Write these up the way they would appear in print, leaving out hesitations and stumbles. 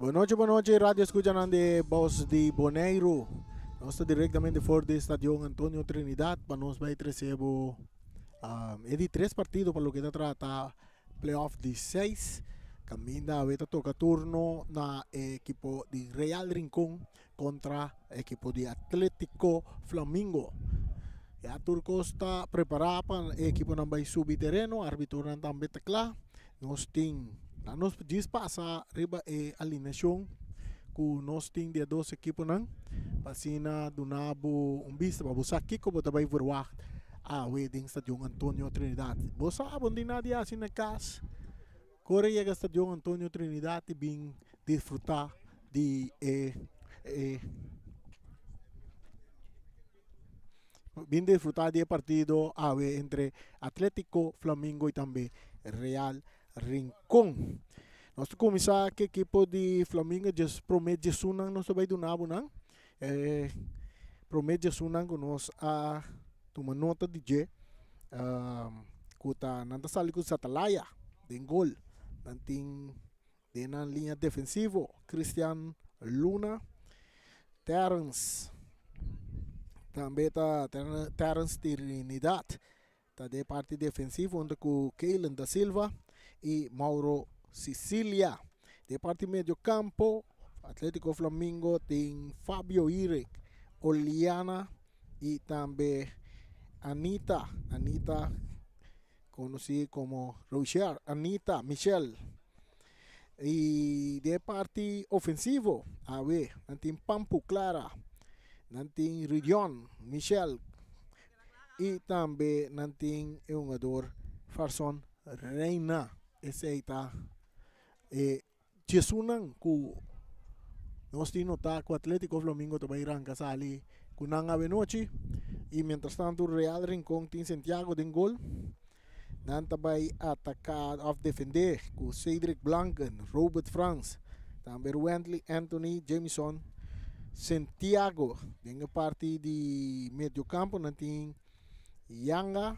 Bon nochi, bon nochi, radio escuchanan di Bos di Boneiru. Nos ta directamente for di Stadion Antonio Trinidad pa nos bay trece bo um, e di tres partido pa loke ta trata playoff di seis. Caminda awe ta toca turno na e equipo di Real Rincon contra equipo di Atletico Flamingo. Ya tur cos ta prepara pa e equiponan bay subi tereno, arbitronan tambe ta cla. Nos tin, na nos djis pasa riba e alineacion cu nos tin di e dos equiponan pa asina duna bo un bista pa bo sa kico bo ta bay verwacht awe den Stadion Antonio Trinidad. Bo sa bo no tin nada di haci na cas, core yega Stadion Antonio Trinidad y bin disfruta di e e Bin disfruta di e partido awe entre Atletico Flamingo y tambe Real Rincon. Nos ta cuminsa cu ekipo di Flamingo djes prome djesunnan nos ta bay duna bo nan. E prome djesunnan cu nos a tuma nota di dje cu ta nan ta sali cu Satalaya den gol. Nan tin Den nan liña defensivo, Cristian Luna, Terrence, tambe ta Terrence Trinidad ta den parti defensivo hunto ku Keylan da Silva i Mauro Sicilia. Den parti medio campo, Atletico Flamingo tin Fabio Irick, Oliana i tambe Anita, Anita Conoci como Rocher, Anita, Michel. Y den e parti ofensivo, awe, nan tin Pampu, Clara, nan tin Ridion, Michel y tambe nan tin e hungador Farson Reina. Esey ta e Djesunan ku nos tin notá ku Atlético Flamingo ta bai ranka sali ku nan awenochi i mientrastantu Real Rincon tin Santiago den gol. Nan ta bai ataká òf defendé ku Cedric Blanken, Robert Frans, tambe Ruwentley Anthony Jamison Santiago. Den e parti di mediokampo nan tin Yanga,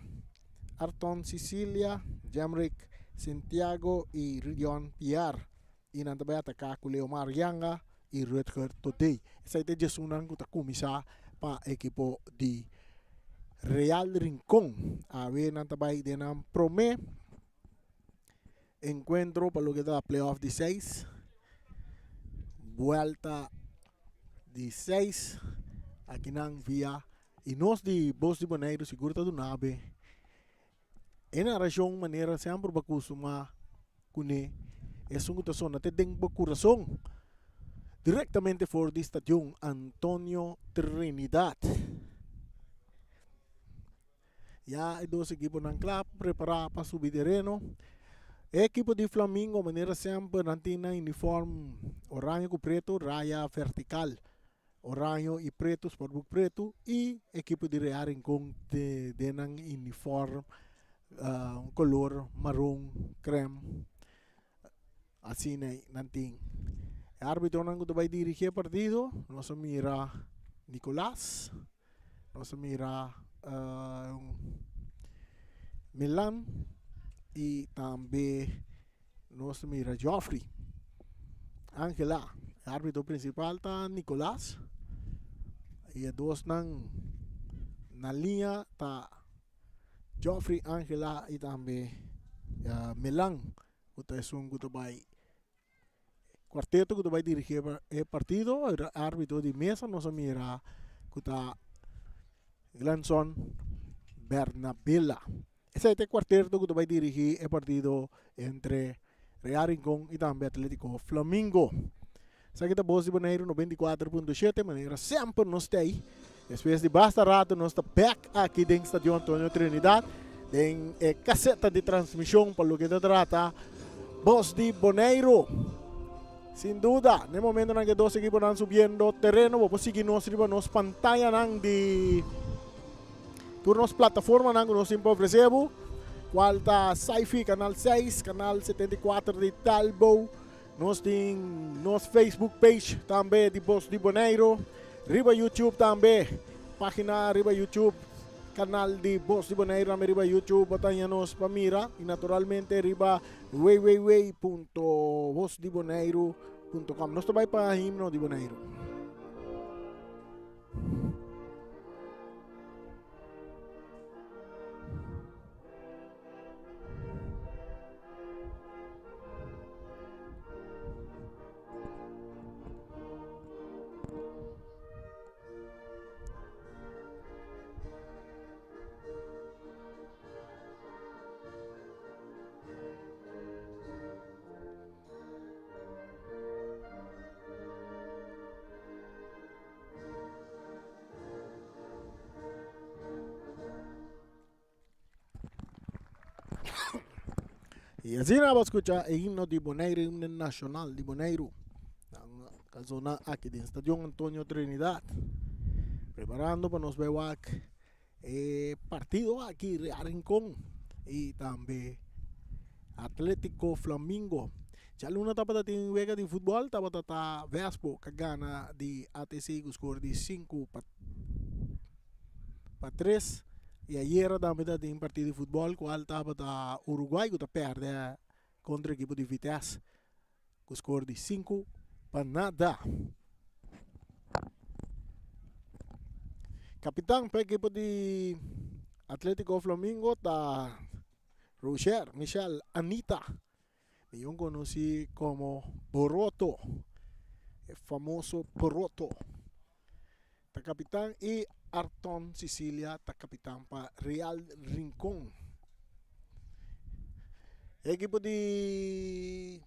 Arton Cicilia, Jemrick Santiago i Ridion Piar. I nan ta bai ataká ku Leomar Yanga i Rutger Todey. Esei ta e djesunnan ku ta kuminsá pa ekipo di Real Rincon. Awe nan ta bai den nan promé enkuentro pa loke ta playoff di seis. Buèlta di seis akinan via I nos di Bos di Boneiru sigur ta duna be e narashon manera semper bo a kustumá kuné, esun ku ta sona te den bo kurason, direktamente for di Stadion Antonio Trinidad. Ya e dos ekiponan kla prepará pa subi tereno. E ekipo di Flamingo manera semper nan tin nan uniform oraño ku pretu raya vertikal. Oraño y preto, sportboek preto y ekipo di Real Rincon den nan uniform un color maron crem asina nan tin. E arbitronan cu ta bay dirigi e partido nos a mira Nicolas, nos a mira Milan y tambe Nos ta mira Geoffrey Angela, e arbitro principal ta Nicolas y e dosnan na liña ta Geoffrey Angela y tambe Milan cu ta esun cu ta bay cuarteto cu ta bay dirigi e partido. E arbitro di mesa nos a mira cu ta Glenson Bernabela. Esei ta e kuarterto ku ta bai dirigí e partido entre Real Rincon i tambe Atletico Flamingo. Esaki ta Bos di Boneiru 94.7, manera semper nos ta ei. Despues di basta rato nos ta bek aki den Stadion Antonio Trinidad den e kaseta di transmishon pa loke ta trata Bos di Boneiru. Sin duda, na e momentonan ku e dos ekiponan subiendo tereno, bo por sigui nos riba nos pantayanan di Tur nos plataformanan ku nos tin pa ofresé bo, kual ta Sci-Fi Kanal 6, Kanal 74 di Talbo. Nos tin nos Facebook page tambe di Bos di Boneiru. Riba YouTube tambe, página riba YouTube, kanal di Bos di Boneiru tambe riba YouTube bo ta haña nos pa mira. I naturalmente riba www.bosdiboneiru.nl. punto com. Nos ta bai pa himno di Boneiru. Y asina bo a scucha e himno di Boneiru, himno nacional di Boneiru. Ta zona aki den Stadion Antonio Trinidad. Preparando pa nos bai wak e partido aki Real Rincon y tambe Atletico Flamingo. Djaluna tabata tin wega di futbol, tabata ta Vespo ka gana di ATC ku skor di sinku pa pa tres. I ayera tambe ta tin partido di futbol kual tabata Uruguay ku ta pèrdè kontra ekipo di Vitesse ku skor di 5-0. Kapitan pa ekipo di Atletico Flamingo ta Roger Michel Anita. Miyon konosí komo Boroto, e famoso Boroto. Ta kapitan i Arton Sicilia ta kapitan pa Real Rincon. E ekipo di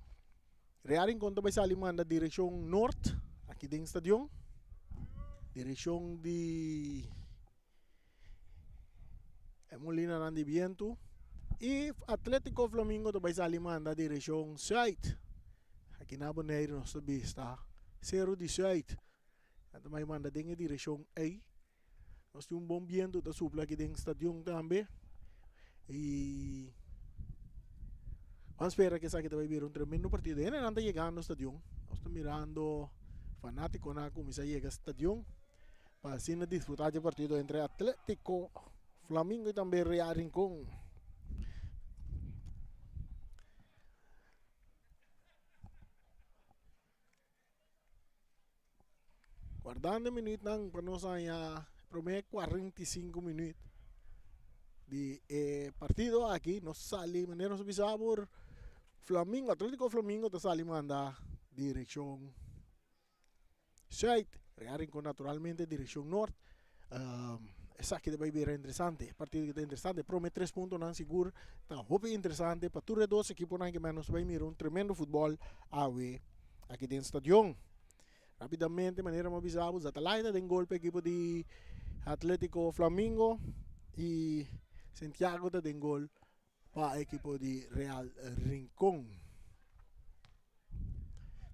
Real Rincon ta bai sali manda direkshon nort aki den stadion. Direkshon di E molinanan di bientu i Atletico Flamingo ta bai sali manda direkshon sùit. Aki na Boneiru nos ta bista seru di sùit. Nan ta bai manda den e direkshon ei. Nos tin un bon bientu ta supla aki den stadion tambe i ban spera ku esaki ta bai bira un tremendo partido. Hendenan ta yegando stadion. Nos ta mirando fanatikonan a kuminsá yega stadion. Pa asina disfruta dje partido entre Atletico Flamingo y tambe Real Rincon. Guardando e minuutnan pa nos haña prome 45 minuut di e partido aki nos sali manera nos a bisa por Flamingo Atletico Flamingo ta sali manda direccion Zuid, Real Rincon naturalmente direccion noord. Esaki ta bay bira interesante. E partido aki ta interesante. Prome tres puntonan sigur ta hopi interesante pa tur e dos ekiponan ke nos ta bay mira un tremendo futbol awe aki den stadion. Rapidamente manera mi a bisa bo Zatalai ta den gol pa ekipo di Atletico Flamingo y Santiago ta den gol pa ekipo di Real Rincon.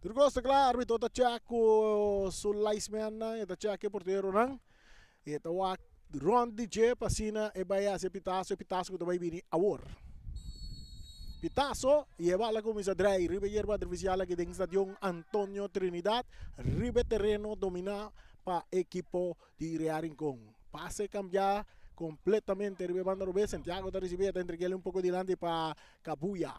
Tur kos ta kla, arbitro ta check ku su linesmannan, e ta check e porteronan, e ta wak rond di dje pa asina e bai hasi e pitaso, e pitaso ku ta bai bini awor. Pitaso i e bala kuminsá drei riba e yerba artifisial aki den Stadion Antonio Trinidad, riba e tereno dominá pa ekipo di Real Rincon. Pase cambiá completamente riba e banda robes. Santiago ta ricibi, e ta entreg'el un poco dilanti pa Cabuya.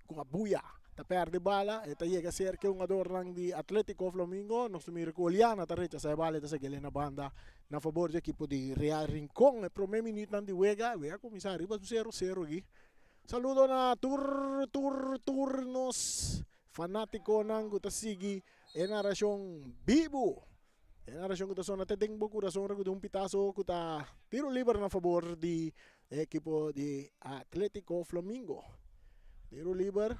Cabuya ta perde bala, e ta yega cerca e hungadornan di Atletico Flamingo. Nos ta mira cu Oliana ta rechasa e bala, e ta segui'el na banda na favor di ekipo di Real Rincon. E prome minuutnan di wega, wega a cuminsa riba un sero sero aki. Saludo na tur tur tur nos fanaticonan cu ta sigui e narracion bibu. E narashon ku ta sona te den bo kurason ora ku tin un pitaso ku ta tiro liber na fabor di e ekipo di Atletico Flamingo. Tiro liber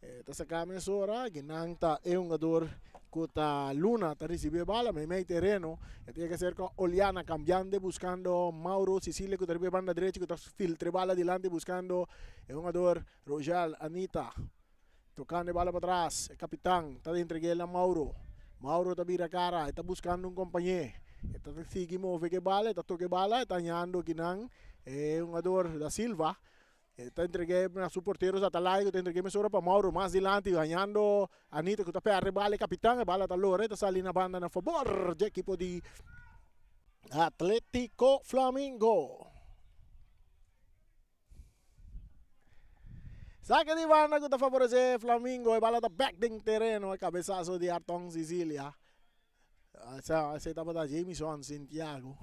e ta saka mesora, kinan ta e hungador ku ta Luna ta risibi e bala meimei tereno. E ta yega serka Oliana kambiando buskando Mauro Sicilia ku ta riba e banda drechi ku ta filtra e bala dilanti buskando e hungador Rojal Anita. Tocando e bala patras, e capitan ta entreg'el na Mauro. Mauro ta bira cara, e ta buscando un compañé. E ta sigui move cu e bala, e ta toca e bala, e ta hañando akinan e hungador Da Silva. E ta entreg'é na su portero Zatalay cu ta entreg'é mesora pa Mauro mas dilanti, hañando Anita cu ta perde e bala, e capitan. E bala ta lora, e ta sali na banda na fabor dje ekipo di Atletico Flamingo. Sake di banda ku ta favoresé Flamingo. E bala ta bèk den tereno. E kabesaso di Arton Sicilia. Esei tabata Jamison Santiago.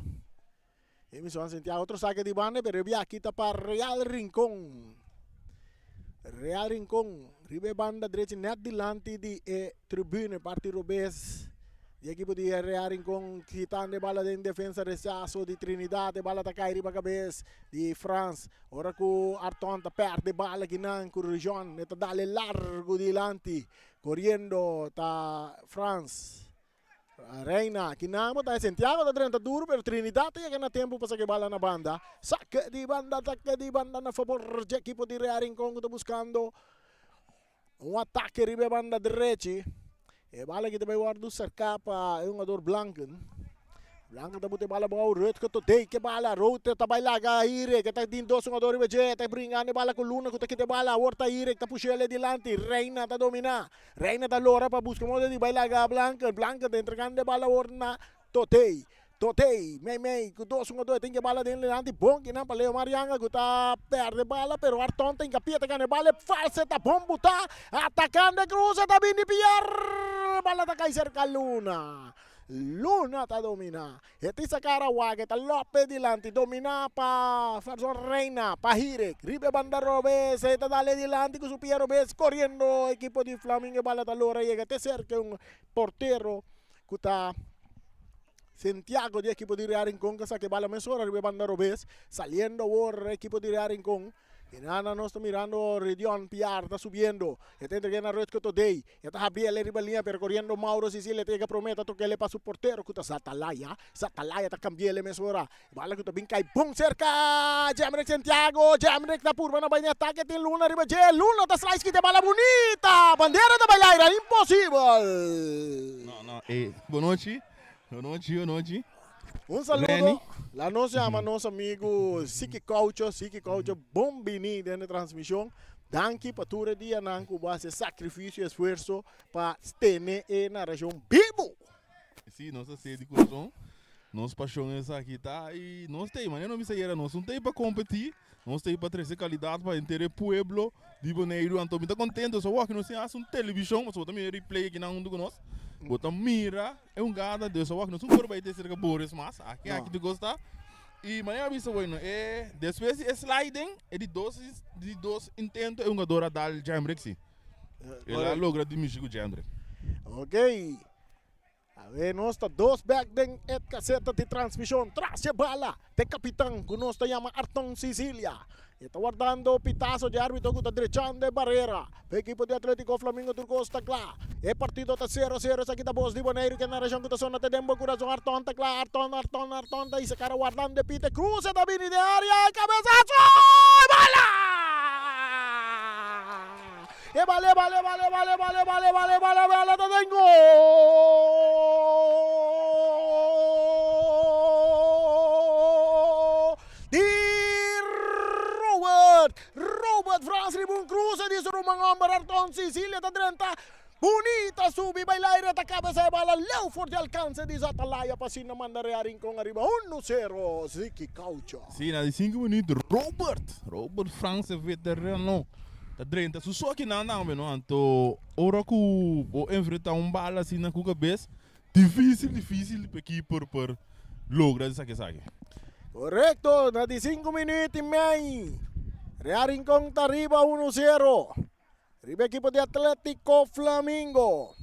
Jamison Santiago otro sake di banda pero e biaha ta pa Real Rincon. Real Rincon riba e banda drechi net dilanti di e tribune parti robes di ekipo di Real Rincon kitando e bala den defensa rechazo di Trinidad e bala ta kai riba kabes di Frans ora ku Arton ta perde bala kinan ku Rijon e ta dale largo dilanti Coriendo ta Frans. Reina, kinan bo ta Santiago ta drenta duro pero Trinidad ta yega na tempo pa saka e bala na banda. Saka di banda, saka di banda na favor dje ekipo di Real Rincon ku ta buskando un atake riba e banda drechi. E bala aki ta bai wòrdu serká pa e hungador Blanken. Blanken ta buta e bala abou, Rutger Todey ke bala, Rutger ta bai laga Irek, e ta tin dos hungador riba dje, ta bringando e bala ku Luna ku ta kita e bala, awor ta Irek ta push'el e dilanti, Reina ta dominá, Reina ta lora pa buska moda di bai laga Blanken, Blanken ta entregando e bala awor na Todey, Todey mei mei ku dos hungador e tin ke bala den dilanti, bon kinan pa Leo Marianga ku ta perde bala pero Arton ta hinka pia ta gana e bala, e false ta bon butá, atakando e kruse ta bini Pierre, bala ta kai serka Luna. Luna ta dominá. E tin sa kara wak, e ta lòp e dilanti. Dominá pa Farson Reina, pa Hirek. Riba e banda robes, e ta dal e dilanti ku su pia robes. Koriendo ekipo di Flamingo e bala ta lora yega te serka un portero ku ta Santiago di ekipo di Real Rincon ku a saka e bala mesora riba e banda robes. Saliendo awor ekipo di Real Rincon. Y nana nos ta mirando Redion Piar ta subiendo. E ta entrega na Rutger Todey. E ta habri el riba linea pero coriendo Mauro Sicilia ta yega prome ta toca el pa su portero cu ta Zatalaya. Zatalaya ta cambia el mesora. Bala cu ta bin cay bon cerca Jemrick Santiago. Jemrick ta purba na bay den atake tin Luna riba dje. Luna ta slice kita e bala bunita. Bandera ta bay laira. Imposibel. No, no, eh, bonochi, bonochi, bonochi. Un saludo. La nos llama nos amigo Siki Caucho, Siki Caucho, bon bini den e transmisión. Danki pa tur e dianan ku bo hasi sakrifisio i esfuerso pa tene e narashon bibu. Sí, nos a hasié di kurason. Nos pashon esaki ta i nos ta ei, manera nos bisa ayera, nos no ta ei pa kompetí, nos ta ei pa trese kalidat pa henter e pueblo di Boneiru. Anto mi ta kontento, so awor aki nos tin hasta un televishon, pasobra bo ta mira e replay akinan huntu ku nos, bo ta mira e hungada, dus awor aki nos no por bai te serka Boris mas, aki aki tur kos ta. I manera mi a bisa bueno, e despues di e sliding, e di dos di dos intento e hungador a dal Jemrick si. El a logra di mishi ku Jemrick. Ok. A ver, nos ta dos bek den e caseta di transmision. Tras e bala de capitan cu nos ta yama Arton Sicilia. E ta wardando pitazo di arbitro cu ta drechando e barrera. Pa equipo di Atletico Flamingo tur cos ta cla. E partido ta 0-0. Esaki ta bos di Boneiru ke narracion cu ta sona te den bo curazon. Arton ta cla. Arton, Arton, Arton ta hisa cara wardando e pita. Cruce ta bini den area. E cabezazo! E bala! E bala, e bala, e bala, e bala, e bala, e bala, e bala, e bala, e bala ta den gol di Robert. Robert Frans riba un cruce di su ruman homber Arton Sicilia ta drenta. Bunita subi bai laire ta cabeza e bala leu for di alcance di Zatalaya pa asina manda Real Rincon ariba 1-0 Ziki Caucho. Si, na di sinku minuut Robert, Robert Frans e veterano ta drenta su so akinan tambe no, anto ora ku bo enfrenta un bala asina ku kabes dificil dificil pa e keeper por logra di saka esaki. Correcto, na di sinku minuut y mei Real Rincon ta riba 1-0. Riba ekipo di Atletico Flamingo.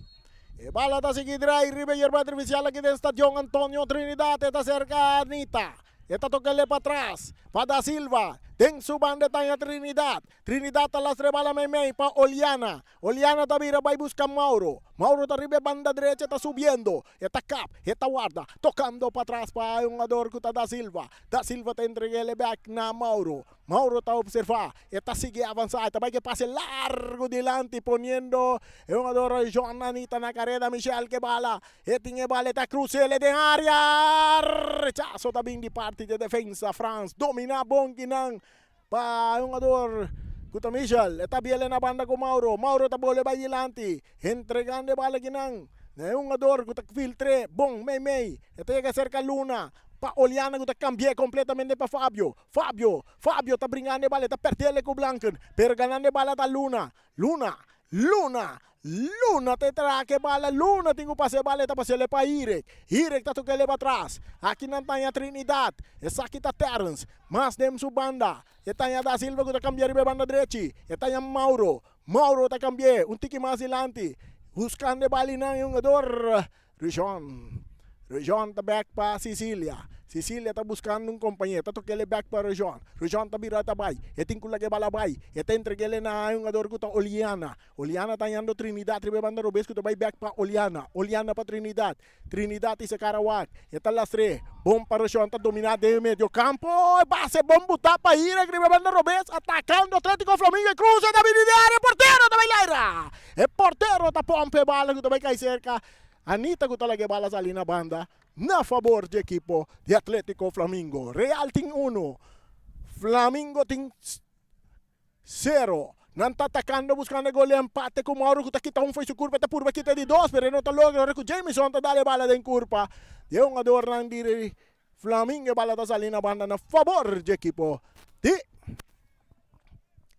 E bala ta sigui drai riba e yerba artificial aki den Stadion Antonio Trinidad. E ta serka Anita. E ta tokele patras pa Da Silva. Den su banda e taña Trinidad. Trinidad ta lastra e bala meimei pa Oliana. Oliana ta bira bai buska Mauro. Mauro ta riba e banda drecha ta subiendo. E ta kap, e ta warda, tokando patras pa e hungador ku ta Da Silva. Da Silva ta entreg'el e bek na Mauro. Mauro ta observá, e ta sigui avansá, e ta bai ku e pase largu dilanti poniendo e hungador John Anita na kareda. Michel ku e bala, e tin e bala, e ta krus'el den área. Rechaso ta bin di parti di e defensa. Frans dominá bon kinan pa e hungador ku ta Michel. E ta biel na banda ku Mauro. Mauro ta bolbe bai dilanti, entregando e bala kinan na e hungador ku ta filtr'é bon meimei. E ta yega serka Luna. Pa Oliana ku ta kambi'é kompletamente pa Fabio. Fabio, Fabio ta bringando e bala, e ta pèrdele ku Blanken. Pero ganando e bala ta Luna. Luna, Luna, Luna ta traha ku e bala. Luna tin ku pasa e bala, e ta pas'el pa Hirek. Hirek ta tok'el pa tras. Aki nan ta haña Trinidad. Esaki ta Terrence. Mas den su banda. E ta haña Da Silva ku ta kambia riba e banda drechi. E ta haña Mauro. Mauro ta kambi'é un tiki mas dilanti. Buskando e bala i nan e hungador Rujon. Rujon ta bek pa Sicilia. Sicilia ta buskando un kompañé. Ta tok'el e bek pa Rujon. Rujon ta bira ta bai. E tin ku laga e bala bai. E ta entreg'el na e hungador ku ta Oliana. Oliana ta hañando Trinidad riba e banda robes ku ta bai bek pa Oliana. Oliana pa Trinidad. Trinidad i Sekara wak. E ta lastr'é. Bon pa Rujon ta dominá den e medio kampo. E pase bon butá pa Hirek riba e banda robes. Atakando Atletico Flamingo. E krusa ta bini den área. E portero ta bai laira. E portero ta pòmp e bala ku ta bai kai serka. Anita ku ta laga e bala sali na banda na fabor di ekipo di Atletico Flamingo. Real tin uno, Flamingo tin sero. Nan ta atakando buskando e gol di empate ku Mauro ku ta kita un fo'i su kurpa. E ta purba kita di dos pero e no ta logra ora ku Jamison ta dal e bala den kurpa di e hungadornan di Flamingo. E bala ta sali na banda na fabor di ekipo di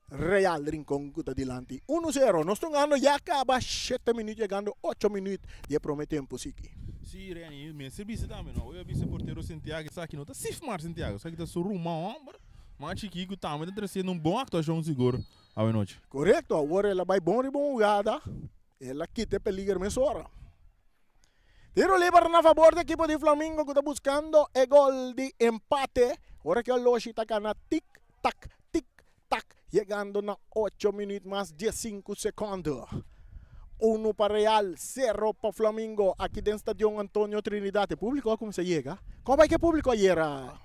Real Rincon ku ta dilanti uno sero. Nos ta hungando ya kaba shete minuut yegando ocho minuut di e prome tempu siki. Si Reni, mester bisa tambe no, oye a bisa portero Santiago esaki no ta Sifmar Santiago, esaki ta su ruman homber mas chikí ku tambe ta tresiendo un bon aktuashon sigur awenochi. Korekto, awor el a bai bon riba un hugada, el a kita e peliger mesora. Tiro liber na fabor di ekipo di Flamingo ku ta buskando e gol di empate. Ora ku Oloshi ta gana tik tak tik tak yegando na ocho minuut mas diesinku sekondo. Uno pa Real, sero pa Flamingo aki den Stadion Antonio Trinidad. E publiko a kuminsá yega. Kon bai ku e publiko ayera?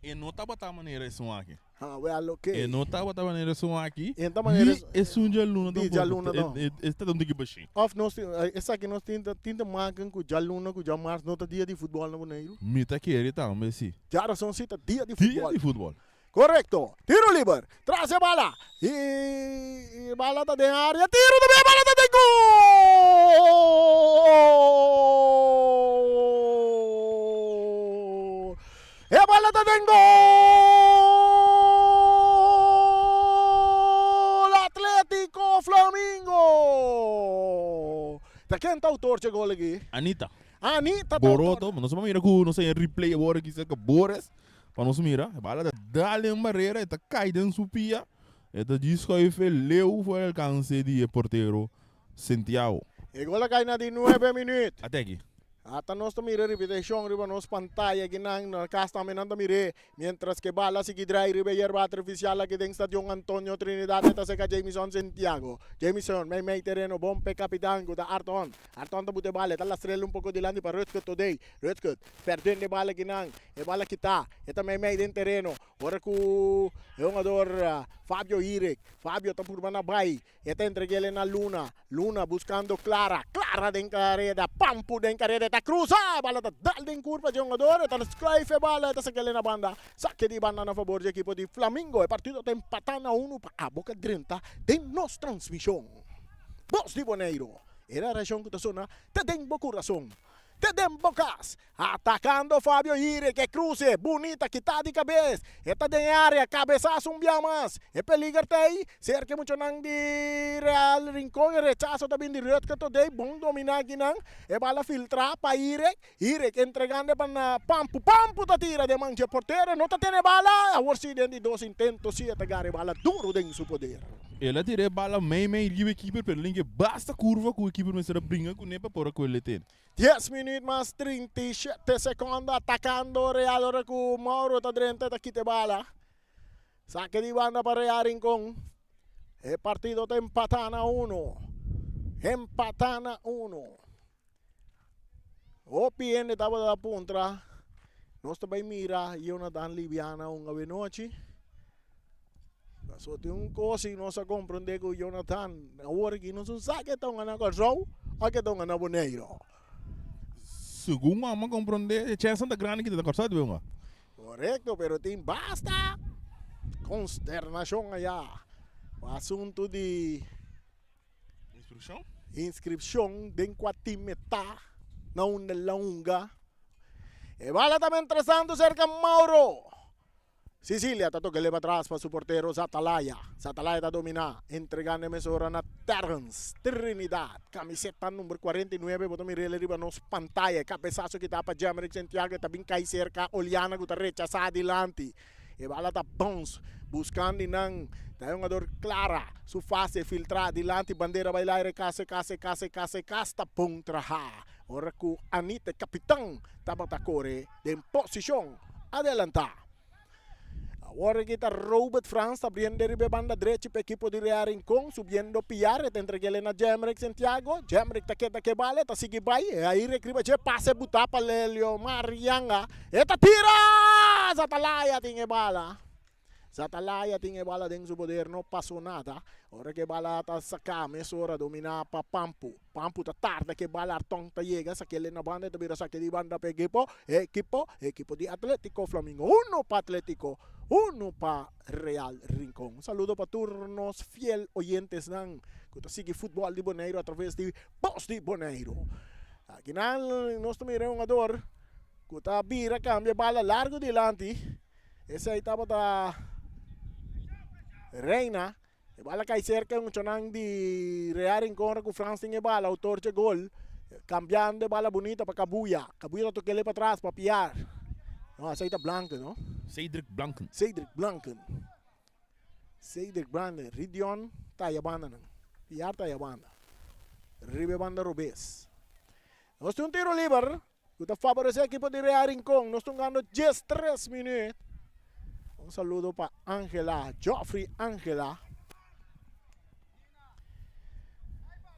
E no tabata manera esun aki. Ah, wel, oké. E no tabata manera esun aki. E no ta manera Ni esun djaluna Di djaluna tampoco. E, e, e ta un tiki bashí. Of nos tin, esaki nos tin ta, tin te maken ku djaluna ku djamars no ta dia di futbòl na Boneiru? Mi ta kere tambe si. Djarason si ta dia di futbòl. Dia di futbòl. Korekto. Tiro liber. Tras e bala. I, i bala ta den área. Tiro tambe bala ta den gol! E bala ta den gol! Atletico Flamingo! Ta ken ta autor dje gol aki? Anita. Anita ta autor. Boroto, nos a mira ku nos a replay awor aki serka Boris pa nos mira. E bala ta dal den barera, e ta kai den su pia, e ta djis schuif e leu for alkanse di e portero Santiago. E gol a kai na di nuebe minuut. Ate aki. Ata nos ta mira ripitishon riba nos pantaya akinan, na kas tambe nan ta mir'é. Mientras ke bala a sigui drai riba e yerba artifisial aki den Stadion Antonio Trinidad e ta seka Jamison Santiago. Jamison mei mei tereno bon p'e kapitan ku ta Arton. Arton ta buta e bala, e ta lastr'el un poko dilanti pa Rutger Todey. Rutger perdendo e bala akinan, e bala kita, e ta mei mei den tereno. Ora ku e hungador Fabio Hirek, Fabio ta purba na bai. E ta entreg'el na Luna. Luna buscando Clara. Clara den careda. Pampu den careda. E ta cruza. E bala ta dal den curpa dje hungador. E ta schuif e bala. E ta sakel'e na banda. Sake di banda na fabor dje ekipo di Flamingo. E partido ta empata na unu pa abo ka drenta den nos transmision. Bos di Boneiru. E rarashon ku ta sona ta den bo kurason. Te den bo kas. Atakando Fabio Ire ke kruse bunita kita di kabes. E ta den e area, kabesaso un bia mas. E peliger ta ei, serka e muchanan di Real Rincon. E rechaso ta bin di Rutger Todey, bon domina akinan. E bala filtra pa Ire. Ire entregando e pa Pampu. Pampu ta tira den man dje portero, e no ta tene bala. Awor si den di dos intento si e ta gara e bala duro den su poder. El a tira e bala mei mei riba e keeper pero el a basta curva cu e keeper mester a bringa cune pa por a coge el. Dies minuut mas 37 secondo atacando Real ora cu Mauro ta drenta ta kita e bala. Saque di banda pa Real Rincon. E partido ta empata na uno. Empata na uno. Hopi hende tabata puntra. Nos ta bay mira Jonathan Libiana un awenochi. Paso tin un kos i nos a komprondé ku Jonathan awor aki nos no sa ke ta hunga na Kòrsou o ke ta hunga na Boneiru. Segun mama komprondé e chèns ta grandi ke ta na Kòrsou ta hunga. Korekto, pero tin basta konsternashon ayá ku asuntu di E bala ta mientrastanto serka Mauro. Sicilia ta toca leba atras pa su portero Zatalaya. Zatalaya ta domina, entregando e mesora na Terrence Trinidad. Camiseta number 49, bo ta mir'el riba nos pantaya. E cabesazo kita pa Jemerick Santiago, e ta bin cay cerca Oliana cu ta rechasa adilanti. E bala ta bounce, buscando nan. Ta e hungador Clara, su fase filtra adilanti, bandera bay laire, case, case, case, case, case, ta bon traha. Ora cu Anita, e capitan, tabata core den posicion adelanta. Awor aki ta Robert Frans ta abriendo riba e banda drechi pa ekipo di Real Rincon, subiendo Piar, e ta entreg'el na Jemrick Santiago. Jemrick ta keda ke bala, e ta sigui bai, e a ir riba dje, pase buta pa Lelio Marianga, e ta tira! Zatalaya tin e bala. Zatalaya tin e bala den su poder, no pasó nada. Ora ku e bala ta saká, mesora dominá pa Pampu. Pampu ta tarda ku e bala Arton ta yega, sak'el na banda, e ta bira sake di banda pa ekipo, ekipo, ekipo di Atletico Flamingo. Uno pa Atletico, uno pa Real Rincon. Un saludo pa tur nos fiel oyentesnan ku ta sigui futbòl di Boneiru atraves di Bos di Boneiru. Akinan nos ta mira e hungador ku ta bira kambia e bala largu dilanti. Esei tabata Reina. E bala kai serka e muchanan di Real Rincon ku Frans tin e bala, autor dje gol. Kambiando e bala bunita pa Kabuya. Kabuya ta tok'el pa tras pa Piar. No, esei ta Blanken, no? Cedric Blanken. Cedric Blanken. Cedric Blanken. Ridion ta aya banda nan. Piar ta aya banda. Riba e banda robes. Nos tin un tiro liber. Ku ta faboresé ekipo di Real Rincon. Nos ta hungando 13 minuut. Un saludo pa Angela, Geoffrey Angela.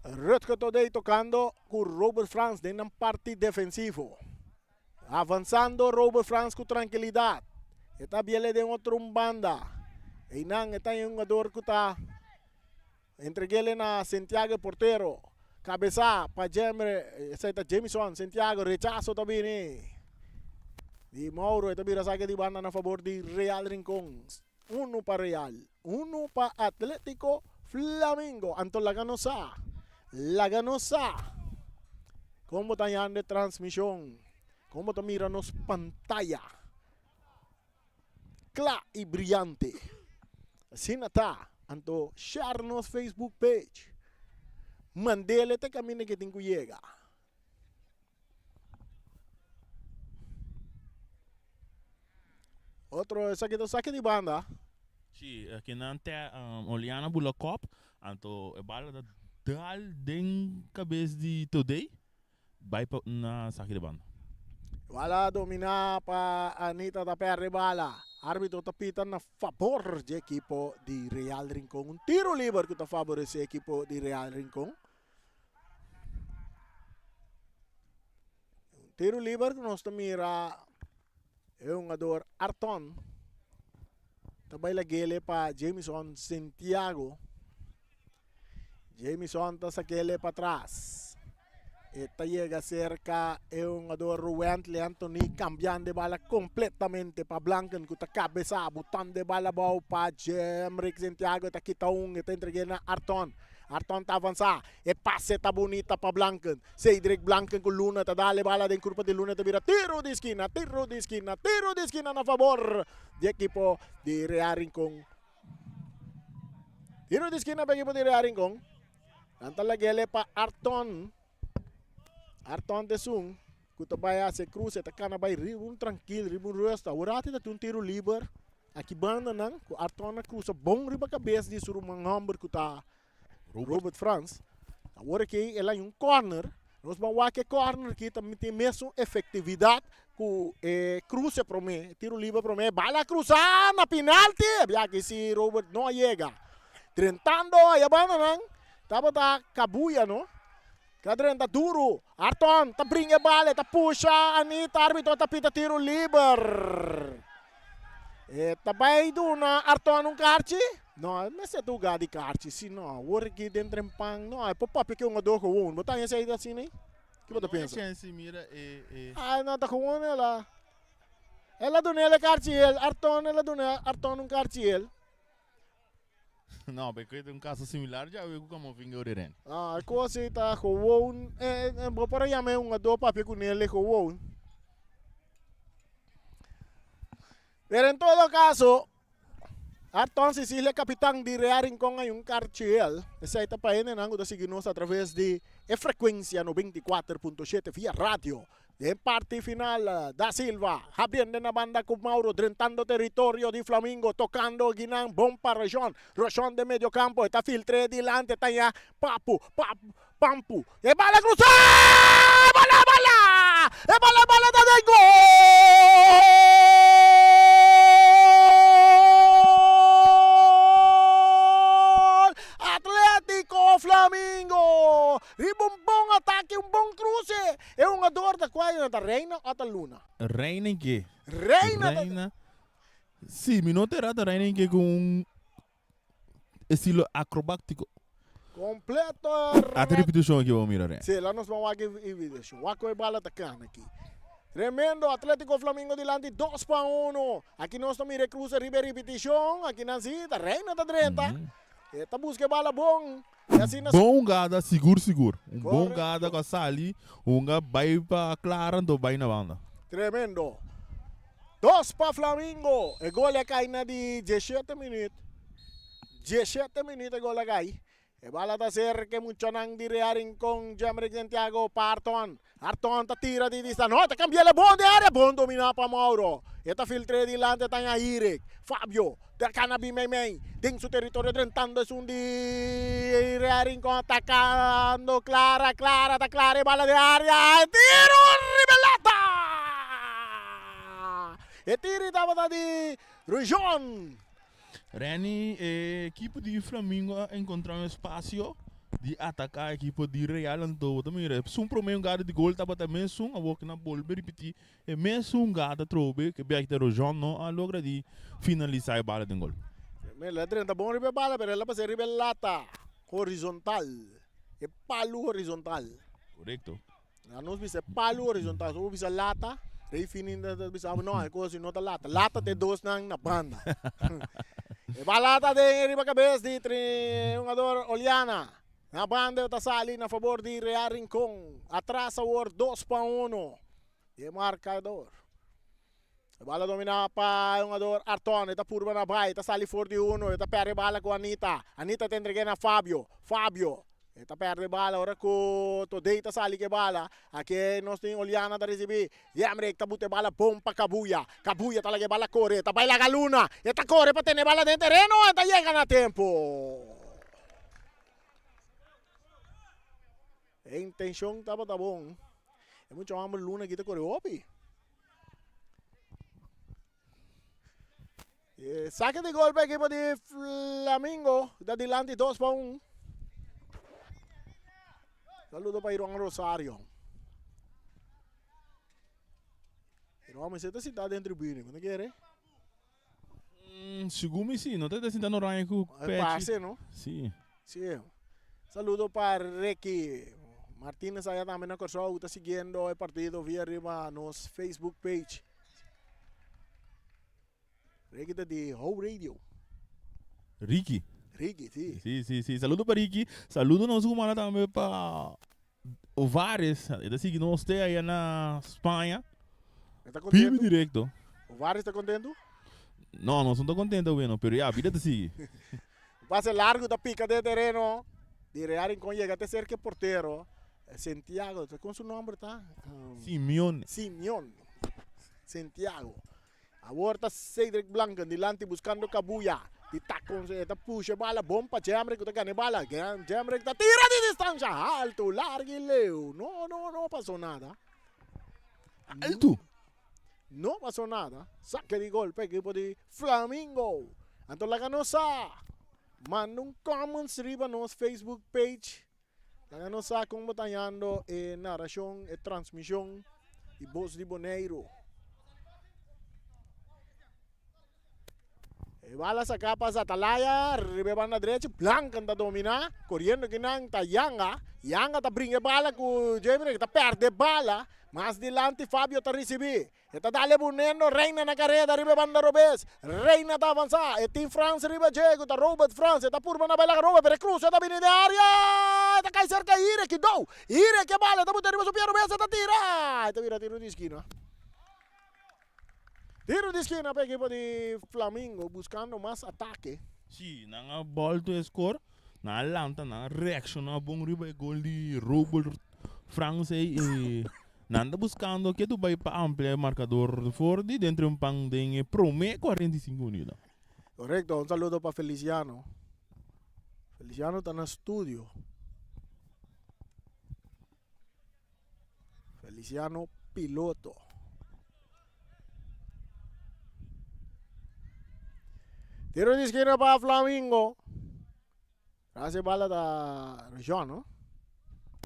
Rutger Todey tocando ku Robert Frans den nan parti defensivo. Avanzando Robert Frans ku tranquilidad. E ta biele den otro un banda. Einan e ta un jugador ku ta Entregele na Santiago e portero. Cabeza pa Jemre, esey ta Jamison. Santiago, rechazo ta bini di Mauro. E ta bira saque di banda na favor di Real Rincon. Uno pa Real, uno pa Atletico Flamingo. Anto laga nos sa, laga nos sa con bo ta yanda e transmision, con bo ta mira nos pantaya. Kla i briante. Asina ta. Anto share nos Facebook page. Mandele te kaminda ke tin ku yega. Otro esaki ta saki di banda. Si, kinan te Oliana bula kop, anto e bala ta dal den kabes di Todey. Bai pa na saki di banda. Bala domina pa Anita ta perde bala. Arbitro ta pita na fabor dje ekipo di Real Rincon. Un tiro liber ku ta faborece ekipo di Real Rincon. Un tiro liber ku nos ta mira e hungador Arton ta bai lagele pa Jamison Santiago. Jamison ta sakele patras. E ta yega cerca e hungador Ruwentley Anthony cambiando e bala completamente pa Blanken cu ta cabeza botando e bala abao pa Jemrick Santiago ta kita un e ta entregue na Arton. Arton ta avanza e pase ta bunita pa Blanken. Cedric Blanken cu Luna ta dale bala den curpa di Luna ta bira tiro di esquina, tiro di esquina, tiro di esquina na favor di equipo di Real Rincon. Tiro di skina pa ekipo di Real Rincon. Nan ta lag'ele pa Arton. Arton ta esun ku ta bai hasi e kruse, ta kana bai riba un trankil, riba un rust. Aworati ta tin un tiro liber aki banda nan ku Arton a krusa bon riba kabes di su ruman hòmber ku ta Robert Frans. Awor aki el a un corner. Nos ban wak e corner aki ta tin mesun efectividad cu e cruce prome, e tiro liber prome. Bala cruza na penalti. Bia aki si Robert no a yega. Drentando aya banda nan tabata Kabuya no. Ta drenta duro. Arton ta bringa e bala, e ta pusha Anita, arbitro ta pita tiro liber. E ta bai duna Arton un karchi? No, e mester ta huga di karchi si no. Awor aki den trempan, no, e por papia ku e hungador gewoon. Bo ta haña esei asina ei? Ki bo ta pensa? No, mira e, e. Ah, no, ta gewoon el a. El a dun'el e karchi el, Arton, el a duna Arton un karchi el. No, porque ta un caso similar ya we ku Camavinga ori ren. Ah, e kos ei ta gewoon, eh, eh, bo por a yama e hungador papia ku nel e gewoon. Pero en todo caso, Arton Cecilia, capitán di Real Rincón hay un carchiel. Esey ta pa hendenan cu ta sigui nos a traves di e frecuencia 94.7 via radio. Den parti final, Da Silva habriendo na banda cu Mauro, drentando territorio di Flamingo, tocando Guinan, bon pa Roshon. Roshon den medio campo, e ta filtre dilante, ta ya Papu, Papu, Pampu, e bala cruza! E bala, bala! E bala, bala ta den gol! Atletico Flamingo! Riba un bon atake, un bon cruce. E hungador ta cual ta Reina o ta Luna? Reina en ke? Reina ta. Reina. Si, mi no ta erra ta Reina en ke cu un estilo acrobático. Completo. Ata repetición aquí vamos mirar. Sí, la nos vamos aquí repetición. Wak e bala ta cana aki. Tremendo Atlético Flamingo dilanti 2 pa 1. Aki nos ta mira cruce riba repetición. Aki nan sí, ta Reina ta drenta. E ta busca bala bon. Y asina Bon gada, sigur sigur. Un bon Correcto. gada ku a sali, hunga bai pa Clara, anto bai na banda. Tremendo. 2 pa Flamingo. E gol a cai na di 17 minuut. 17 minuut e gol a cai. E bala ta cerca muchanan di Real Rincón. Jemrick Santiago pa Arton. Arton ta tira di distancia. No, ta cambia bon de area. Bon domina pa Mauro. E ta filtre dilante ta Irik. Fabio. Ta cana bin mei mei. Den su territorio drentando esun di Real Rincón. Atacando Clara. Clara ta Clara e bala de area. Tiro riba lata. E tiro tabata di Rujon. Renny, e ekipo di Flamingo a encontra un espacio di ataca ekipo di Real anto bo ta mira esun prome hungada di gol tabata mesun awor cu nan bolbe ripiti e mesun hungada atrobe cu biaha ta Rojon no a logra di finalisa e bala den gol. El a drenta bon riba e bala pero el a pasa riba e lata horizontal, e palu horizontal. Correcto. Na nos bisa palu horizontal, so bo bisa lata, rei fini ta bisa bo no, e cosa no ta lata. Lata ta e dosnan na banda. E bala ta den riba cabes di hungador Oliana. Na banda ta sali na favor di Real Rincon. Atras awor 2-1. E marcador. E bala domina pa hungador Arton. E ta purba na bai. Ta sali for di uno. E ta perde bala cu Anita. Anita ta entrega na Fabio. Fabio. E ta perde bala ora cu Todey ta sali cu e bala. Aki nos tin Oliana ta ricibi. Yemrick ta buta e bala bon pa Cabuya. Cabuya ta laga e bala core. E ta bai laga Luna. E ta core pa tene e bala den tereno. E ta yega na tempo. E intencion tabata bon. E mucha homber Luna aki ta core hopi. E saque di gol pa equipo di Flamingo. Da dilanti 2-1. Saludo pa Irwan Rosario. Irwan me ta sentado den tribune. ¿Cuándo quiere? Segun mi si, no ta sinta no oranje ku pechi. Pase, no? Si. Si. Saludo pa Ricky Martinez allá tambe na Kòrsou ta siguiendo e partido via riba nos Facebook page. Ricky ta di Ho Radio. Ricky. Ricky, si. Si, si, si. Saludo pa Ricky. Saludo nos humana tambe pa Ovares. E ta sigui nos te allá na Spaña. E ta Vivo contento? directo. Ovares ta contento? No, nos no ta contento, bueno, pero ya, vida ta sigui. Pase largo ta pica den tereno. Di Real Rincón llega te cerca portero. Santiago, con su nombre ta? Simeone. Simeon. Santiago. Awor ta Cedric Blanken dilanti buscando Cabuya. Di tacon e ta pusha bala bon pa Jemrick cu ta gana e bala. Jemrick ta tira di distancia alto, largo y leu. No, no, no pasó nada. Alto. No pasó nada. Saque di gol pa equipo di Flamingo. Anto laga nos sa. Manda un comments riba nos Facebook page. Laga nos sa con bo ta hallando e narracion, e transmision di Bos di Boneiru. E bala saca pa Zatalaya, riba e banda derecha, Blanken ta domina, coriendo kinan ta Yanga. Yanga ta bringa e bala cu Jemrick, ta perde bala. Mas dilanti Fabio ta ricibi. E ta dale bunendo Reina na careda riba e banda robes. Reina ta avansa. E tin Frans riba dje cu ta Robert Frans. E ta purba na baila Robert pero e cruza ta bini den area. E ta cay cerca Ire ki dou. Ire ke bala e ta buta riba su pia robes e ta tira. E ta bira tiro di esquina. Tiro di skina pa ekipo di Flamingo buscando mas atake. Sí, nan a bolto e score, nan a lanta, nan a reacciona bon riba e gol di Robert Frans ey y nan ta buscando ke tu bay pa amplia e marcador for di dentro un pan den e prome 45 minuto. Correcto, un saludo pa Feliciano. Feliciano ta na studio. Feliciano Piloto. Tiro di esquina pa Flamingo. Tras e bala ta John, no?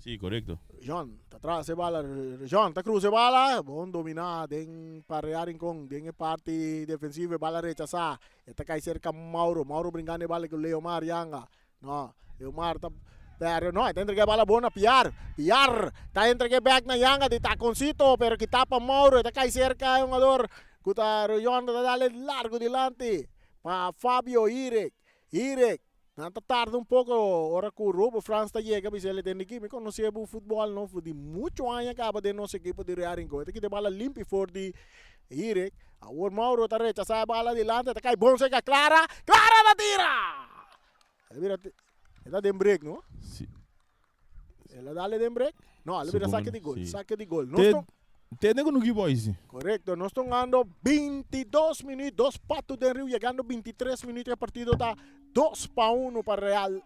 Sí, correcto. John, ta tras e bala. John, ta cruza e bala. Bon domina den pa Real Rincón. Den e parti defensivo, e bala rechazá. E ta cai cerca Mauro. Mauro brincando e bala cu Leomar Yanga. No, Leomar ta perde. No, e ta entrega e bala bon na Piar. Piar ta entrega e bek na Yanga di taconcito, pero kita pa Mauro. E ta cai cerca e hungador cu ta Royon ta dale largo dilanti pa Fabio Irek. Irek, nan ta tarda un poco ora cu Robo Frans ta yega bisa el e tende aki. Mi conoce bo futbol no for di mucho aña caba den nos ekipo di Real Rincon. E ta kita e bala limpi for di Irek. Awor Mauro ta rechasa e bala dilanti, e ta cai bon cerca Clara. Clara ta tira! El a bira, el a den break, no? Sí. El a dale den break? No, el a bira saque di gol, Sí. saque di gol. Nos Te, ton, te ku Nuki Boys. correcto, nos tongando 22 minuut, dos pato den riu, llegando 23 minuut, e partido ta 2 pa 1 pa Real,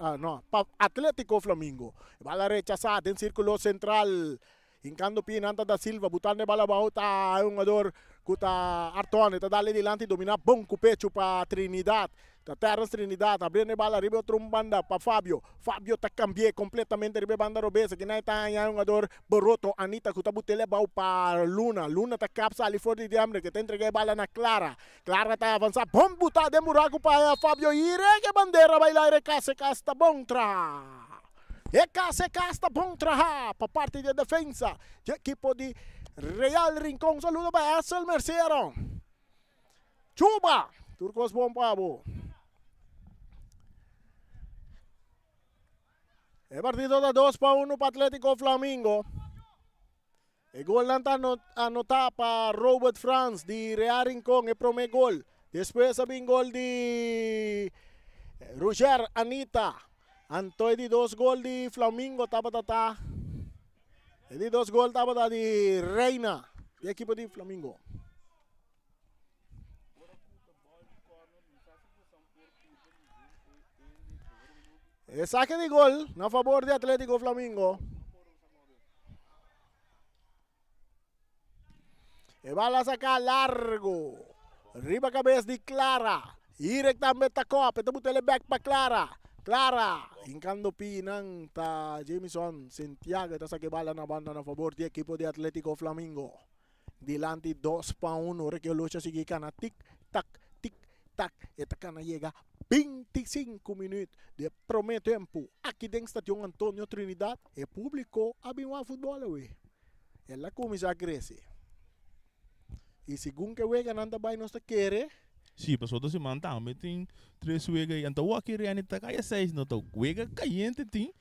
ah, no, pa Atletico Flamingo. Bala rechazá den círculo central. Hincando pie nan ta Da Silva, butando e bala abao ta e hungador cu ta Arton, e ta dale dilanti domina bon cu pecho pa Trinidad. Ta Terrence Trinidad abriendo e bala riba e otro un banda pa Fabio. Fabio ta cambie completamente riba e banda robes, aki nan e ta haña e hungador Boroto Anita cu ta butele abao pa Luna. Luna ta cap sali for di diambre cu ta entrega e bala na Clara. Clara ta avansa bon buta den buraco pa Fabio Ire, e bandera bay laire casi casi ta bon traha. E kas e kas ta bon traha pa parti di e defensa di ekipo di Real Rincon. Saludo pa Essel Mercero. Chuba! Tur kos bon pa bo. E partido ta 2 pa 1 pa Atletico Flamingo. E golnan ta anotá pa Robert Frans di Real Rincon, e promé gol. Despues a bin gol di Roger Anita. Anto e di dos gol di Flamingo tabata ta e di dos gol tabata di Reina di ekipo di Flamingo. E saque di gol na favor di Atletico Flamingo. E bala saca largo. Riba cabeza di Clara. Irek tambe ta kop. E ta butele back pa Clara. Clara. Hincando pinan ta Jameson Santiago. Ta saca e bala na banda na favor di equipo di Atletico Flamingo. Dilanti 2 pa 1. Ora que lucha sigui cana tik tak tik tak. E ta cana yega 25 minuut di prome tempo. Aki den Stadion Antonio Trinidad. E publico a bin wak futbol awe. El a cuminsa crece. Y segun ke weganan ta bay nos ta kere. Sí, pasobra otro siman tambe tin tres wega y anto wak Reni ta caya seis no ta wega cayente tin.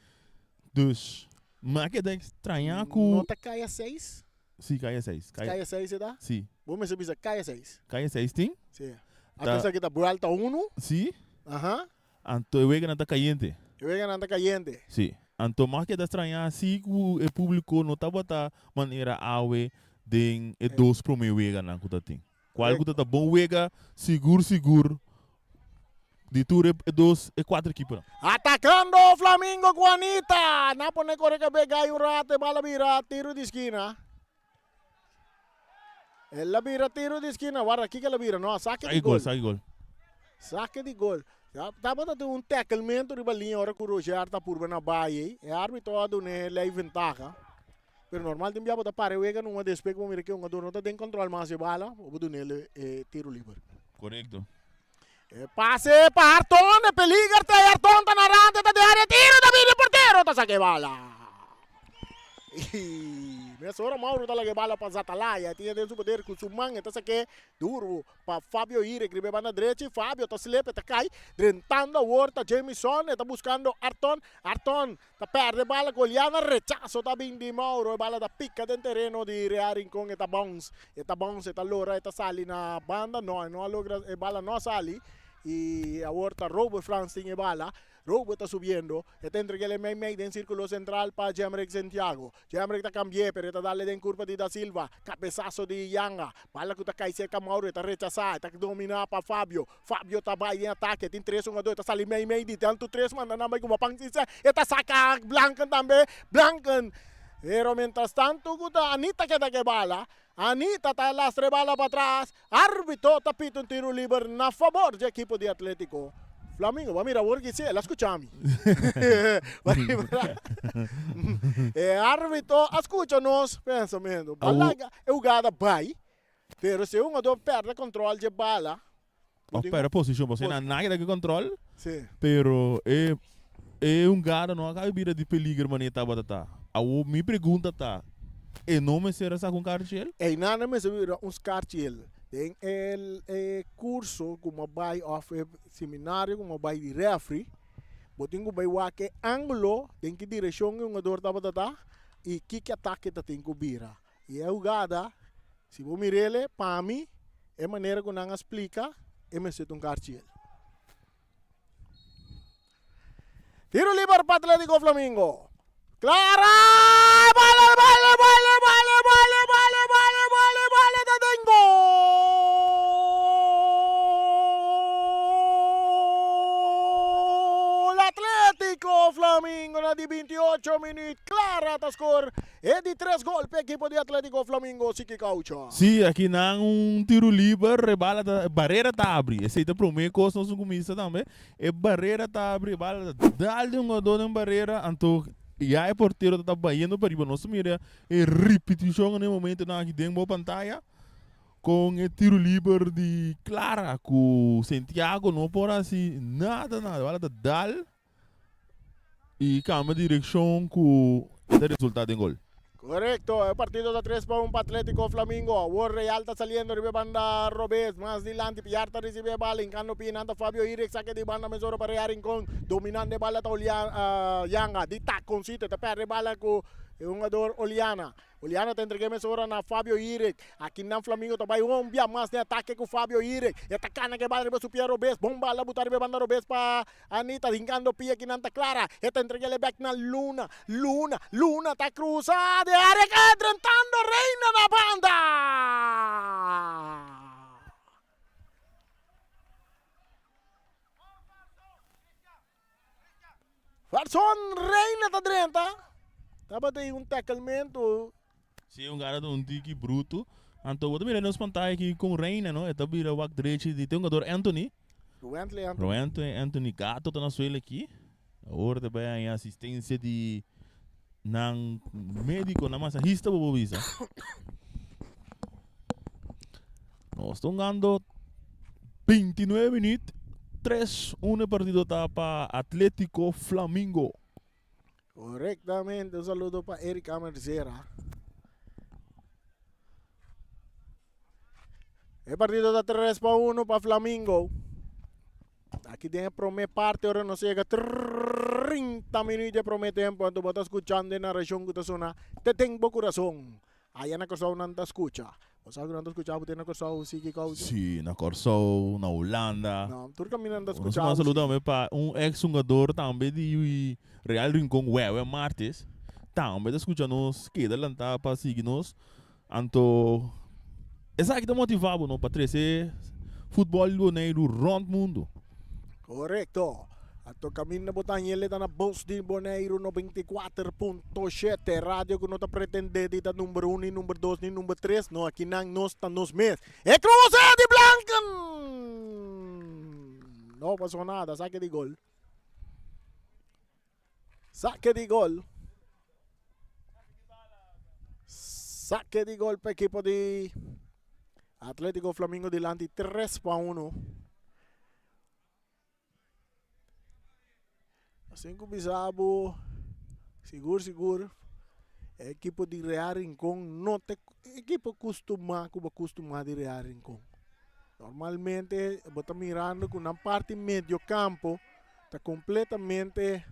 Dus mi a keda extraña cu. No ta caya seis? Sí, caya seis. Caya seis e ta? Sí. Bo mester bisa caya seis. Caya seis tin? Sí. Anto esaki ta buelta uno? Sí. Aha. Anto e weganan ta kayente. E weganan ta kayente. Sí. Anto mas keda strañá si ku e públiko no tabata manera awe den e dos promé weganan ku ta tin. Kual ku ta ta bon wega sigur sigur di tur e dos e kuater ekiponan. Atakando Flamingo ku Anita. Nan pone kore kabé gai un rato e bala bira tiro di skina. El a bira tiro di esquina. Guarda, kiko el a bira? No, saque di gol. Saque gol. Saque di gol. Ya, tabata tin un tacklemento riba linea ora ku Roger ta purba na bai ei. E arbitro a dun'é lei ventaha. Pero normal tin bia bo ta para e wega numa despues ku bo mira ke hungador no ta den control mas e bala, bo por dun'é e tiro liber. Korekto. E pase pa Arton, e peliger ta e Arton ta na rand, e ta den área, tiro ta bini, portero ta saka e bala. Mesora Mauro ta laga e bala pa Zatalaya. E tin e den su poder ku su man e ta sak'é duru pa Fabio Irek riba e banda drechi. Fabio ta slip, e ta kai. Drentando awor ta Jamison, e ta buskando Arton. Arton ta pèrdè e bala ku Oliana. Rechaso ta bin di Mauro. E bala ta pika den tereno di Real Rincon. E ta bounce, e ta bounce, e ta lora, e ta sali na banda. No, e no a logra, e bala no a sali. I awor ta Robert Frans tin e bala. Robert ta subiendo, e ta entreg'el e mei mei den sirkulo sentral pa Jemrick Santiago. Jemrick ta kambi'é, pero e ta dale den kurpa di Da Silva. Kabesaso di Yanga. Bala ku ta kai serka Mauro, e ta rechasá, e ta dominá pa Fabio. Fabio ta bai den atake, tin tres hungadó, e ta sali mei mei di tantu tres manda nan bai kuma pan sisè. E ta saka Blanken tambe, Blanken! Pero mientrastantu ku ta Anita keda ku e bala, Anita ta lastra e bala patras. Arbitro ta pita un tiro liber na fabor dje ekipo di Atletico Flamingo. Bo a mira awor ki si el a scucha mi. E arbitro a scucha nos pensamento. Balaga e hugada bay, pero si e hungador perde control dje bala. Of perde posicion, pasobra nan a keda cu control. Si. Pero e e hungada no a caba bira di peliger manera tabata ta. Awor mi pregunta ta, e no mester a saca un karchiel? Einan a mester bira un skarchiel. Den e e curso cu bo a bay of e seminario cu bo a bay di refri, bo tin cu bay wak e angulo den ki direccion e hungador tabata ta y kiko atake ta tin cu bira. Y e hugada, si bo mir'ele, pa mi, e manera cu nan a splica, e mester ta un karchiel. Tiro liber pa Atletico Flamingo. Clara! Bala, bala, bala, bala, bala, bala, bala, bala, bala, ta den gol! Atletico Flamingo na di 28 minuut. Clara ta score e di tres gol pa ekipo di Atletico Flamingo Siki Caucho. Sí, aki nan un tiro liber, e bala ta, e barera ta abri. Esei ta prome kos nos a kuminsa tambe. E barera ta abri, e bala ta dal den hungadó den barera, anto ya e portero ta ta bayendo pariba. Nos ta mira e ripitishon na e momentonan aki den bo pantaya kon e tiro liber di Clara ku Santiago no por hasi nada nada. E bala ta dal. Y cambia direccion cu e ta resulta den gol. Correcto, e partido ta 3 pa 1 pa Atletico Flamingo. Awor Real ta saliendo riba e banda robes. Mas dilanti Piar ta ricibi e bala. Hincando pie nan ta Fabio Irek. Saque di banda mesora pa Real Rincon. Dominando e bala ta Yanga. Di taconcito e ta perde e bala cu e hungador Oliana. Oliana ta entreg'é mesora na Fabio Irek. Akinan Flamingo ta bai un bia mas den atake ku Fabio Irek. E ta kana ku e bala riba su pia robes. Bon bala buta riba e banda robes pa Anita. Hinkando pia akinan ta Clara. E ta entreg'é el bek na Luna. Luna, Luna ta krusa den área ka drentando Reina na banda. Farson Reina ta drenta. Tabata ei un tacklementu. Si un gara ta un tiki bruto. Anto bo ta mira nos pantaya aki con Reina no. E ta bira wak drechi di te hungador Anthony. Ruwentley Anthony. Ruwentley Anthony Gato ta na suelo aki. Awor ta bay haña asistencia di nan medico, nan masahista bo por bisa. Nos ta hungando 29 minuut. 3-1 e partido ta pa Atletico Flamingo. Correctamente, un saludo pa Eric Amerzera. E partido ta 3 pa 1 pa Flamingo. Aki den e prome parte ora nos yega 30 minuut di e prome tempo anto bo ta skuchando e narashon ku ta sona te den bo kurason. Aya na Kòrsou nan ta skucha. Bo sa ku nan ta skucha bo te na Kòrsou si ki kousa? Si, na Kòrsou, na Hulanda. No, tur kaminda nan ta skucha Nos manda saludo tambe pa un ex hungador tambe di Real Rincon, Wewe Martes. Tambe ta skucha nos, keda lanta pa sigui nos. Anto esaki ta motiva bo no pa trece futbol di Boneiru rond mundo. Correcto. Anto caminda bo ta hañele ta na Bos di Boneiru 94.7 radio cu no ta pretende di ta number 1 ni number 2 ni number 3 no aki nan nos ta nos mes. E cruce di Blanken! No pasó nada, saque di gol. Saque di gol. Saque di gol pa equipo di Atletico Flamingo dilanti 3 pa 1. Así ku bisabu sigur sigur. E ekipo di Real Rincon no ta e ekipo kustumá ku bo kustumá di Real Rincon. Normalmente bo ta mirando ku nan parti medio kampo ta kompletamente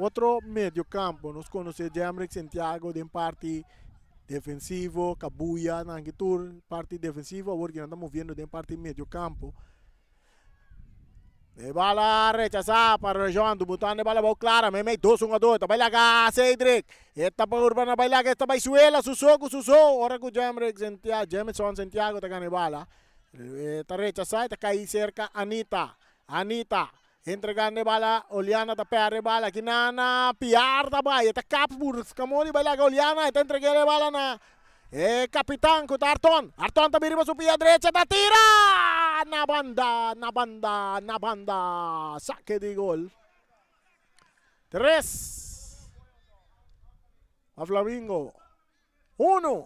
otro medio kampo. Nos konosé Jemrick Santiago den parti defensivo, Kabuya nan ki tur parti defensivo awor ki nan ta moviendo den parti medio kampo. E bala rechasá pa Rejon, botando e bala abou Clara, meimei dos hungador, ta bai laga Cedric, e ta purba na bai laga, e ta bai suela, su so ku su so, ora ku Jemrick Santiago, Jemison Santiago ta gana e bala, e ta rechasá, e ta kai serka Anita, Anita entregando e bala, Oliana ta pèrdè e bala, kinan na Piar ta bai, e ta kap Buscamori bai laga Oliana, e ta entreg'é e bala na E kapitan ku ta Arton. Arton ta bira riba su pia drecha ta tira! Na banda, na banda, na banda. Sake di gol. Tres pa Flamingo. Uno.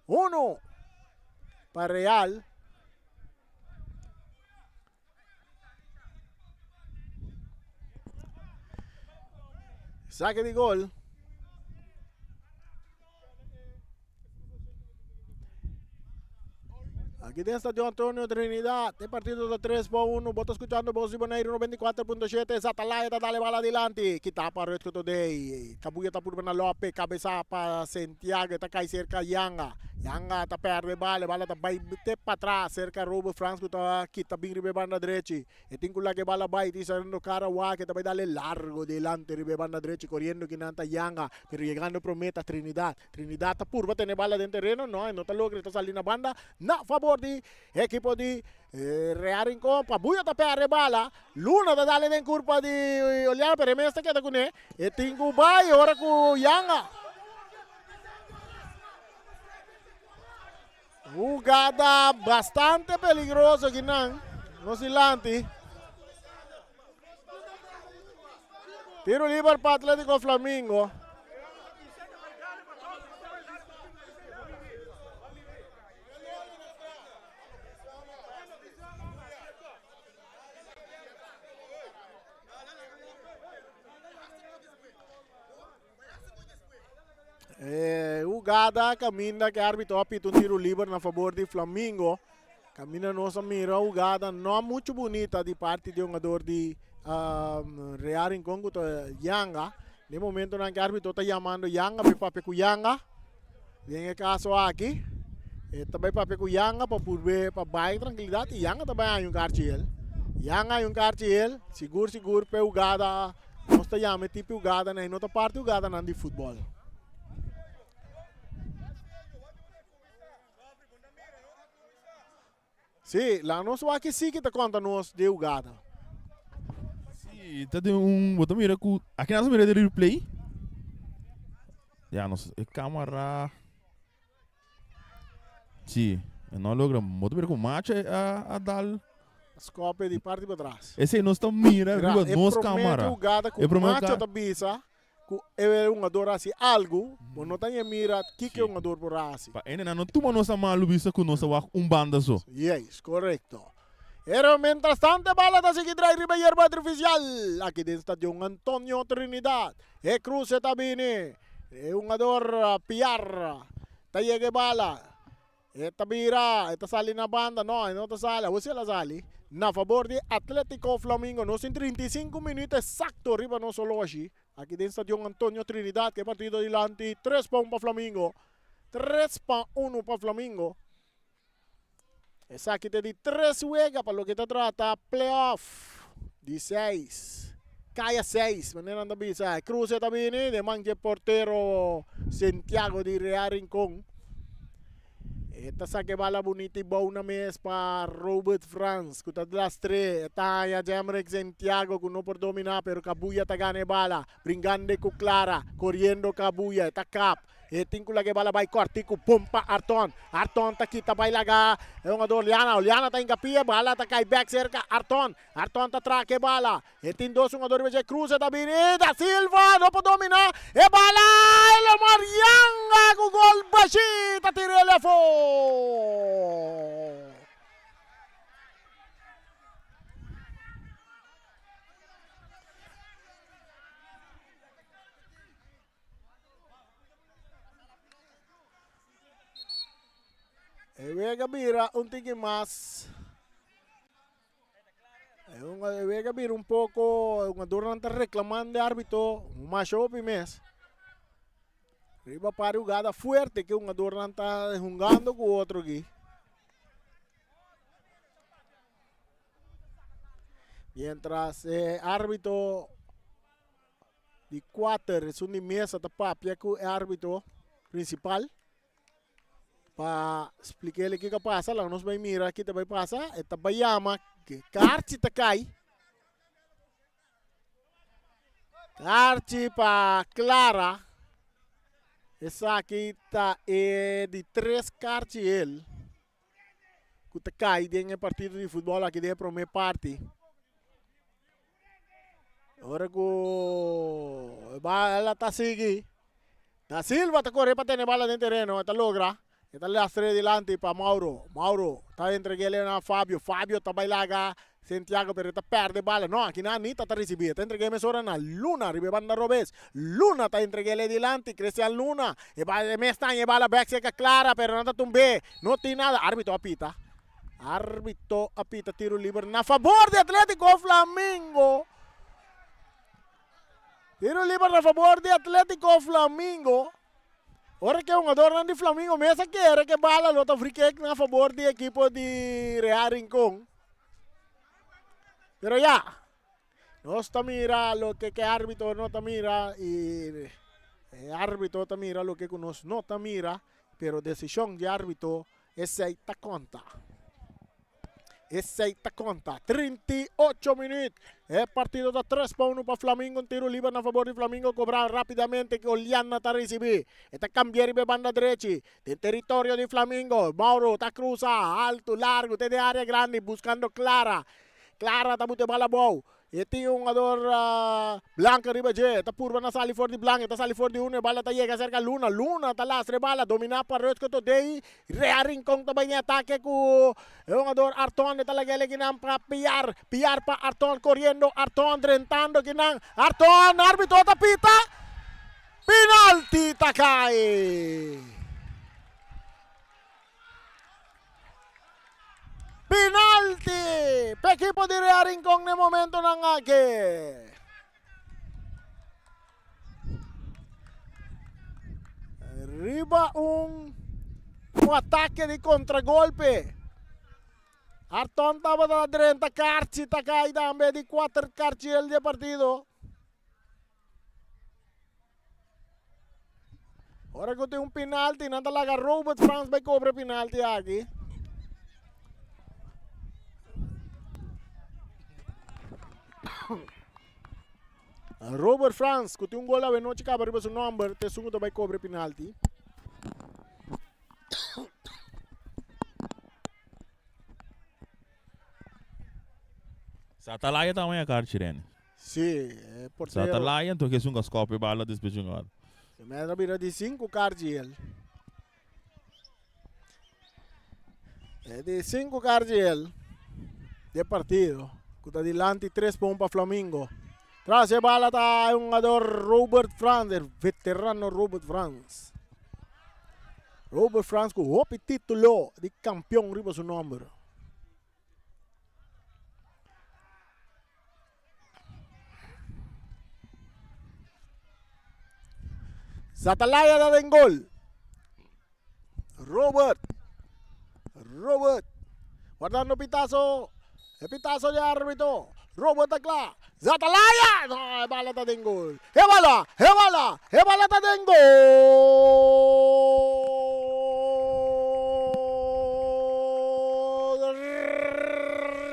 Uno pa Real. Saque di gol. Aquí den Estadio Antonio Trinidad. E partido ta 3 pa 1. Bo ta escuchando Voz di Boneiru 94.7. Zatalaya ta dale bala adelante. Kita pa Rutger Todey. Cabuya ta purba na Lope. Cabeza pa Santiago. Ta cai cerca Yanga. Yanga ta perde bala, e bala ta bai te patras serka Robert Frans ku ta kita bin riba e banda drechi. E tin ku laga e bala bai, tin saliendo kara wak, e ta bai dale largo delante riba e banda drechi koriendo kinan ta Yanga, pero yegando prome ta Trinidad. Trinidad ta purba tene e bala den tereno, no, e no ta logra, e ta sali na banda na fabor di ekipo di Real Rincon. Pabuyo ta perde e bala, Luna ta dale den kurpa di Oliana pero e mes ta keda kuné, e tin ku bai ora ku Yanga. Hugada bastante peligroso kinan. Nos dilanti. Tiro liber pa Atletico Flamingo. E hugada caminda que arbitro a pita un tiro liber na favor di Flamingo. Caminda nos a mira hugada no mucho bunita di parti di hungador di um, Real Rincon ku ta Yanga. Den momento nan que arbitro ta llamando Yanga bai papia ku Yanga. Den e caso aki, e ta bai papia ku Yanga pa purbe pa bai tranquilidad y Yanga ta bai haña un karchi el. Yanga haña un karchi el, sigur sigur pe hugada Nos ta yama e tipo hugadanan, e no ta parti hugadanan di futbòl. Sí, laga nos wak e siki ta konta nos di e hugada. Sí, ta den un, bo ta mira ku, aki nan sa mira den replay. Ya, nos, e kamera. Sí, e no a logra. Bo ta mira ku Macho a, a dal. Skope di parti pa tras. Esei nos ta mira Mira, riba e nos promé kamara. jugada ku E promé Macho ka ta bisa ku e hungador hasi algu, bo no ta ñe mira kiko e Sí. hungador por a hasi. Pa hendenan no tuma nos a malu bisa ku nos a wak un banda so. Yes, korekto. Pero mientras tanto e bala ta sigui drai riba e yerba artificial aki den Stadion Antonio Trinidad. E cruce ta bini. E hungador Piar ta yega e bala. E ta bira, e ta sali na banda. No, e no ta sali. Awor si el a sali. Na fabor di Atletico Flamingo. Nos tin 35 minuut exacto riba nos oloshi. Aki den Stadion Antonio Trinidad. Ke partido dilanti 3 pa 1 pa Flamingo. 3 pa 1 pa Flamingo. Esaki ta di tres wega pa loke ta trata playoff di seis. Kaya seis, manera nan ta bisa. E cruce ta bini den man dje portero Santiago di Real Rincon. E ta saka e bala bunita i bou na mes pa Robert Frans ku ta lastre. E ta haña Jemrick Santiago ku no por domina pero Kabuya ta gana e bala. Bringando ku Clara, koriendo Kabuya, e ta kap. E tin ku laga e bala bai kòrtiku, pum pa Arton. Arton ta kita bai laga e hungador Oliana. Oliana ta hinka pia, bala ta kai bèk serka Arton. Arton ta traka e bala. E tin dos hungador riba dje. Cruz e ta bini. Da Silva no por dominá e bala. Elomar Yanga ku gol bashí ta tira el afó. E wega bira un tiki mas. E wega bira un poko, e hungadornan ta reklamando e arbitro masha hopi mes. Riba par di hugada fuerte ku e hungadornan ta hungando ku otro aki. Mientras e arbitro di kuater, esun di mesa ta papia ku e arbitro prinsipal. Pa splik'é kiko a pasa, laga nos bai mira ki ta bai pasa. E ta bai yama karchi ta kai. Karchi pa Clara. Esaki ta e di tres karchi el ku ta kai den e partido di futbòl aki den e promé parti. Ora ku e bala ta sigui, Da Silva ta kore pa tene bala den tereno, e ta logra, e ta lastra dilanti pa Mauro, Mauro ta entreg'é na Fabio, Fabio ta bai laga Santiago pero e ta pèrdè bala, no aki na Anita ta risibí, e ta entreg'é mesora na Luna riba e banda robes, Luna ta entreg'é dilanti, Cristian Luna, e bala e mes taña e bala bèk serka Clara pero nan ta tumb'é, no tin nada, arbitro a pita. Arbitro a pita tiro liber na fabor di Atletico Flamingo. Tiro liber na fabor di Atletico Flamingo. Ora ke hungadornan di Flamingo mes a kere ke bala lo ta free kick na fabor di ekipo di Real Rincon. Pero ya, nos ta mira loke ke arbitro no ta mira y e arbitro ta mira loke ku nos no ta mira, pero desishon di arbitro Esei ta konta. Esei ta konta. 38 minuut. E partido ta 3 pa 1 pa Flamingo. Un tiro liber na favor di Flamingo. Cobra rapidamente que Oliana ta recibi. E ta cambia riba e banda drechi. Den territorio di Flamingo. Mauro ta cruza alto, largo, te den area grandi buscando Clara. Clara ta bute bala abou. E tin un hungador Blanco riba dje. E ta purba na sali for di Blanco. E ta sali for di uno. E bala ta yega serka Luna. Luna ta lastra e bala. Dominá pa Rutger Todei. Rea Rincon ta bai den atake ku e hungador Arton. E ta laga el kinan pa Piar. Piar pa Arton koriendo. Arton drentando kinan. Arton! Arbitro ta pita. Penalti ta kai. Penalti pa ekipo di Real Rincon na e momentonan aki. Riba un un atake di contragolpe. Arton tabata drenta karchi ta kai tambe di kuater karchi el di e partido. Ora ku tin un penalti, nan ta laga Robert Frans bai kobra e penalti aki. Robert Frans, ku tin un gol awe nochi kaba riba su nomber, ta esun ku ta bai kobra e penalti. Satalaya ta waya karchi Rene. Sí, e portero. Satalaya anto ke esun ka skop e bala despues di un ora. E mester a bira di sinku karchi el. E di sinku karchi el di e partido ku ta dilanti tres pa un pa Flamingo. Tras e bala ta e hungador Robert Frans, e veterano Robert Frans. Robert Frans ku hopi titulo di kampion riba su nomber. Zatalaya ta den gol. Robert. Robert. Guardando pitazo. E pitazo di arbitro. Robert ta kla. Zatalaya! No, e bala ta den gol. E bala, e bala, e bala ta den gol!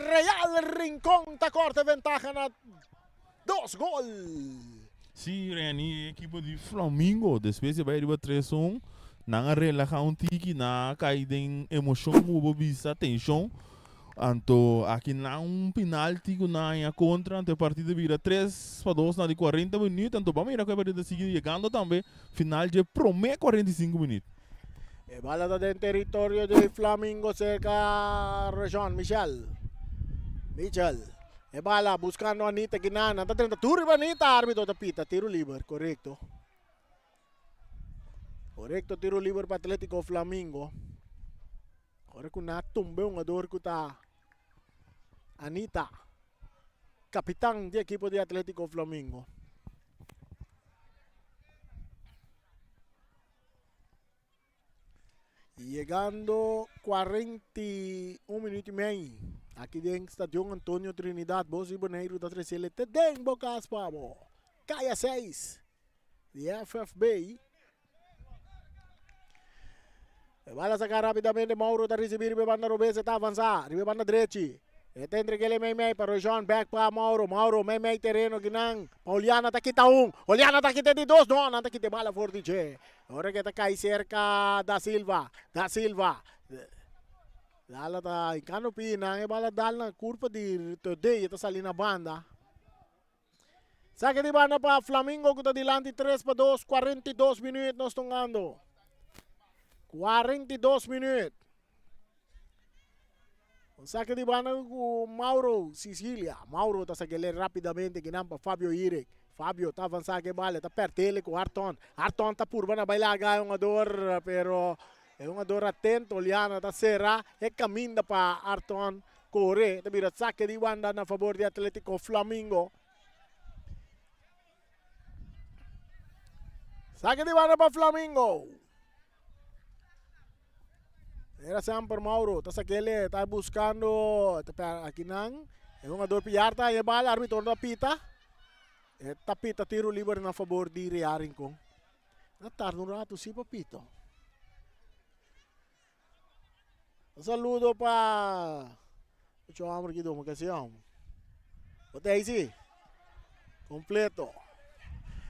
Real Rincon ta korta e ventaha na dos gol. Sí, Reni, e ekipo di Flamingo despues di bai riba tres un, nan a relaha un tiki, nan a kai den emoshon ku bo bisa, tenshon. Anto aki nan un penalti ku nan haña kontra, anto e partido bira 3-2 na di 40 minuut. Anto ban mira ku e partido ta sigui yegando tambe final dje promé 45 minuut. E bala ta den teritorio di Flamingo serka Rejon Michel. Michel. E bala buscando Anita Guinana. Ta drenta tur riba Anita. Arbitro ta pita. Tiro liber. Correcto. Correcto tiro liber pa Atletico Flamingo. Ora ku nan a tumba e hungador ku ta Anita, kapitan di ekipo di Atletico Flamingo. Yegando 41 minuut y mei aki den Stadion Antonio Trinidad, Bos di Boneiru ta tresele te den bo kas pa bo. Kaya 6 di FFB. E bala saca rapidamente, Mauro ta ricibi riba e banda robes, e ta avanza riba e banda drechi. E ta entregele mei mei pa Rojon, back pa Mauro, Mauro mei mei tereno kinan. Pa Oliana ta kita un, Oliana ta kita di dos, no, nan ta kita e bala for di dje. Ora ke ta kai serka Da Silva, Da Silva. Dala ta hinkando pina, e bala dal na kurpa di Todey, e ta sali na banda. Sake di banda pa Flamingo ku ta dilanti 3-2, 42 minuut nos tungando. 42 minuut. Un sake di banda ku Mauro Sicilia. Mauro ta sakele rapidamente kinan pa Fabio Irek. Fabio ta avansa ke bala, ta pertele ku Arton. Arton ta purba na bai laga e hungador, pero e hungador atento Oliana ta sera e kaminda pa Arton kore. Ta bira sake di banda na fabor di Atletico Flamingo. Sake di banda pa Flamingo. Era semper Mauro ta sakele ta buscando ta aki nan e hungador Piar ta haña bal arbitro ta pita e ta pita tiro liber na fabor di Real Rincon na tarda un rato si pa pita un saludo pa ocho homber ki doma kasi homber bo ta ei si. Completo.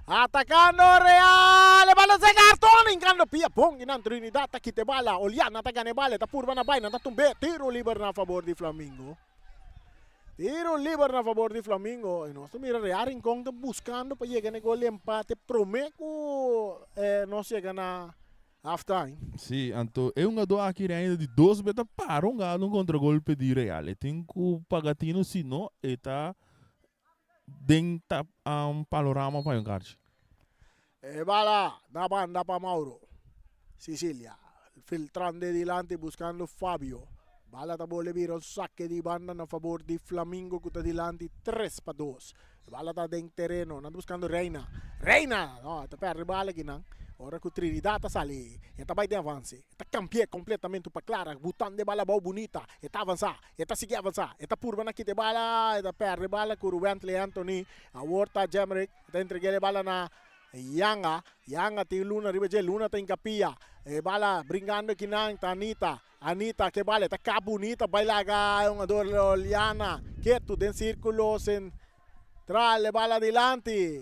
Atacando Real. E bala se cartón. Hincando pia. Bon inan Trinidad ta quita e bala. Oliana ta gana e bala. Ta purba na bay. Nan ta tumbe. Tiro liber na favor di Flamingo. Tiro liber na favor di Flamingo. Y nos ta mira Real Rincón ta buscando pa yega na e gol di empate. Prome cu eh, nos yega na half time. Sí, anto e hungadó aki Reina di dos be ta para un gado un contragolpe di Real. E tin cu paga tino si no e ta den ta um, panorama pa un karchi. E bala na banda pa Mauro. Sicilia filtrando dilanti buscando Fabio. Bala ta bole bira un saque di banda na favor di Flamingo cu ta dilanti 3-2. Bala ta den tereno, nan ta buscando Reina. Reina! No, ta perde bala aki nan. Ora cu Trinidad ta sali, e ta bay den avance. E ta cambi'e completamente pa Clara, butando e bala abao bunita. E ta avansa, e ta sigui avansa, e ta purba na kita e bala, e ta perde bala cu Rubentley Anthony. Awor ta Jemrick, e ta entrega e bala na Yanga. Yanga tin Luna riba dje, Luna ta hincapia. E bala bringando aki nan ta Anita. Anita ke bala, e ta kap bunita bai laga e hungador Loliana ketu den sirkulo sentral e bala dilanti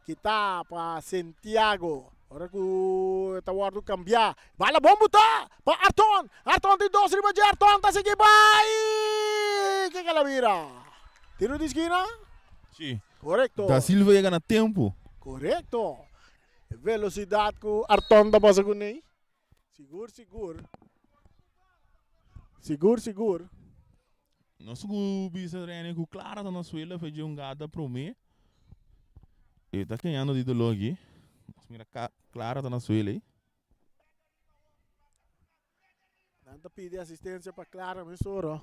kita pa Santiago ora ku e ta wòrdu kambiá bala bon butá pa Arton Arton tin dos riba dje Arton ta sigui bai kiko el a bira tiro di skina Sí. korekto Da Silva yega na tempu. korekto e velosidat ku Arton ta pasa kuné. Sigur sigur. Sigur sigur. Nos ku bisa Rene ku Clara ta na suela fe dje un gata prome. E ta keñando di dolor aki. Nos mira Clara ta na suela ei. Nan ta pidi asistencia pa Clara mesora.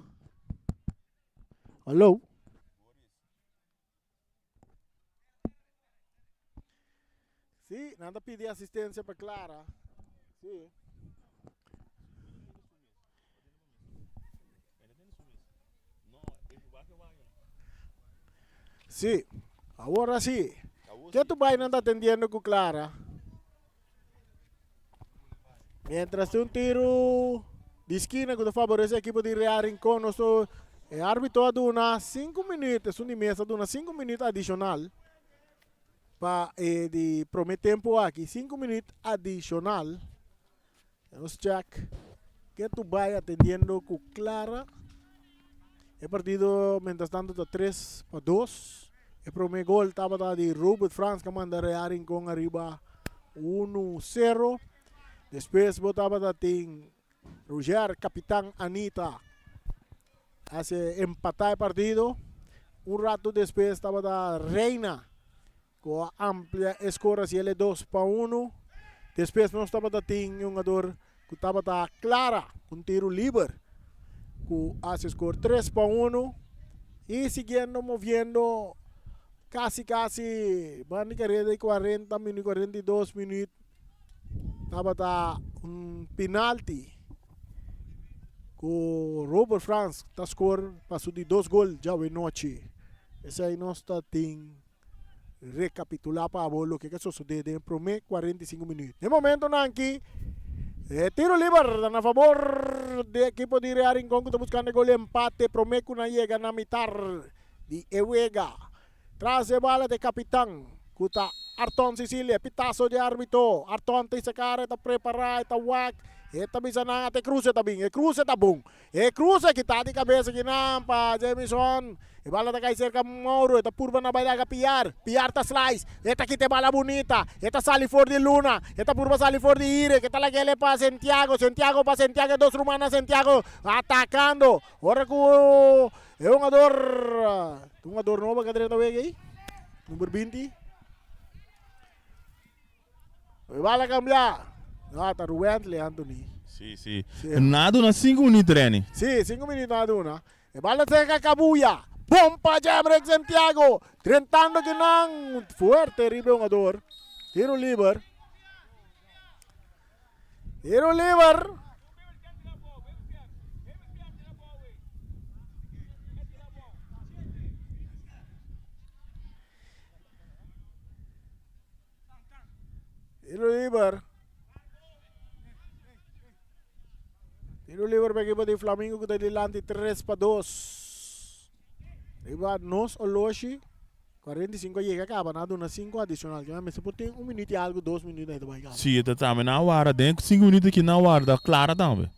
Hallo. Sí, nan ta pidi asistencia pa Clara. Sí. Sí, ahora sí. ¿Qué tu vai nan ta atendiendo cu Clara? Mientras un tiro di esquina cu ta favorece equipo di Real Rincon. Nos e arbitro a duna 5 minuut, esun di mesa a duna 5 minuut adicional pa e di prome tempo aki. 5 minuut adicional. Nos check ke tu bai atendiendo cu Clara. E partido mientras tanto ta 3-2. E prome gol tabata di Robert Frans que manda Real Rincon arriba 1-0. Despues bo tabata tin Roger Capitán Anita hace empata e partido. Un rato despues tabata Reina ku a amplia e score haciele 2-1. Despues nos tabata tin hungador. ku tabata klara ku un tiru liber ku a hasi skor 3-1 i siguiendo moviendo kasi kasi banda di kareda di 40 minüt 42 minüt tabata un penalti ku Robert Frans ta skor pa su di dos gol djawe nochi. Esei nos ta tin Rekapitulá pa abo loke ke sosodé den e promé 45 minüt. Den momentonan aki, e tiro liber ta na fabor di ekipo di Real Rincon ku ta buskando e gol di empate promé ku nan yega na mitar di e wega. Tras e bala ta e kapitan ku ta Arton Cecilia. Pitaso di arbitro. Arton ta hisa kara, e ta prepará, e ta wak, e ta bisa nan ata e kruse ta bin. E kruse ta bon. E cruza kita di cabeza kinan pa Jamison. E bala ta cay cerca Mauro. E ta purba na bay laga Piar. Piar ta slice. E ta kita e bala bunita. E ta sali for di Luna. E ta purba sali for di Ire. Ke ta lagele pa Santiago. Santiago pa Santiago. E dos rumannan Santiago atacando. Ora cu e hungador, hungador nobo ka drenta wega ey. Number 20. E bala cambia. No, ta Ruwentley Anthony. Sí, sí. Sí. Na duna 5 minuut, Renny. Sí, 5 minuut na duna. E bala cerca Cabuya. Bompa Jemrick Santiago. Drentando kinan. Fuerte riba e hungador. Tiro liber. Tiro liber. Tiro liber. Tiro liber pa equipo di Flamingo ku ta dilanti 3-2. Riba nos oloshi 45 a yega kaba na duna 5 adicional. Kema mester por tin un minuut y algo, dos minuut na bai kaba. Si, ta tambe na warda. Den 5 minuut aki na warda Clara tambe.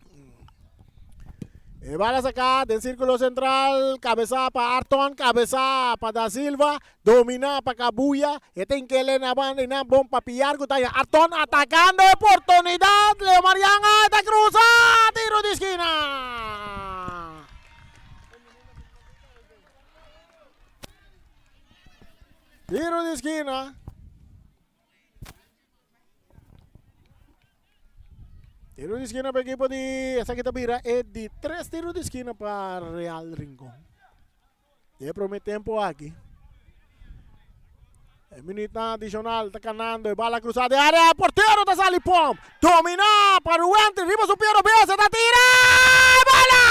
E bala saká den sírkulo sentral, kabesá pa Arton, kabesá pa Da Silva, dominá pa Kabuya, e tin kele na banda i nan bon pa Piar ku ta haña Arton atakando e oportunidat, Leo Marian a ta krusa, tiro di skina. Tiro di skina. Tiro di esquina pa equipo di esaki ta bira e di tres tiro di esquina pa Real Rincon. E prome tempo aki. E minuut adicional ta ganando e bala cruzada de área. Portero ta sali pom. Domina pa Ruente. Riba su pie robes. Ta tira. Bala!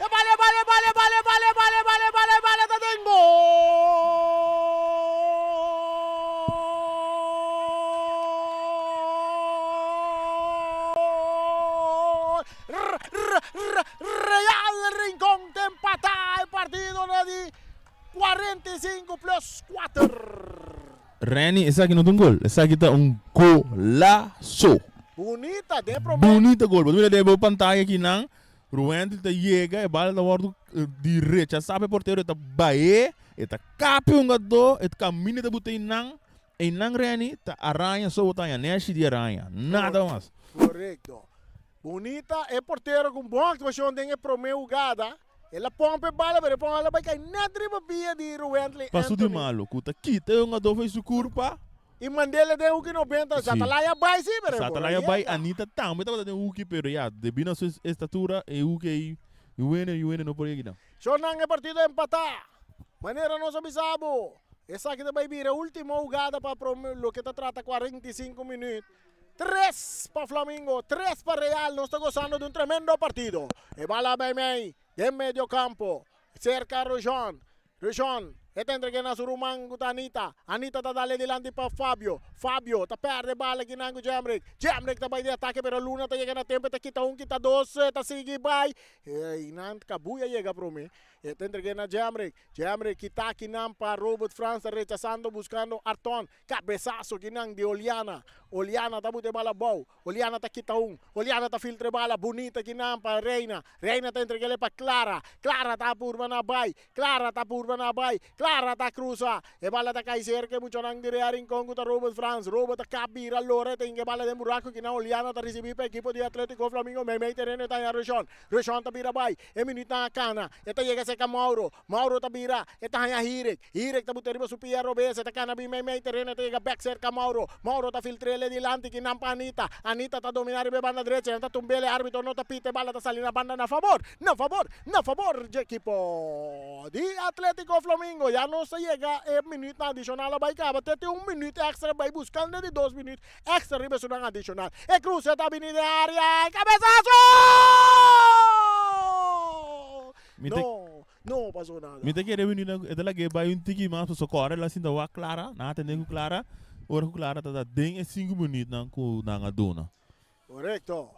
E bala, e bala, e bala, e bala, e bala, e bala, e bala, e bala, e bala ta den gol! Real Rincon ta empatá e partido na di 45 plus 4. Renny, esaki no ta un gol, esaki ta un golazo. Bunita den promé. Bunita gol. Bo ta mira den bo pantaya akinan. Ruwentel ta yega, e bala ta wòrdu di rechasá pa e portero, e ta baé, e ta kapi hungadó, e kaminda ta buta einan, einan Renny ta araña so bo ta haña nèshi di araña, nada mas. Korekto. Bunita e portero ku un bon aktuashon den e promé hugada, el a pòmp e bala pero e pòmp a bai kai nèt riba pia di Ruwentley Paso di Anthony. malo ku ta kita e hungadó for su kurpa. I mand'el den huki 90, Sí. Satalaya bai sí, pero e por a Satalaya bai, yega. Anita tambe tabata den huki, pero ya, debí na su estatura, e huki ei, Juwene, Juwene no por yega nan. Shornan e partido a empatá. Manera nos a bisa bo, esaki ta bai bira e ultimo hugada pa prome loke ta trata 45 minuut. Tres pa Flamingo, tres pa Real, nos ta gozando di un tremendo partido. E bala mei mei den medio campo, cerca Rujon. Rushon, e ta entreg'é na su ruman ku ta Anita. Anita ta dal e dilanti pa Fabio. Fabio ta pèrdè e bala kinan ku Jemrick. Jemrick ta bai di atake pero Luna ta yega na tempu e ta kita un kita dos e ta sigui bai. E nan Kabuya yega promé. E ta entreg'é na Jemrick. Jemrick kita kinan pa Robert Frans ta rechasando buskando Arton. Kabesaso kinan di Oliana. Oliana ta buta e bala abou. Oliana ta kita un. Oliana ta filtra e bala bunita kinan pa Reina. Reina ta entreg'el pa Clara. Clara ta purba na bai. Clara ta purba na bai. Clara ta cruza. E bala ta cay cerca e muchanan di Real Rincon cu ta Robert Frans. Robert ta cap bira lora e ta hinca e bala den buraco kinan Oliana ta ricibi pa ekipo di Atletico Flamingo. Meimei tereno e ta haña Rushon. Rushon ta bira bai. E minuutnan a cana. E ta yega cerca Mauro. Mauro ta bira. E ta haña Hirek. Hirek ta buta riba su pia robes. E ta cana bin meimei tereno. E ta yega bek cerca Mauro. Mauro ta filtr'el e dilanti kinan pa Anita. Anita ta domina riba e banda drecha. Nan ta tumb'el e arbitro no ta pita. E bala ta sali na banda na fabor. Na fabor. Na fabor dje ekipo di Atletico Flamingo. Ya nos ta yega e minuutnan adicional a bai caba. Te tin un minuut extra bai buscando di dos minuut extra riba esunnan adicional. E cruce ta bini den area. E cabezazo! Mi ta, No, no pasó nada. mi ta kere bini na, e ta lag'é bai un tiki mas pasobra kòrda el a sinta wak Clara, nan a tende ku Clara, ora ku Clara ta ta den e sinku minütnan ku nan a duna. Korekto.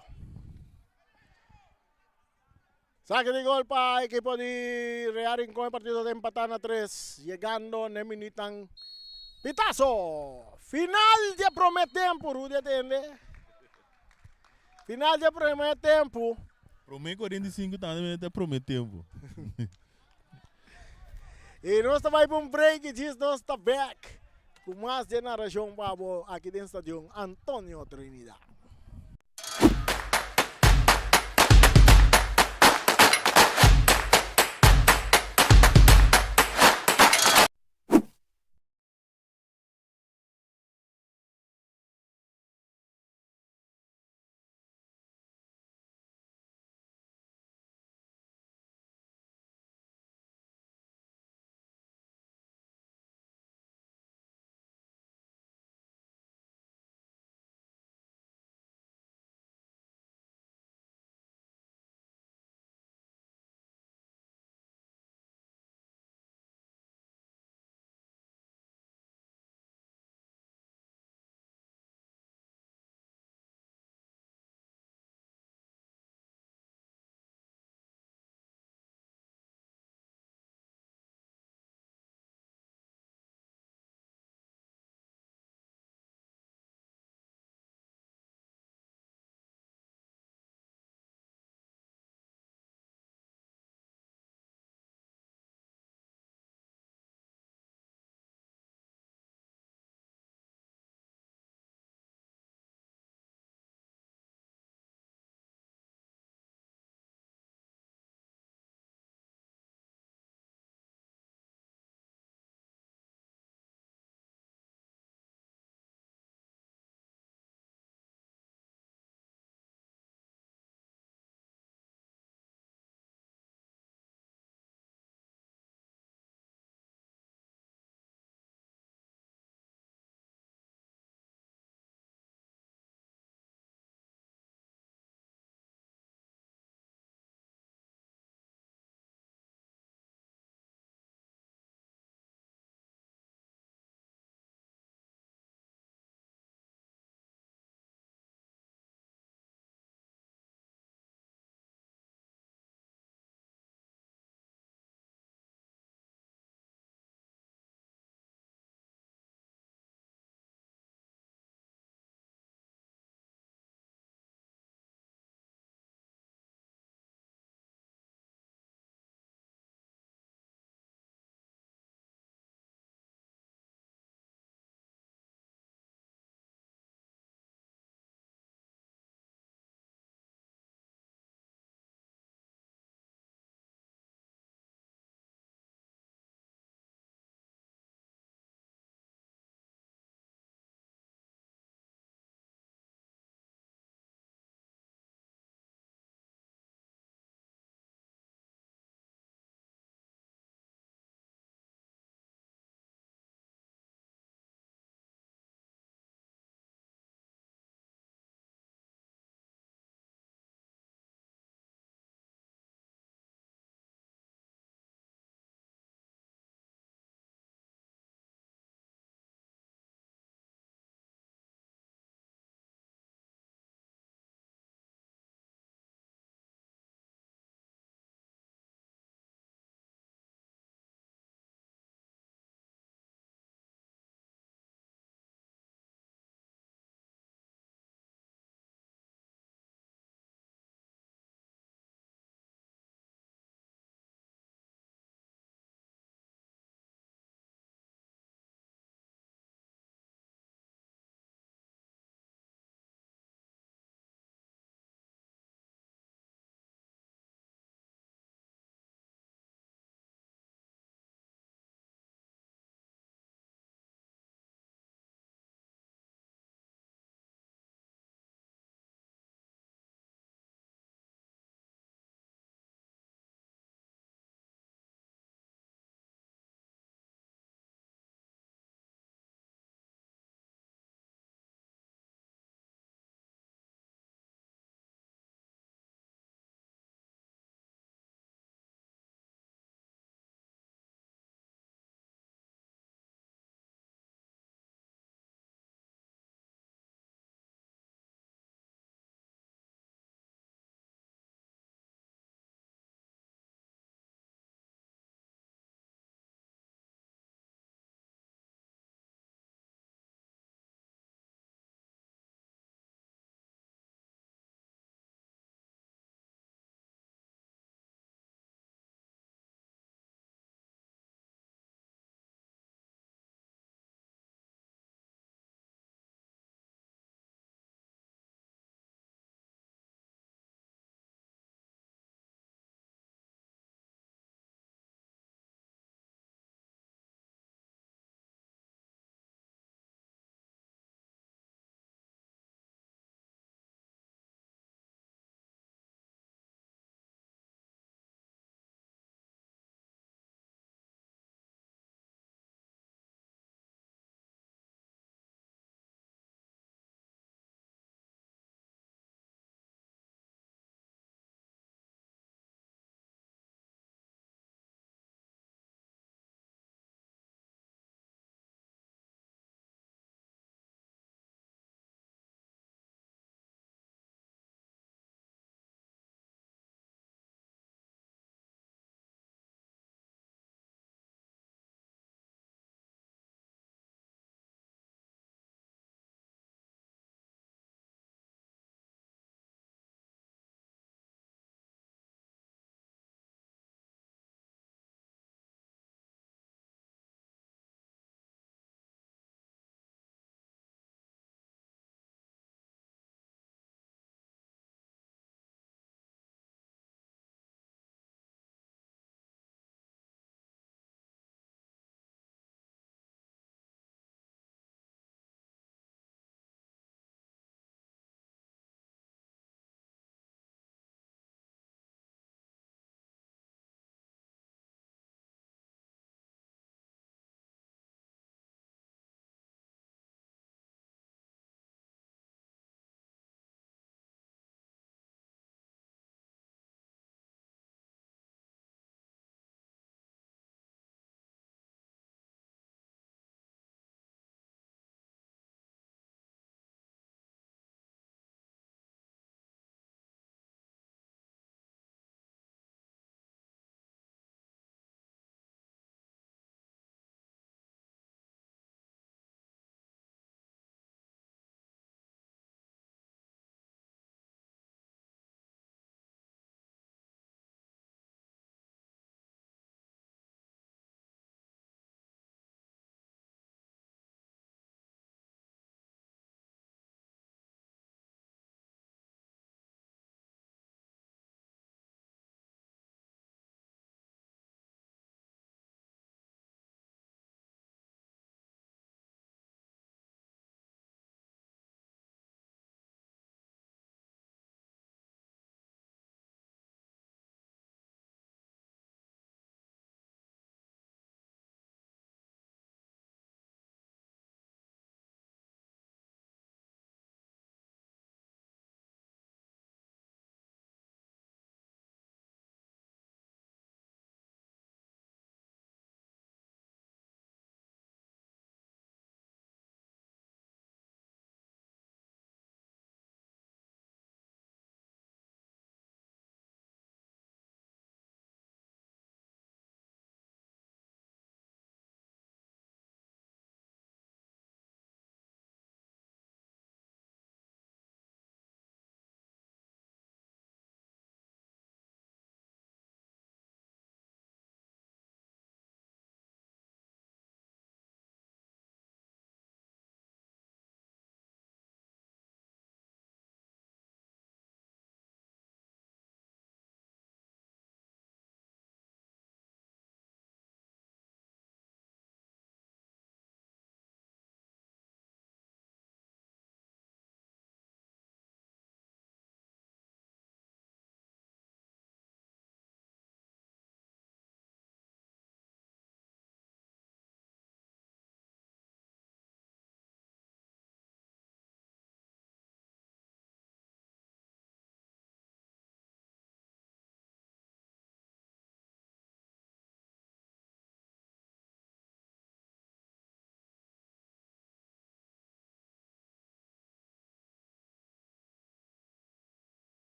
Sake di gol pa ekipo di Real Rincon. E partido ta empatá na tres, yegando n'e minütnan pitaso final di e promé tempu. Rudy a tende. Final di e promé tempu. Promé 45 tambe ta promé tempu. I nos ta bai pa un break i djis nos ta bek ku mas di e narashon pa bo aki den Stadion Antonio Trinidad.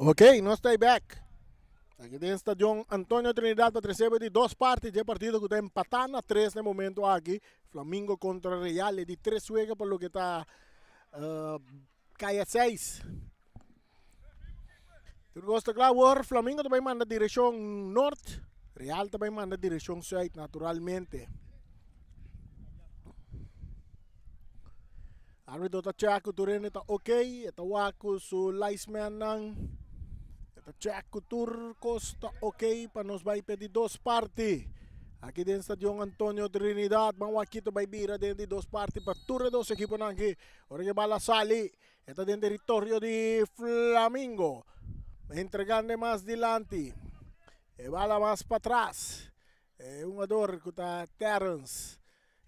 Ok, nos ta back. Aki den Stadion Antonio Trinidad pa trece di dos parti di partido cu ta empata na tres na momento aki. Flamingo contra Real di tres wega pa loke ta Kaya 6. Tur cos ta cla awor. Flamingo ta bay manda direccion nort. Real ta bay manda direccion zuid naturalmente. Arbitro ta check ku tur hende ta ok. E ta wak ku su linesman nan. E ta check ku tur kos ta ok pa nos bai pe di dos parti. Aki den Stadion Antonio Trinidad. Ban wak kito bai bira den di dos parti pa tur e dos ekiponan aki. Ora ke bala sali, e ta den teritorio di Flamingo. Entregando mas dilanti. E bala mas patras. E hungador ku ta Terrence.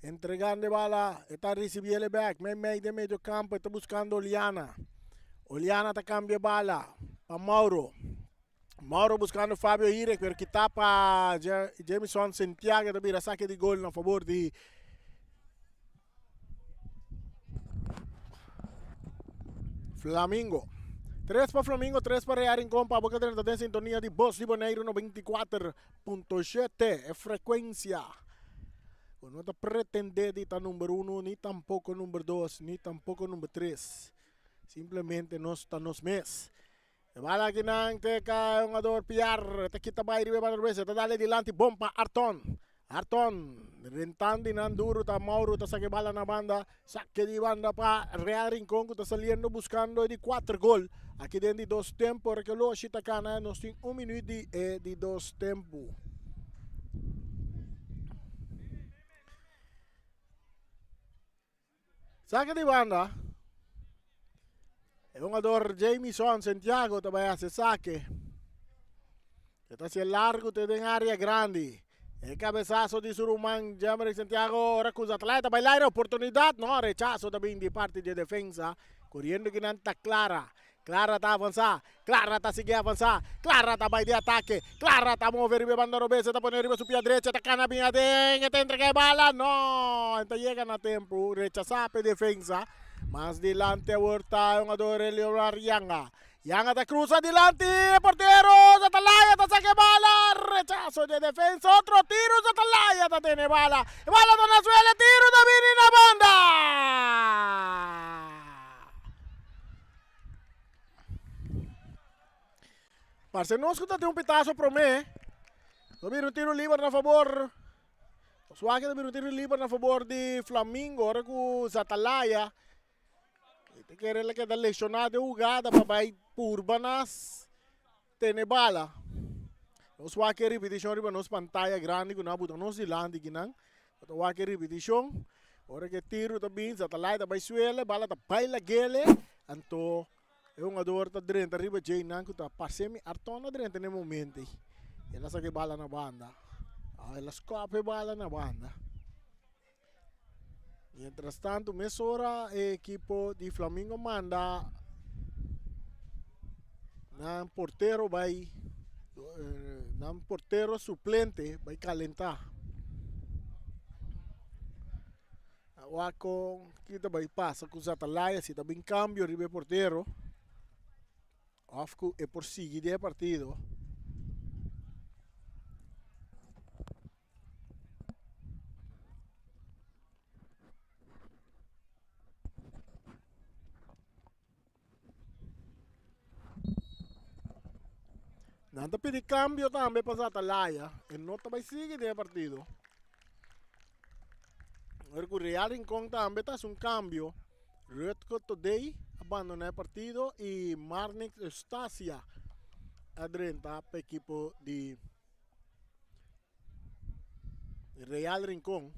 Entregando e bala, e ta ricibi ele back. Mei mei den medio campo, e ta buscando Oliana. Oliana ta cambia e bala pa Mauro. Mauro buscando Fabio Irek, pero kita pa Jamison Santiago, ta bira saque di gol na favor di Flamingo. 3 pa Flamingo, 3 pa Real Rincón. Pa boca drenta den sintonia di Bos di Boneiru 94.7. E frecuencia. Ku no ta pretende di ta number 1, ni tampoco number 2, ni tampoco number 3. Simplemente nos ta nos mes. E bala aki nan te ka hungador Piar. Ta kita bai riba e bala revés. Ta dale dilanti bon pa Arton. Arton rentando y nan duro ta Mauro ta saca e bala na banda. Saque di banda pa Real Rincon cu ta saliendo buscando e di 4 gol. Aki den di dos tempo ora cu Loshi ta cana nos tin un minuut di e di dos tempo. Saque di banda. E hungador Jamison Santiago ta bai haci saque. E ta haci largo te den area grandi. E cabezazo di su ruman Jamerick Santiago ora cu Atleta bai laira oportunidad. No, rechazo ta bin di parti di defensa. Corriendo kinan ta Clara. Clara ta avansa, Clara ta sigui avansa, Clara ta bai di atake, Clara ta move riba e banda robes, e ta pone riba su pia drecha, e ta kana bin aden, e ta entrega e bala, no, e ta yega na tempu, rechasa p'e defensa, mas dilanti awor ta e hungador Leonard Yanga, Yanga ta crusa dilanti e portero, Zatalaya ta saka e bala, rechaso di e defensa, otro tiro, Zatalaya ta tene e bala, e bala ta na suela, e tiro ta bini na banda! Parce nos ku ta tin un pitazo promé. Ta bira un tiro liber na fabor. Suake ta bira un tiro liber na fabor di Flamingo. Ora ku Zatalaya. Ta kere la keda lesioná den hugada pa bai purba nas tene bala. Nos wak e ripitishon riba nos pantaya grandi ku nan a buta nos dilanti kinan. Bo ta wak e ripitishon. Ora ku e tiro ta bin, Zatalaya ta bai suela, bala ta bai lagele. Anto e hungador ta drenta riba dje nan ku ta parse mi Arton a drenta na e momento ei. El a saka e bala na banda. El a skòp e bala na banda. Mientras tanto mesora e ekipo di Flamingo manda nan portero bai nan portero suplente bai kalentá. A wak kon ki ta bai pasa ku Zatalaya si ta bin kambio riba e portero òf ku e por sigui den e partido. Nan ta pidi cambio tambe pa Zatalaya. E no ta bai sigui den e partido. Ora cu Real Rincon tambe ta haci un cambio. Rutger Todey a bandona e partido y Marnix Eustacia a drenta pa ekipo di Real Rincon.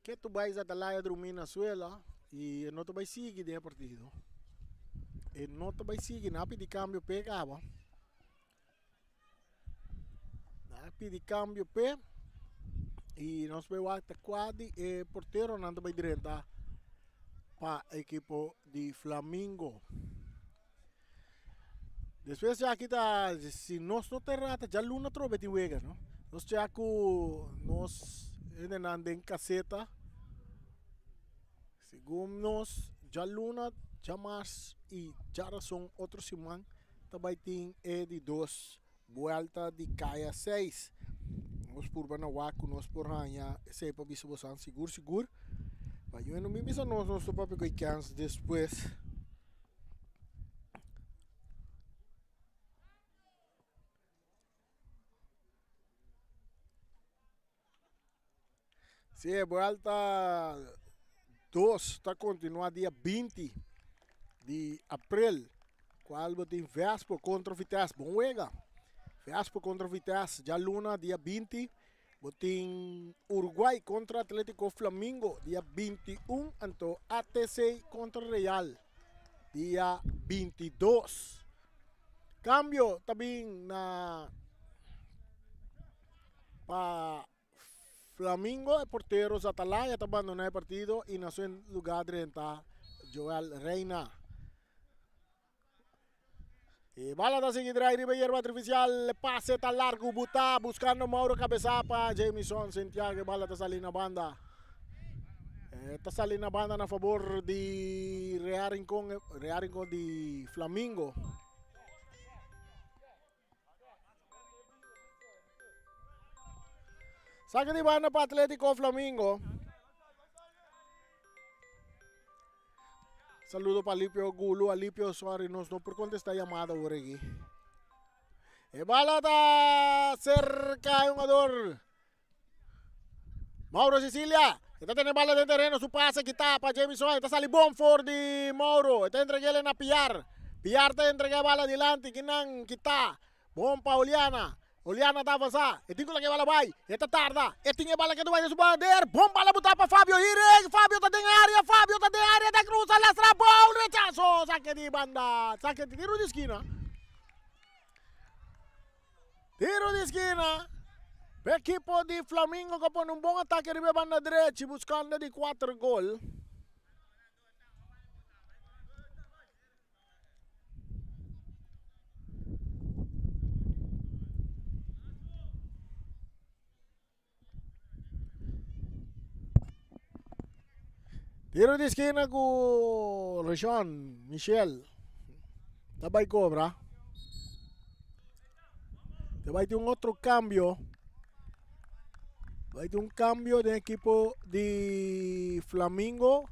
Ke tu bai Zatalaya drumi na suela y e no ta bai sigui den e partido. E no ta bai sigui, nan a pidi cambio p'e caba. Nan a pidi cambio p'e y nos bai wak ta cua di e porteronan ta bai drenta pa ekipo di Flamingo. Despues ya aki ta si nos no ta erra ta djaluna atrobe tin wega no. Nos chek ku nos. Hendenan den kaseta. Segun nos djaluna, djamars i djarason otro siman ta bai tin e di dos buelta di Kaya seis. Nos purba na wak ku nos por haña esei pa bisa bosan sigur sigur. Pa yu no bin bisa nos nos ta papia ku e kèns despues. Sí, e buelta dos ta kontinuá dia 20 di aprel. Kual bo tin Vespo kontra Vitesse. Bon wega. Vespo kontra Vitesse djaluna dia 20. Bo tin Uruguay kontra Atletico Flamingo dia 21. Anto ATC kontra Real dia 22. Kambio ta bin na pa Flamingo e portero Zatalaya ta bandona e partido y na su lugar drenta Joel Reina. E bala ta sigui draai riba yerba artificial. Pase ta largo buta buscando Mauro cabeza pa Jamison Santiago. E bala ta sali na banda. E ta sali na banda na favor di Real Rincon, Real Rincon di Flamingo. Saque di banda pa Atletico Flamingo. Saludo pa Alipio Gulu. Alipio, sorry, nos no por contesta llamada ahora aquí. E bala ta cerca e jugador. Mauro Sicilia. Está tene bala den terreno, su pase kita pa Jamison. Está sali bon for di Mauro. Está entregele na Piar. Piar ta entrega bala dilanti. Kinan kita. Bon pa Oliana. Oliana ta avansa. E tin ku laga e bala bai. E ta tarda. E tin e bala ketu bai den su poder. Bon bala butá pa Fabio Hiring. Fabio ta den área. Fabio ta den área. Ta krusa lastra. Bon rechaso. Sake di banda. Sake di tiro di skina. Tiro di skina. P'e ekipo di Flamingo ku a pone un bon atake riba e banda drechi buskando di kuater gol. Tiro di esquina ku Rishon Michel ta bai cobra. Ta bai tin un otro cambio. Bai tin un cambio den equipo di Flamingo.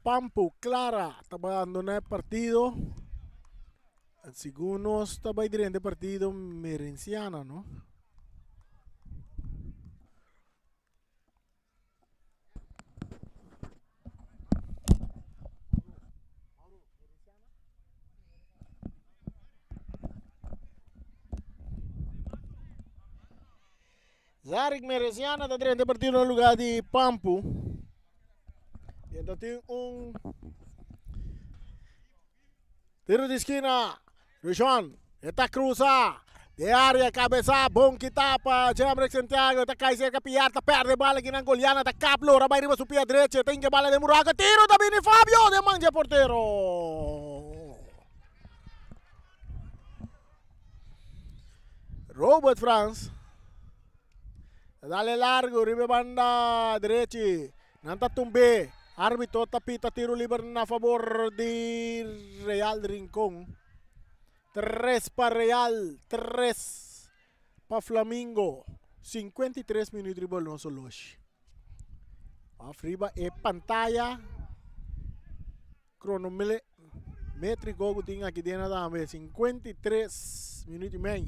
Pampu Clara ta bandona e partido. Segun nos ta bai drenta e partido Merenciana, no? Zarik Mereciana ta drenta e partido na lugar di Pampu. Y ta tin un tiro di esquina. Rushon, e ta cruza de área, cabeza, bon kita pa Jemrick Santiago, ta cai cerca Piar, ta perde bala kinan Goliana, ta kap lora, bai riba su pia derecha, ta inke bala den buraco, tiro ta bini Fabio, den man dje portero. Robert Frans. Dale largo riba banda derechi. Nan ta tumbe. Arbitro ta pita tiro liber na favor di Real Rincon. 3 pa Real, 3 pa Flamingo. 53 minuut riba nos horloge. Of riba e pantaya cronometrico ku tin aki den tambe. 53 minuut y mei.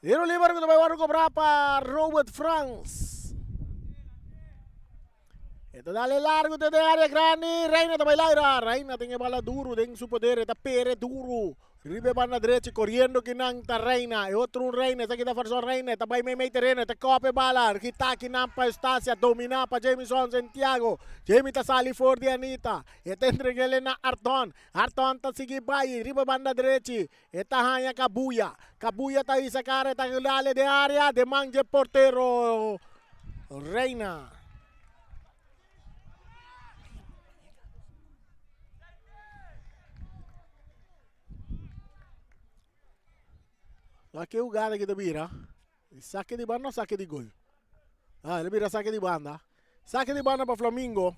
Tiro liber ku ta bai wòrdu kobrá pa Robert Frans. E ta dale largu te den área grandi. Reina ta bai laira. Reina tin e bala duru den su poder. E ta pere duru. Riba e banda drechi koriendo kinan ta Reina. E otro un Reina. Esaki ta Farson Reina. E ta bai meimei tereno. E ta kòp e bala. Gita kinan pa Eustacia. Dominá pa Jamison Santiago. Jamie ta sali for di Anita. E ta entreg'el na Arton. Arton ta sigui bai riba e banda drechi. E ta haña Kabuya. Kabuya ta hisa kara e ta dale den area den man dje portero Reina. Wak ke hugada ki ta bira. Sake di banda o sake di gol? Ah, el a bira sake di banda. Sake di banda pa Flamingo.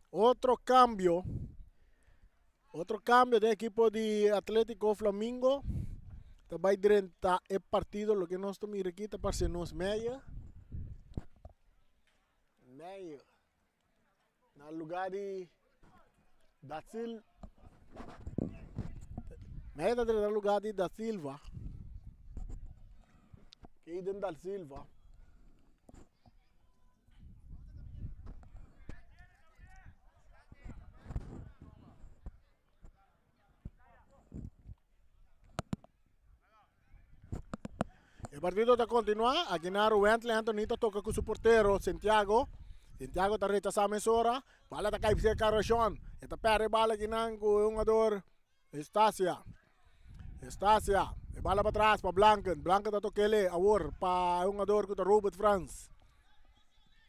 Otro cambio. Otro cambio den equipo di Atletico Flamingo. Ta bai drenta e partido. Loke nos ta mira aki ta parse nos Meyer. Meyer. Na lugar di Da Silva. Meyer ta drenta lugar di Da Silva. Keiden Da Silva. E partido ta continua. Aguinar Wentley Anthony ta toca cu su portero Santiago. Santiago ta rechasa mesora. Bala ta cay cerca Rashon. E ta perde bala akinan cu e hungador Estacia. Estacia. E bala pa tras pa Blanken. Blanken ta tokele awor pa e hungador cu ta Robert Frans.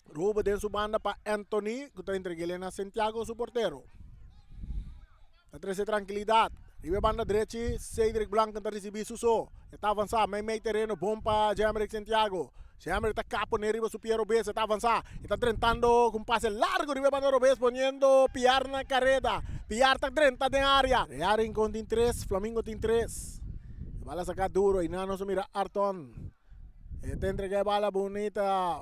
Robert den su banda pa Anthony cu ta entregele na Santiago su portero. Ta trece tranquilidad. Riba e banda drechi Cedric Blanken ta ricibi su so. E ta avansa mei mei tereno bon pa Jemrick Santiago. Jemrick ta kap pone riba su pie robes e ta avansa. E ta drentando cu un pase largo riba e banda robes poniendo Piar na careda. Piar ta drenta den area. Real Rincon tin tres, Flamingo tin tres. E bala saca duro y nan nos a mira Arton. E ta entrega e bala bunita.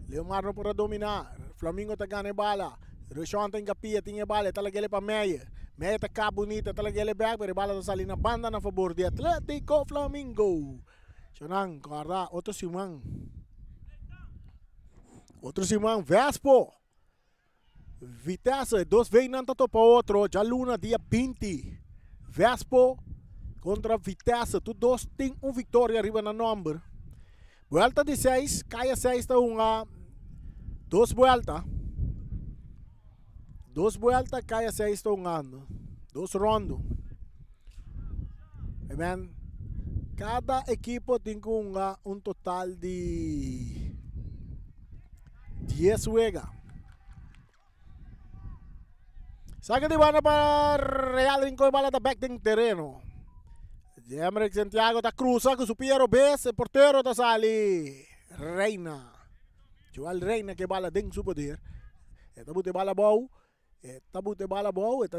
Leomar no por a domina. Flamingo ta gana e bala. Rushon ta hincapia tin e bala. E ta lag'ele pa Meyer. Meyer ta kap bunita. E ta lag'ele bek pero e bala ta sali na banda na fabor di Atletico Flamingo. Shonan corda otro siman. Otro siman Vespo. Vitesse, dos veinan ta topa otro djaluna dia 20. Vespo kontra Vitesse, tur dos tin un viktoria riba nan nòmber. Buelta di seis, Kaya seis ta hunga dos buelta. Dos buelta Kaya seis ta hungando, dos ròndu. Amen. Kada ekipo tin ku hunga un total di 10 wega. Saque di banda pa Real Rincon, bala ta back den tereno. Jemrick Santiago ta cruza cu su pie robes, e portero ta sali Reina. Joel Reina ke bala den su poder. E ta bute bala abou. E ta bute bala abou, e ta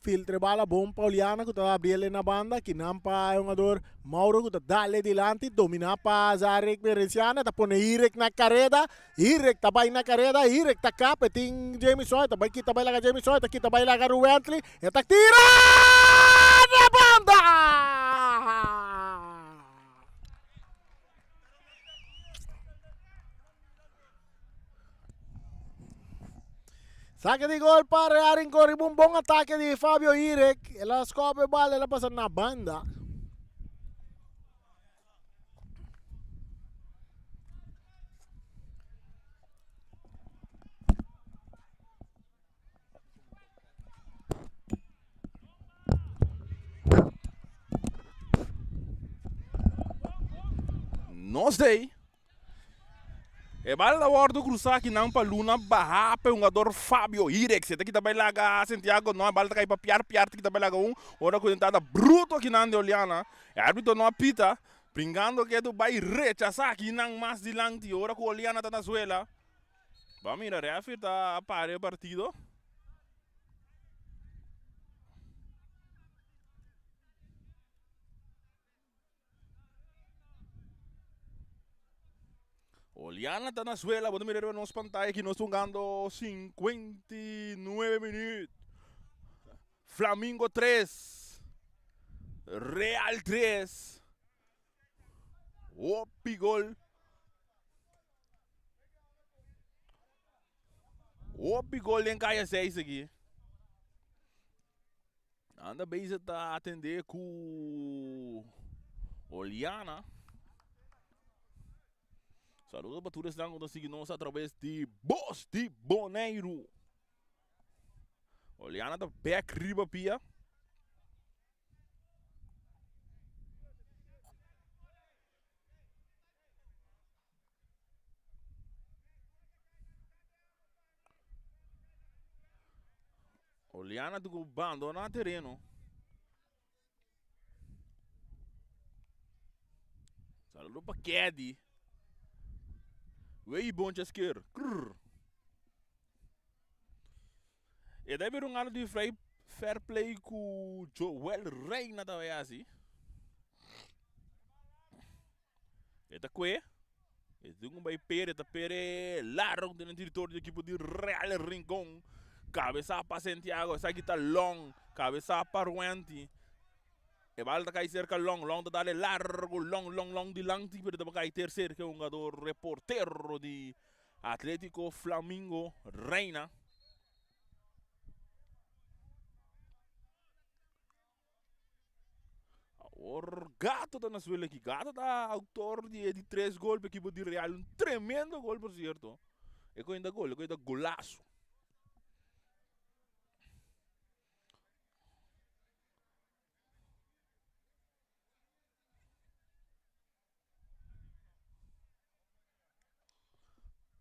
filtra e bala bon pa Oliana ku ta abriel na banda. Kinan pa e hungador Mauro ku ta dale dilanti, domina pa Zarek Berenciana, ta pone Irek na kareda. Irek ta bai na kareda, Irek ta kap, e tin Jamison, e ta bai kita bai laga Jamison, e ta kita bai laga Ruwentley, e ta tira na banda! Saque di gol pa Real Rincon riba un bon atake di Fabio Irek. El a skop e bal, el a pasa na banda. Nos dey. E bal ta wordo cruza akinan pa Luna baha pa e hungador Fabio Hirex. E ta kita bay laga Santiago no, e bal ta cay pa Piar, Piar ta kita bay laga un ora cu entrada bruto akinan di Oliana. E arbitro no a pita, bringando ketu bay rechaza akinan mas dilanti ora cu Oliana ta na suela. Bo a mira referee ta para e partido. Oliana ta na suela, bo ta mira riba nos pantaya aki nos ta hungando 59 minuut. Flamingo 3, Real 3. Hopi gol. Hopi gol den kaya 6 aki. Anda bezig ta atende ku Oliana. Saludo pa tur esnan ku ta sigui nos a traves di Bos di Boneiru. Oliana ta bek riba pia. Oliana tuvo que abandonar terreno. Saludo pa Caddy. Wei boncha sker. Krrr. E ta bira un ano di vrij fair play ku Joel Reina ta bai hasi. E ta kue. E tin un bai pere, ta pere largo den e territorio di ekipo di Real Rincon. Kabesa pa Santiago, esaki ta Long. Kabesa pa Ruenti. E bal ta kai serka Long, Long ta dale largo, Long, Long, Long dilanti, pero ta kai tercer ke hungador reportero di Atletico Flamingo Reina. Awor Gato ta na suelo aki. Gato ta autor di e di tres gol pa ekipo di Real. Un tremendo gol por cierto. E koinda gol, e koinda golazo.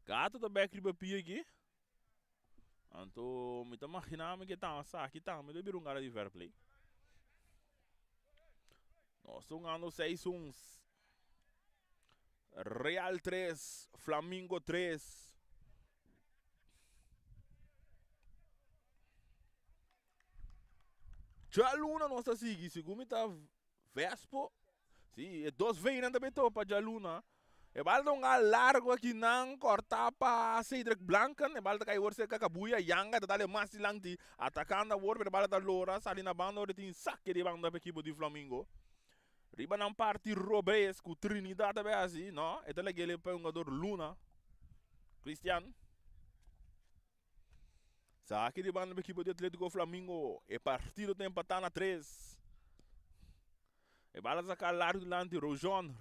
Gato ta bek riba pia aki. Anto mi ta magina mi ke ta sa aki tambe ta bira un gara di fair play. Nos ta hungando 6-1. Real 3, Flamingo 3. Djaluna nos ta sigui, segun mi ta Vespo. Si, e dos V'nan ta bay topa djaluna. E bal ta un gal largo aki nan corta pa Cedric Blanken. E bal ta cay awor cerca Cabuya. Yanga ta dale mas dilanti. Atacando awor pero e bal ta lora sali na banda ora tin saque di banda pa ekipo di Flamingo. Riba nan parti robes cu Trinidad ta bay haci. No, e ta lag'e pa e hungador Luna. Cristian. Saki di banda pa ekipo di Atletico Flamingo. E partido ta empatá na tres. E bala ta saka largo dilanti Rojon.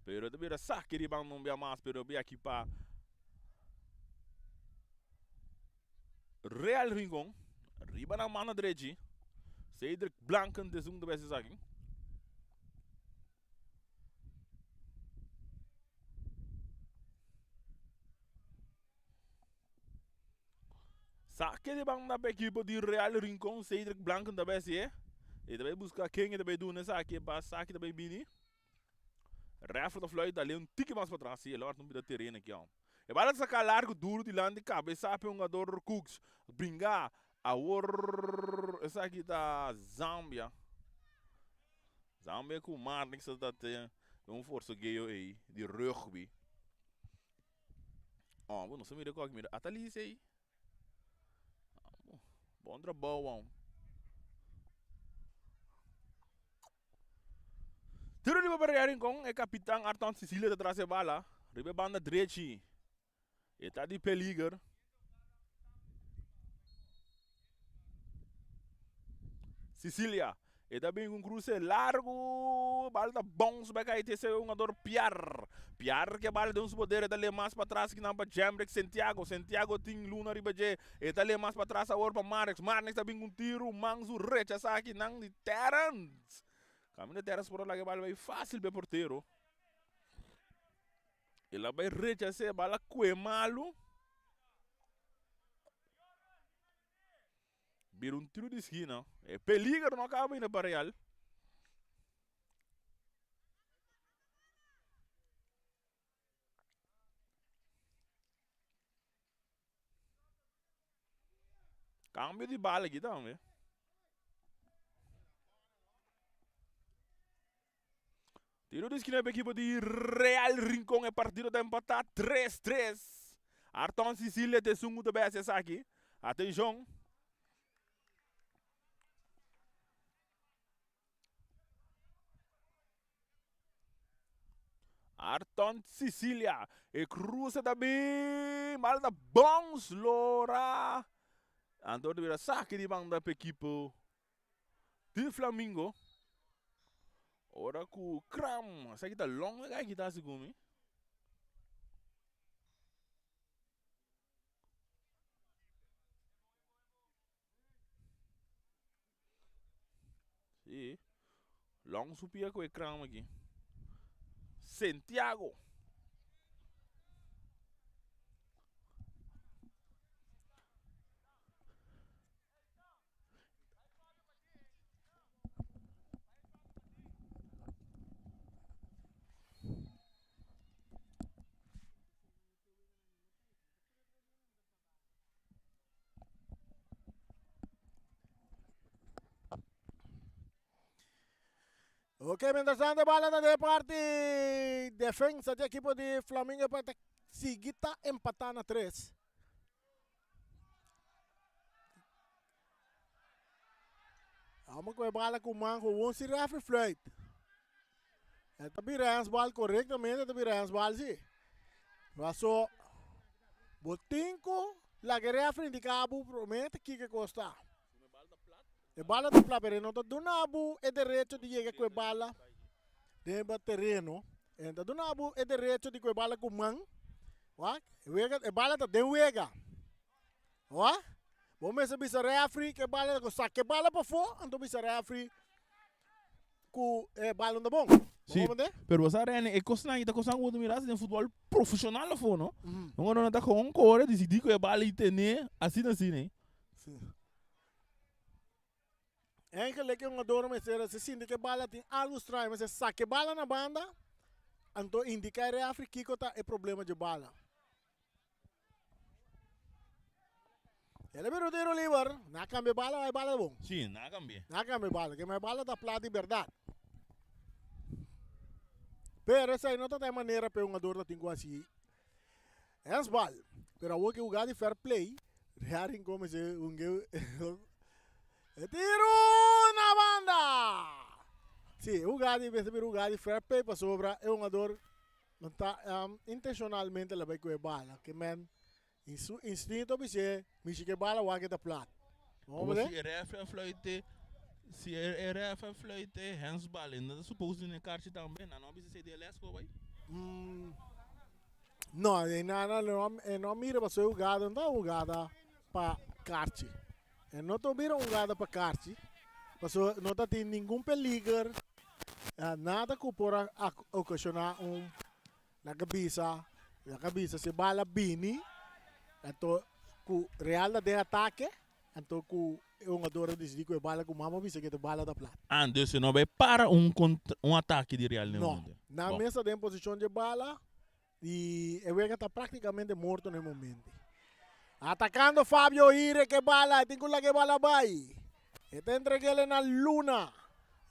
Pero ta bira saki di banda un bia mas pero bia aki pa Real Rincon. Riba nan mano drechi. Cedric Blanken ta esun ku ta besi esaki. Sake di banda pa ekipo di Real Rincon, Cedric Blanken ta bai hasié. E ta bai buska ken e ta bai duna esaki pa saki ta bai bini. Refri ta fluit dale un tiki mas patras, si e lo un bida tereno aki. E bala ta saka largo duro dilanti kabesa pa e hungador Cooks. Bringa awor esaki ta Zambia. Zambia ku Marnix ta ta un forsegeo ei di rugby. Oh, bo no sa mira koki mira ata lise ei. Bon trabou wan. Tiro riba pa Real Rincon, e kapitan Arton Cecilia ta tras e bala. Riba e banda drechi. E ta di peliger. Sicilia. E ta bin un cruce largo. Bal ta bounce back ahí. Tese jugador Piar. Piar que bal de un su poder. E ta le mas pa atrás kinan pa Jamrick Santiago. Santiago tin Luna riba dje. E ta le mas pa atrás awor pa Marnix. Marnix ta bin un tiro. Mansu rechaza kinan di Terrence. Camino Terrence por laga e bal bay fácil pe portero. El a bay rechaza e bal a kue malu. Bira un tiro di skina. E peligro no acaba ainda pa Real. Cambio di bala aki tambe. Tiro di skina pa ekipo di Real Rincon. E partido ta empatá 3-3. Arton Cecilia ta esun ku ta besi esaki. Atenshon. Arton Cecilia. E cruza ta bin. Bal ta bounce lora. Anto ta bira saki di banda pa ekipo di Flamingo. Ora ku Kram. Esaki ta long e kita segun mi. Sí. Long su pia ku e kram aki. Santiago. Ok, mientras tanto bala ta de parti defensa di ekipo di Flamingo pa ta sigui ta empatá na tres. Vamos ku e bala ku man gewoon si referee fluit. E ta bira handsbal korektamente, ta bira handsbal si. Paso bo tin ku laga e referee indiká bo promé ta kiko e kos ta. E bala ta plat pero e no ta duna bo e derecho di yega ku e bala den bo tereno. E no ta duna bo e derecho di ku e bala ku man. Wak, e wega, e bala ta den wega. Wak, bo mester bisa refri ku e bala ku saka e bala pafó, anto bisa refri ku e bala no ta bon. Bo Sí, comprende? pero bo sa Rene, e kosnan ei ta kosnan ku bo ta mira den futbòl profeshonal afó no. Un ora nan ta kon kore disidí ku e bala i ten'é asina asina ei. Sí. Eigenlijk e hungador mester si sinti ku e bala tin algu straño mester saka e bala na banda anto indiká e refri kiko ta e problema dje bala. El a bira un tiro liber, na kambia e bala e bala ta bon. Sí, na kambia. Na kambia e bala, kema e bala ta plat di bèrdat. Pero esei no ta ta e manera pa e hungador ta tin ku hasi Handsbal, pero awor ke hugá di fair play, Real Rincon mester hunga e tiro na banda! Si, e hugá di mester bira hugá di fair play pasobra e hungador no ta intencionalmente la bai ku e bala, ke men in su instinto a bis'é mishi ku e bala wak e ta plat. Como si e ref a fluit, si e ref a fluit handsbal, e no ta supose di e karchi tambe, nan no a bisa esei di e les ku a bai? No, e no, no, e no mira pasobra e hugada no ta un hugada pa karchi. E no ta bira un hugada pa karchi, pasobra no ta tin ningun peliger, nada ku por a okashoná un Laga bisa, laga bisa si bala bini, anto ku Real ta den atake, anto ku e hungador a disidí ku e bala ku mama bisa ku e bala ta plat. Ah, dus e no bai para un kontra, un atake di Real den No, momento. nan Bon. mes ta den posishon dje bala i e wega ta praktikamente morto na e momento. Atakando Fabio Ire ku e bala, e tin ku laga e bala bai. E ta entreg'el na Luna.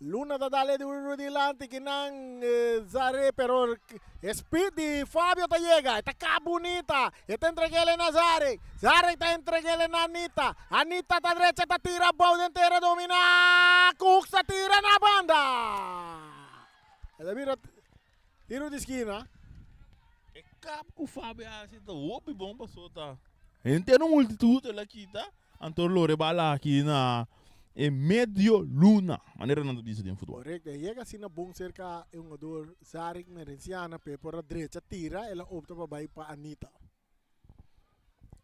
Luna ta dale duru dilanti kinan Zare pero e speed di Fabio ta yega. E ta ka bunita. E ta entreg'el na Zare. Zare ta entreg'el na Anita. Anita ta drecha ta tira bou den tera domina. Cooks ta tira na banda. E ta bira tiro di skina. E kap ku Fabio a hasi ta hopi bon paso ta henter un multitud el a kita. Anto lo rebala aki na e medio luna, manera nan ta bisa den futbol. Correcto, e yega asina bon cerca e hungador Zarek Merenciana p'e por a drecha tira, el a opta pa bai pa Anita.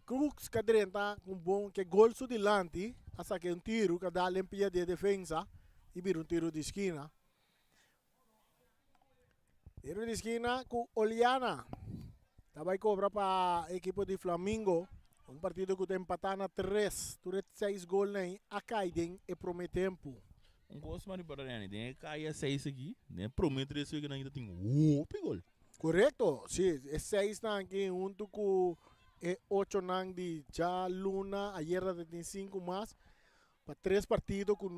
Crooks ka drenta un bon ke gol su dilanti, a saka un tiru ka dal den pia di e defensa y bira un tiru di skina. Tiro di skina ku Oliana. Ta bai kobra pa ekipo di Flamingo. Un partido ku ta empatá na tres. Tur e seis golnan ei a kai den e promé tempu. Un kos m'a ripara Rene, den e kaya seis aki, den e promé tres weganan aki ta tin hopi gol. Korekto, si, e seisnan aki huntu ku e ochonan di djaluna, ayera ta tin sinku mas, pa tres partido ku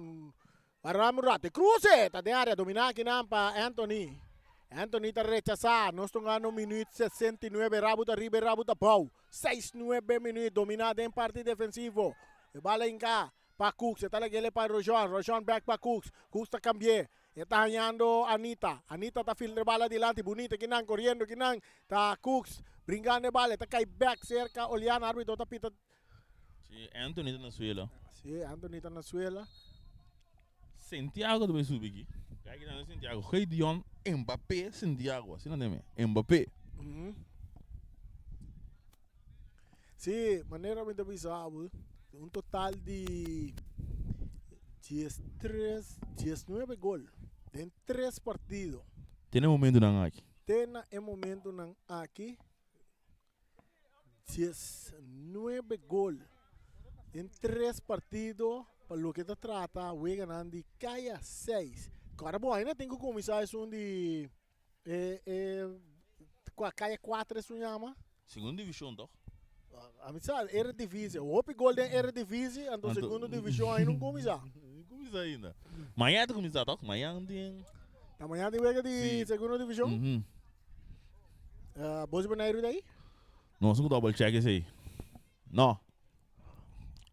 Aram Rate Cruze ta den area domina akinan pa Anthony. Anthony ta rechasa. Nos ta gana minuut 69. Rabu ta riba y Rabu ta bou. 6 nuebe minuut domina den parti defensivo. E bala inka pa Cooks. E ta lagele pa Rojon. Rojon back pa Cooks. Cooks ta cambie. E ta hañando Anita. Anita ta filtra e bala dilanti. Bunita kinan coriendo kinan ta Cooks bringando e bala. E ta cay back cerca Oliana. Arbitro ta pita. Sí, Anthony ta na suela. Sí, Anthony ta na suela. Santiago ta bai subi aki. Kijk na Santiago. Gideon Mbappé Santiago. Asina neme. Mbappé. Mm -hmm. Sí, manera mi ta bisa bo, un total di 13, 19 gol den tres partido. Te na e momentonan aki. Te na e momentonan aki. 19 gol den tres partido pa loke ta trata weganan di kaya 6. Kora bo aina tin ku kuminsá esun di e e kua kaya 4 esun yama? Segundo divishon toch? A mi sa Eredivisie. Hopi gol den Eredivisie, anto segundo divishon ain no kuminsá. No kuminsá ainda. Mañana ta kuminsá toch? Mañana tin. Ta mañana tin wega di Sí. segundo division. Mhm. Uh, Bos Boneiru ta ahí? Nos ku double check esei. No.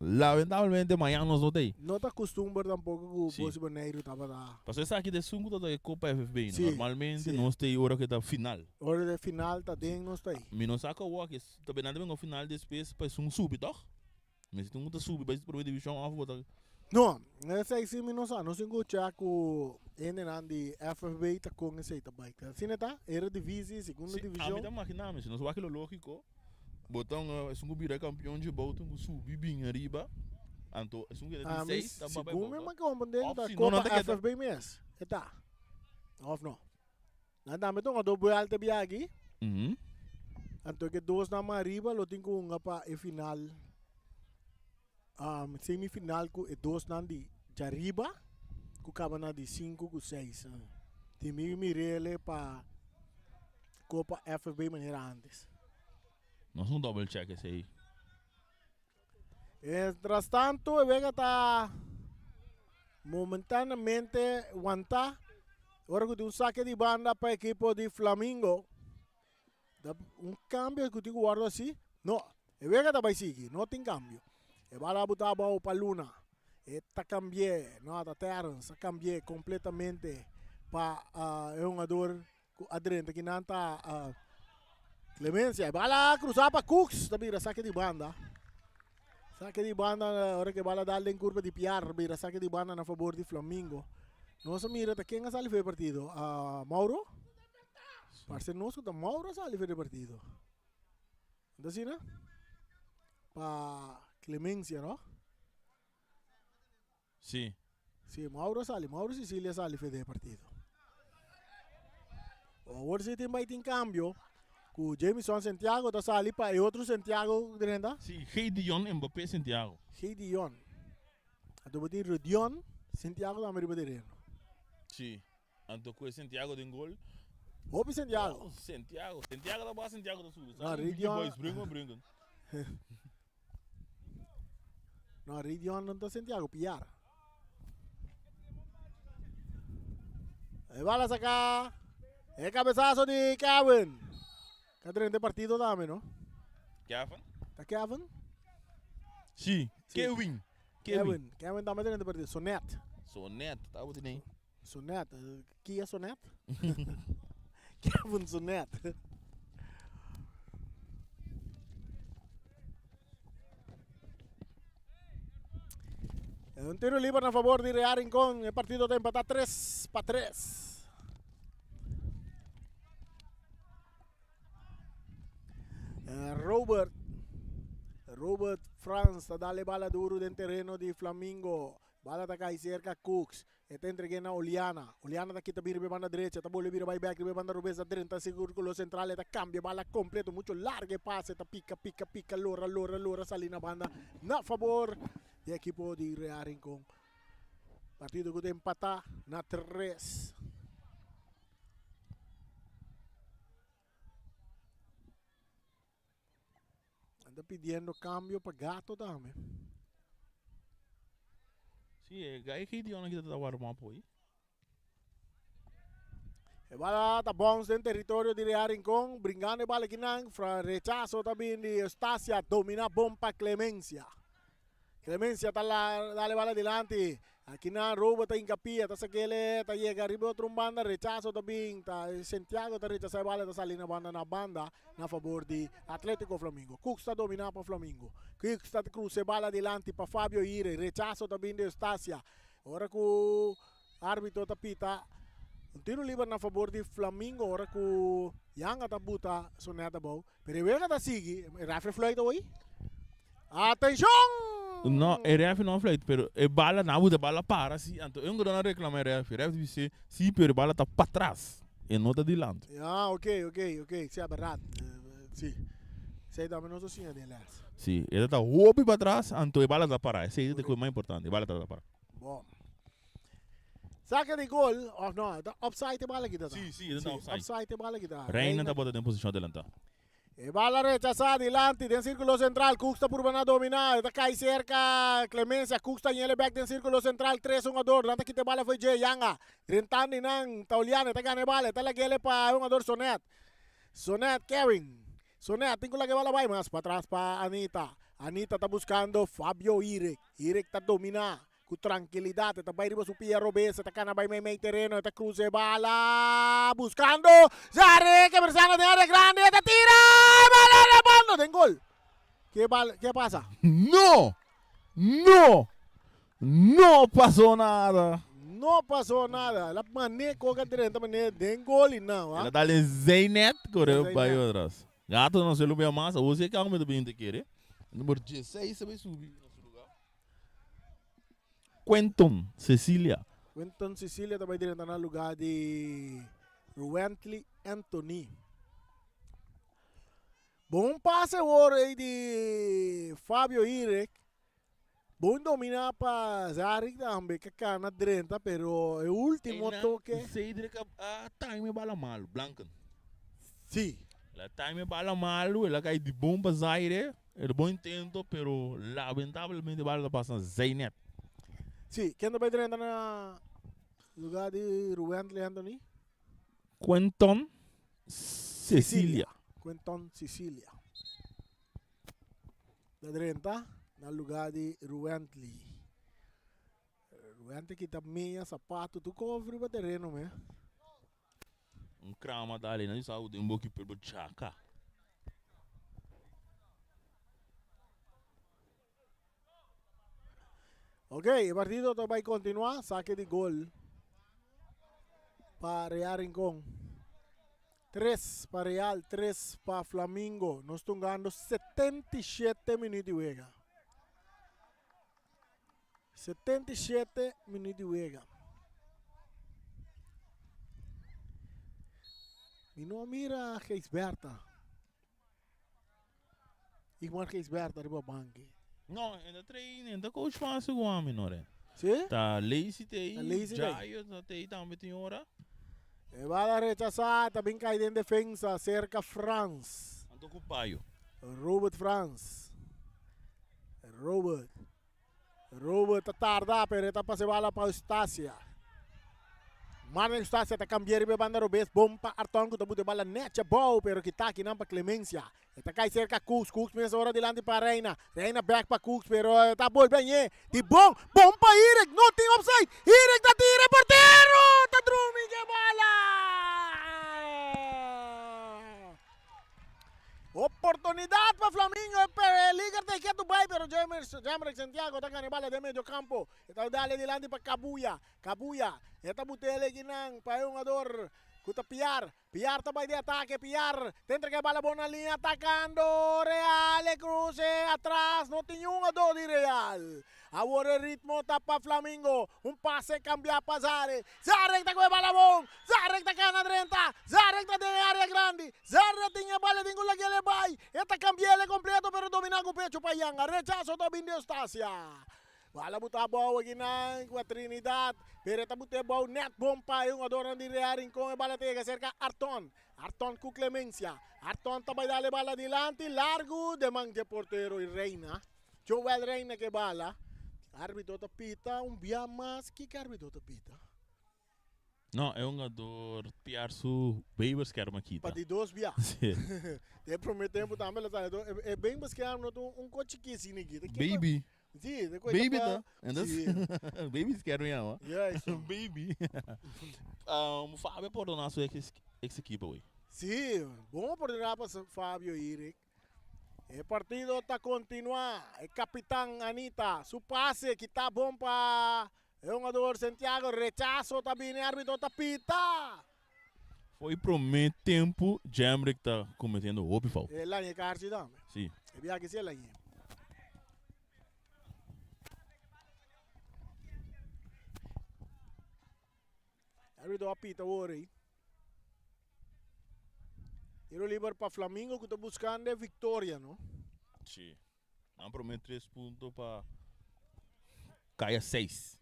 Lamentablemente mañana nos no ta ahí. No ta costumber tampoco ku Sí. Bos Boneiru tabata. Paso esaki ta esun ku ta e Copa FFB. no? Sí, Normalmente sí. nos ta ahí ora ku ta final. Ora de final ta den nos ta ahí. Mi no sa ku awor aki ta bena ta bengo final despues pa esun subi toch? Mi si tin ku ta subi bai prome divishon of bo ta. No, esei si mi no sa. Nos tin ku check ku hendenan di FFB ta kon esei ta bai. Asina ta, Eredivisie, segunda Si, ami divishon. ta magina mi, si nos wak lo logiko, bo ta un esun ku bira kampion dje bou tin ku subi bin ariba, anto esun ku ta di Ami, seis ta bai segun mi bou. a komprende ku Of ta si no, nan Kopa ta keda. FFB mes. E ta. Of no? Nan tambe ta hunga dos buelta bia aki. Anto ke dosnan mas ariba lo tin ku hunga pa e final, semifinal ku e dosnan di djariba ku kaba na di sinku ku seis. Tin mi mirele pa Kopa FFB manera antes. Nos no double check esei. Mientras tanto e wega ta momentanamente wantá. Ora ku tin un sake di banda pa ekipo di Flamingo. Ta un kambio ku tin ku wòrdu hasi. No, e wega ta bai sigui, no tin kambio. E bala a butá abou pa Luna. E ta kambi'é, no, ta Terrence a kambi'é kompletamente pa e hungador Ku a drenta kinan ta Clemencia. E bala krusa pa Cooks. Ta bira sake di banda. Sake di banda ora ke bala dal den kurpa di Piar. Bira sake di banda na fabor di Flamingo. Nos a mira ta ken a sali for e partido. Mauro? Parse nos ku ta Mauro a sali for e partido. No ta asina? Pa Clemencia no? Sí. Sí, Mauro a sali. Mauro Sicilia a sali for e partido. Awor si tin bai tin cambio. Ku Jamison Santiago ta sali pa e otro Santiago drenta. Sí, Gideon Mbappé Santiago. Gideon. Anto bo tin Rodion Santiago tambe riba tereno. Sí. Anto ku e Santiago den gol. Hopi Santiago. Oh, Santiago. Santiago ta baha, Santiago ta subi. No, Ridion. Boys, bringen, bringen. No, Ridion no ta Santiago, Piar. E bala saca. E cabezazo di Kevin. Ka drenta partido tambe, no? Kevin? Ta Kevin? Sí, Sí. Kevin. Kevin. Kevin. Kevin tambe drenta partido. Sonet. Sonet, ta bo tene. Sonet, Kia Sonet? Kevin Sonet. Un tiro libre na favor di Real Rincón. E partido ta empatá 3 pa 3. Robert Robert Frans ta dale bala duro den terreno di Flamingo. Bala ta kai serka Cooks. E ta entreg'é na Oliana. Oliana ta kita bira riba e banda drecha, ta bolbe bira bai bèk riba e banda robes, ta drenta sirkulo sentral, e ta kambia bala kompleto, mucho larga e pase, ta pika, pika, pika, lora, lora, lora, sali na banda na fabor di e ekipo di Real Rincon. Partido ku ta empatá na tres. Nan ta pidiendo cambio pa Gato tambe. Sí, e gai Gideon aki ta warm up hoy. E bala ta bounce den territorio di Real Rincon, bringando e bala kinan, fra rechazo ta bin di Eustacia, domina bon pa Clemencia. Clemencia ta la dale bala dilanti. Akinan Robert ta hinca pia, ta sakele, ta yega riba otro un banda, rechazo ta bin, ta Santiago ta rechasa e bala, ta sali na banda na banda na fabor di Atletico Flamingo. Cooks ta domina pa Flamingo. Cooks ta cruza e bala dilanti pa Fabio Ire, rechazo ta bin di Eustacia. Ora cu arbitro ta pita un tiro liber na fabor di Flamingo, ora cu Yanga ta buta su net abou. Pero e wega ta sigui. E refri fluit awor. Atenshon! No, e refri no a fluit, pero e bala, nan a buta e bala para si. Anto e un a reclama e refri. E refri bis'é, si, pero e bala ta patras, e no ta dilanti. Ah, ok, ok, ok. Si, a berdad. Si. Esei tambe nos a siña den les. Si, e ta ta hopi patras, anto e bala ta para. Esei ta e cosa mas importante, e bala ta ta para. Bon. Saka di gol, of no, ta offside e bala kita ta. Si, si, e ta offside. Offside e bala kita. Reina tabata den posishon adelantá. E bala rechasá dilanti den sírkulo sentral. Cooks ta purba na dominá. E ta kai serka Clemencia. Cooks ta ñele bèk den sírkulo sentral. Tres hungador. Nan ta kita e bala fo'i dje. Yanga drentando i nan Tauliana. E ta gana e bala. E ta lag'ele pa e hungador Sonet. Sonet Kevin. Sonet tin ku laga e bala bai mas patras pa Anita. Anita ta buskando Fabio Irek. Irek ta dominá. Ku trankilidat e ta bai riba su pia robes, e ta kana bai meimei tereno, e ta krusa e bala buskando Zarek, e persana den área grandi, e ta tira e bala na banda den gol. Ke bal, ke pasa? No! No! No pasó nada! No pasó nada. El a mané koka drenta mané den gol i nan, El a dal en zijnet, kore bai atras. Gato no se lo mas, awor si e kambio ta bin ta kere. Number 16 a bai subi na su lugar. Quenton Cecilia. Quenton Cecilia ta bai drenta na lugar di Ruwentley Anthony. Bon pase awor ei di Fabio Irek. Bon domina pa Zarik tambe que cana drenta pero e ultimo toque. Cedric a time bala malo, Blanken. Sí. La time bala malo, el a cai di bon pa Zaire. El bon intento, pero lamentablemente bala ta pasa zijnet. Sí, ken ta bai drenta na lugar di Ruwentley Anthony? Quenton Cecilia. Quenton Cecilia. Ta drenta na lugar di Ruwentley. Ruwentley kita meya sapato tur kofre riba tereno me. Un krama ta alena di sa den boki pero chaka. Ok, e partido ta bai continua. Saque di gol pa Real Rincon. 3 pa Real, 3 pa Flamingo. Nos tungando 77 minuut di wega. 77 minuut di wega. Mi no a mira Gijsberta. Igmar Gijsberta riba banki. No, e ta train, e ta coach fácil ku ami no re. Sí? Ta lazy te Ta lazy te. Jayo ta tei tambe tin ora. E bala rechasá, ta bin kai den defensa serka Frans. Anto ku Payo. Robert Frans. Robert. Robert ta tarda, pero e ta pasa e bala pa Eustacia. Marlon Eustacia ta cambia riba e banda robes. Bon pa Arton cu ta buta e bala net abou, pero kita akinan pa Clemencia. E ta cay cerca Cooks. Cooks mes ora dilanti pa Reina. Reina back pa Cooks, pero e ta bolbe añe. Di bon. Bon pa Irek. No tin offside. Irek ta tira e portero ta drumi ke bala. Oportunidad pa Flamingo e peliger ta ketu bai pero Jamrick Santiago ta gana e bala den medio campo. E ta dale dilanti pa Cabuya. Cabuya e ta butele kinan pa e hungador cu ta Piar. Piar ta bai di atake. Piar ta entrega e bala bon na liña atacando Real. E cruce atras no tin un hungador di Real. Awor e ritmo ta pa Flamingo. Un pase cambia pa Zarek. Zarek ta cu e bala bon. Zarek ta cana drenta. Zarek ta den e area grandi. Zarek tin e bala den cu laguel e bay. E ta cambiel e completo pero domina cu pecho pa Yanga. Rechazo ta bin di Eustacia. Bala buta abou akinan cu a Trinidad. Pero e ta buta e bou net bon pa e hungadornan di Real Rincon. E bala ta yega cerca Arton. Arton cu Clemencia. Arton ta bay dal e bala dilanti largo den man dje portero y Reina. Joel Reina ke bala. Arbitro ta pita un bia mas. Kiko arbitro ta pita? No, e hungador piar su bebescherm a kita. Pa di dos bia. Sí. Den prome tempo tambe la sali. E bebescherm no ta un ko chikis asina aki. Baby. Sí, de Baby ta. Entonces, sí. Baby scherm yama. Juist. Baby. Fabio pordona su ex, ex equipo, wey. Sí, bon oportunidad pa Fabio Eric. E partido ta continua. E capitan Anita, su pase kita bon pa e hungador Santiago. Rechazo ta bini, arbitro ta pita. Foi prome tempo Jamrick ta cometiendo hopi fout. E laña karchi tambe. Sí. E biaha si e laña. Arbitro a pita awor ei. Tiro liber pa Flamingo ku ta buskando e viktoria, no? Sí. Nan prome tres punto pa kaya seis.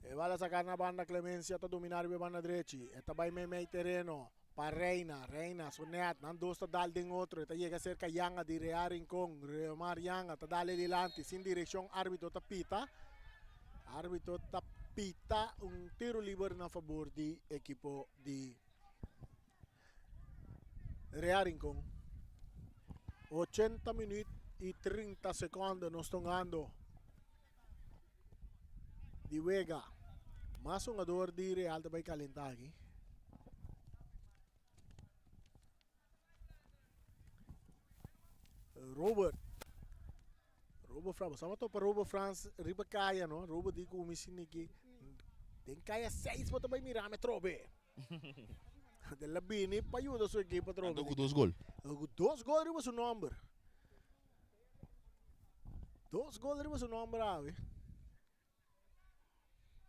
E bala saká na banda Clemencia ta dominá riba e banda drechi. E ta bai meimei tereno. Pa Reina, Reina su net, nan dos ta dal den otro, e ta yega serka Yanga di Real Rincon, Reomar Yanga ta dal e dilanti sin direccion, arbitro ta pita, arbitro ta pita un tiro liber na fabor di ekipo di Real Rincon. 80 minuut y 30 secondo nos ta hungando di wega. Mas hungador di Real ta bay calenta aki. Robert. Robert Frans. Sama topa Robert Frans riba kaya, no? Robert di ku mi siniki. Den kaya 6 bo ta bay mira me trobe. De la bini pa yuda su ekipo trobe. Ando ku dos gol. Ku dos gol riba su nomber. Dos gol riba su nomber awe.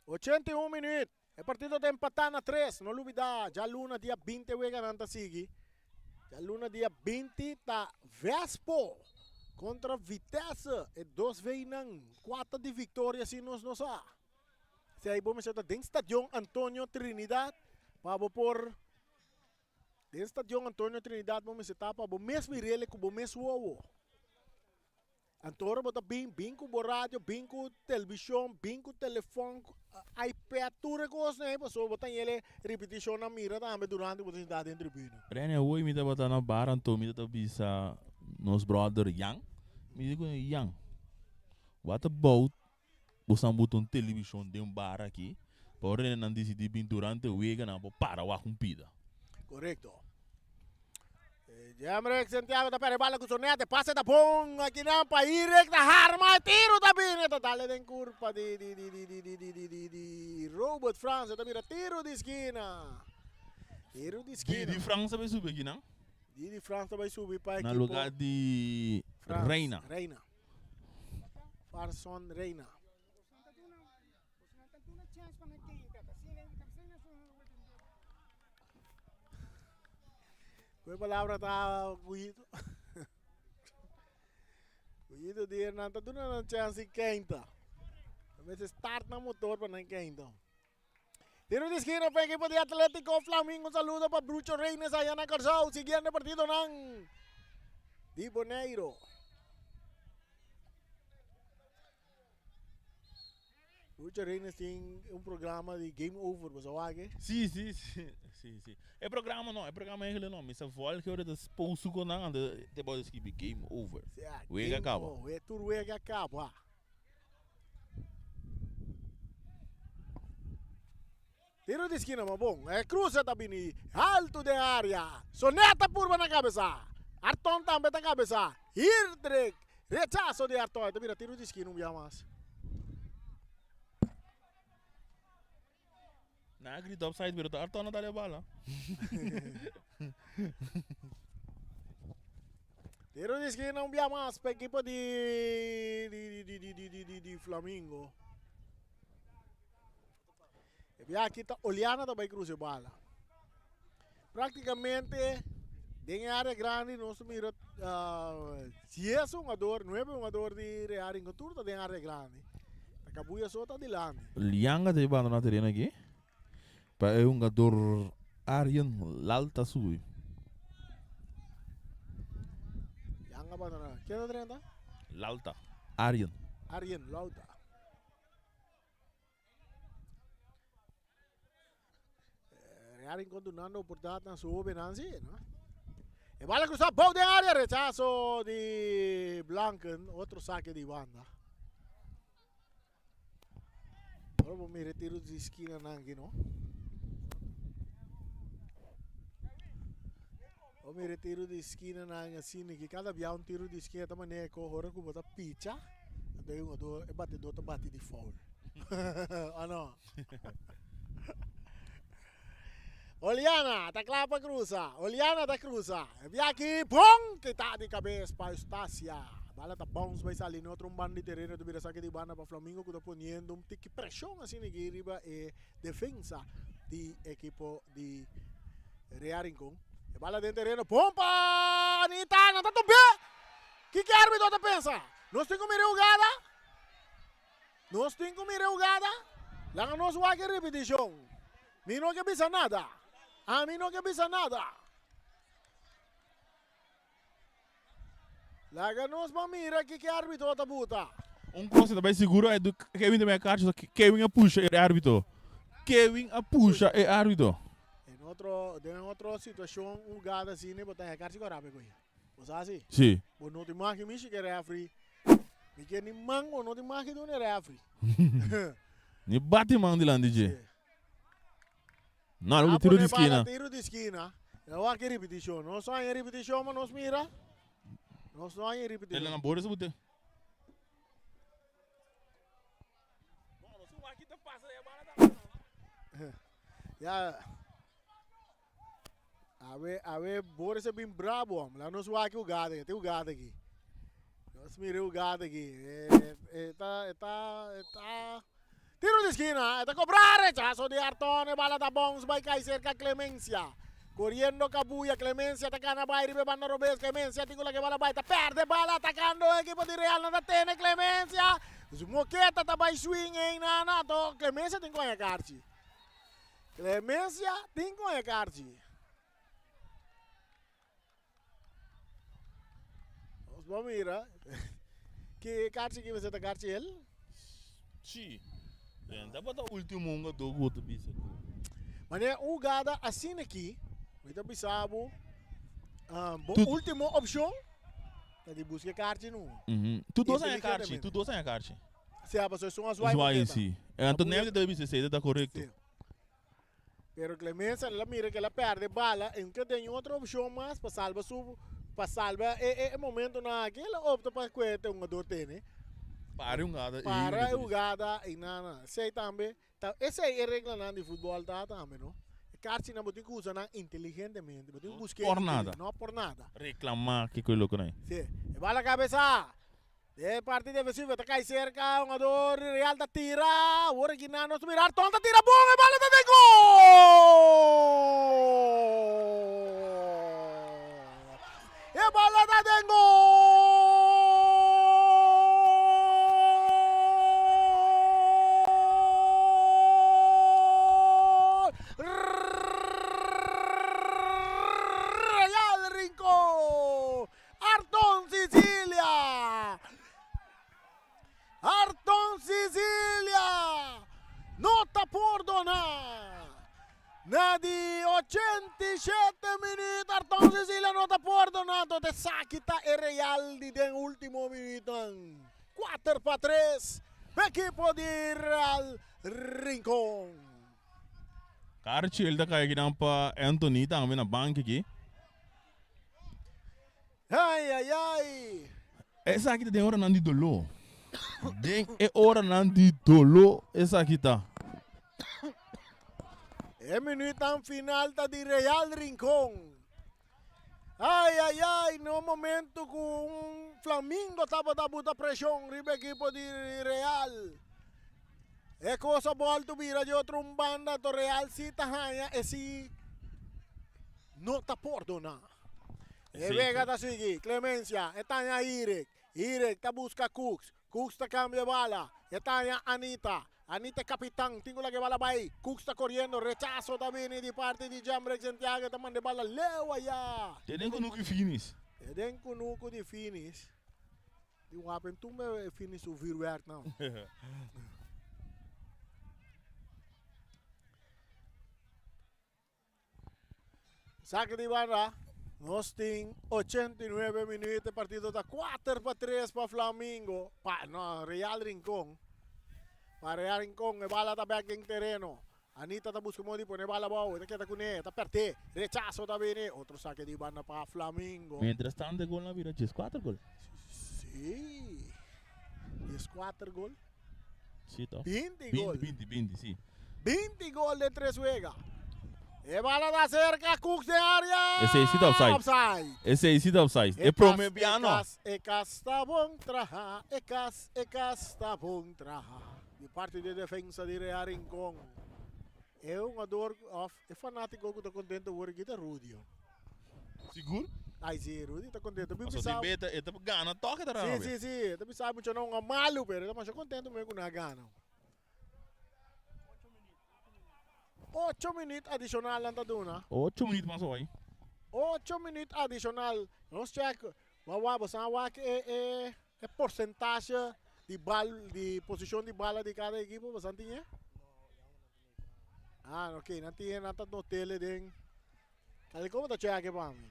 81 minuut. E partido ta empatá na 3. No lubida, djaluna dia 20 weganan ta sigui. Djaluna dia 20 ta Vespo kontra Vitesse. E dos veinan kuater di viktoria si nos no sa. Si ai bo mester ta den Stadion Antonio Trinidad pa bo por Den Stadion Antonio Trinidad bo mester ta pa bo mes mir'el ku bo mes wowo. Anto ora bo ta bin, bin ku bo radio, bin ku televishon, bin ku telefòn, iPad, tur e kosnan ei pasobra bo ta yele ripitishonnan mira tambe durante bo ta sinta den tribuna. Rene, awor mi tabata na bar anto mi ta bisa nos brother Jan, mi di ku Jan, what about Bo san buta un televishon den bar aki pa ora nan disidí bin durante wega nan por para wak un pida. Korekto. Jemrick Santiago ta perde bala ku Sonete, pase ta bon aki nan pa Irek ta harma e tiro ta bini ta dale den kurpa di di di di di di di di di di Robert Frans ta bira tiro di skina. Tiro di skina. Didi Frans ta bai subi aki nan. Didi Frans ta bai subi pa Na ekipo lugar di Frans Reina. Reina. Farson Reina. Ku e palabra ta Guyito. Guyito di nan ta duna nan chance di keinta. A veces start nan motor pa nan keinta. Tiro di esquina pa equipo di Atletico Flamingo. Un saludo pa Brucho Reynes allá na Curaçao. Siguiendo partido nan di Bonaire. Brucho Reynes tin un programa di Game Over, bo sa wak e? Sí, sí, sí, sí, sí. E programa no, e programa eigenlijk no. Mi sa volg ora ta post ku nan, anto te bo skibi Game Over. Sí, ah, Wega game kaba. over, tur wega kaba. Tiro di skina ma bon. E cruza ta bini alto den area. Sonet ta purba na cabeza. Arton tambe ta cabeza. Hirdrik. Rechazo di Arton. Ta bira tiro di skina un bia mas. Na a grita offside pero ta Arton a dal e bala. Tiro di esquina un bia mas pa equipo di di di di di di di di Flamingo. E bia aki ta Oliana ta bai cruza e bala. Prácticamente den e área grandi nos mira uh, 10 hungador, 9 hungador di Real Rincon tur ta den área grandi. Ta Cabuya so ta dilanti. Lianga ta yibando na tereno aki pa e hungador Arjen Lalta subi. Lianga bandona. Ken ta drenta? Lalta. Arjen. Arjen Lalta. Real Rincon dunando oportunidad na su hobennan si, no? E bala cruza bou den área, rechazo di Blanken, otro saque di banda. Ahora bo mira tiro di esquina nan aquí, no? Bo mira tiro di esquina nan asina aquí, cada bia un tiro di esquina ta manera cu ora cu bo ta picha. Anto e hungador, e batidor ta bati di foul. O no? Oliana ta kla pa cruza. Oliana ta cruza. E bia aki, bon! Kita di cabes pa Eustacia. Bala ta bounce bai sali na otro un banda di tereno. Ta bira saki di banda pa Flamingo cu ta poniendo un tiki presion asina aki riba e defensa di ekipo di Real Rincon. E bala den tereno, bon pa Anita! Nan ta tope! Kiko e arbitro ta pensa? Nos tin ku mira e hugada? Nos tin ku mira e hugada? Laga nos wak e ripitishon. Mi no ke bisa nada. Ami no ke bisa nada. Laga nos ban mira kiko e arbitro ta buta. Un cosa ta bay seguro e Kevin ta bay kachi so Kevin a pusha e arbitro. Kevin a pusha e arbitro. En otro, den otro situacion un jugada asina bo ta haya karchi cu rabia cu ey. Bo sa asi? Si. Bo no tin maki mishi ke refri. Mi ke ni man bo no tin maki duna e refri. Ni bati man dilanti dje. Si. No, algo A tiro pone di bala skina. tiro di skina. E wak e ripitishon. Nos no haña ripitishon, ma nos mira. Nos no haña El ripitishon. na borde sa bute. Ya. Awe, awe Boris a bin brabo, hombre. La nos wak e hugada aki. Tin hugada aki. Nos mira e hugada aki. E, e ta, e ta, e ta. Tiro di skina, e ta kobra rechaso di Arton, e bala ta bounce bai kai serka Clemencia. Koriendo kabuya, Clemencia ta gana bai riba e banda robes, Clemencia tin ku laga e bala bai, ta perde bala atakando e ekipo di Real, nan ta tene Clemencia, su moketa ta bai swing einan, anto Clemencia tin ku haña karchi. Clemencia tin ku haña karchi. Nos por mira ki karchi ki mester ta karchi el. Sí. Den tabata último un gado ku ta bisa ku. Manera un hugada asina aki, mi ta bisa bo, bo Tu- último opshon ta di buska e karchi nu. Tu dos aña karchi, tu dos aña karchi. Sea pasobra esun a zwaai Zwaai moketa. si. Anto Neville ta bisa esei ta korekto. Sí. Pero Clemencia el a mira que el a perde bala y nunca ten otro opcion mas pa salba su pa salba e e e momentonan aki el a opta pa coge te hungador tene. Para e hungada y Para e hugada y nana. Esey tambe ta esey e reglanan di futbol ta tambe no. E karchinan bo tin cu usa nan inteligentemente. Bo tin cu busca No por nada. No por nada. Reclama kico e loco nan. Si. E bala cabeza. E parti defensivo ta kai serka, hungador di Real ta tira, awor aki nan nos ta mira Arton ta tira bon, e bala ta den gol! E bala ta den gol! Real Rincon! Arton Sicilia! Arton Sicilia no ta pordoná! Na di 87 minuut Arton Sicilia no ta pordoná tot esaki ta e Real di den ultimo minuutnan. 4-3 pa ekipo di Real Rincon. Karchel ta kai akinan pa Anthony tambe na banki aki. Ai, ai, ai. Esaki ta den oranan di doló. Den e oranan di doló esaki ta. E minuutnan final ta di Real Rincon. Ai, ai, ai, no momento ku un Flamingo tabata buta preshon riba ekipo di Real. E kos a bolto bira di otro un banda, to Real si ta haña e si no ta pordoná. E wega ta sigui, Clemencia, e taña Irek, Irek ta buska Cooks, Cooks ta kambia e bala, e taña Anita, Anita e kapitan, tin ku laga e bala bai, Cooks ta koriendo, rechaso ta bini di parti di Jamrek Santiago, e ta manda e bala leu ayá. Te den kunuku di finis. Te den kunuku di finis. Di wapen tumba e finis su vuurwerk nou. Saque di banda. Nos tin 89 minuut. E partido ta 4-3 pa Flamingo. Pa, no, Real Rincon. Pa Real Rincon, e bala ta bek den tereno. Anita ta busca modo di pone bala abou. E ta keda kuné. E ta perdé. Rechazo ta bini. Otro saque di banda pa Flamingo. Mientras tanto e gol a bira 14 gol. Sí. 14 gol. Sí, toch? 20 gol. 20, 20, 20, sí. 20 gol den tres wega. E bala ta cerca, Cooks den área. Esey sí ta offside. Offside. Esey sí ta offside. E prome piano. E cas, e cas ta bon traha. E cas, e cas ta bon traha. Di parti di defensa di Real Rincon. E hungador of e fanatico cu ta contento awor aki ta Rudy. Sigur? Ay si, Rudy ta contento. Mi Paso bisa tin beta, e ta gana toch e ta Si, rabia. si, si. E ta bisa mucho no un malu, pero e ta masha contento me cu na gana. Ocho minuut adishonal nan ta duna. Ocho minuut mas awai. Ocho minuut adishonal. Nos check. Bo wak, bo sa wak e e e porcentahe di bal di posishon di bala di kada ekipo, bo sa tin e? Ah, ok, nan tin e, nan ta notele den. Kali komo ta check e pa mi?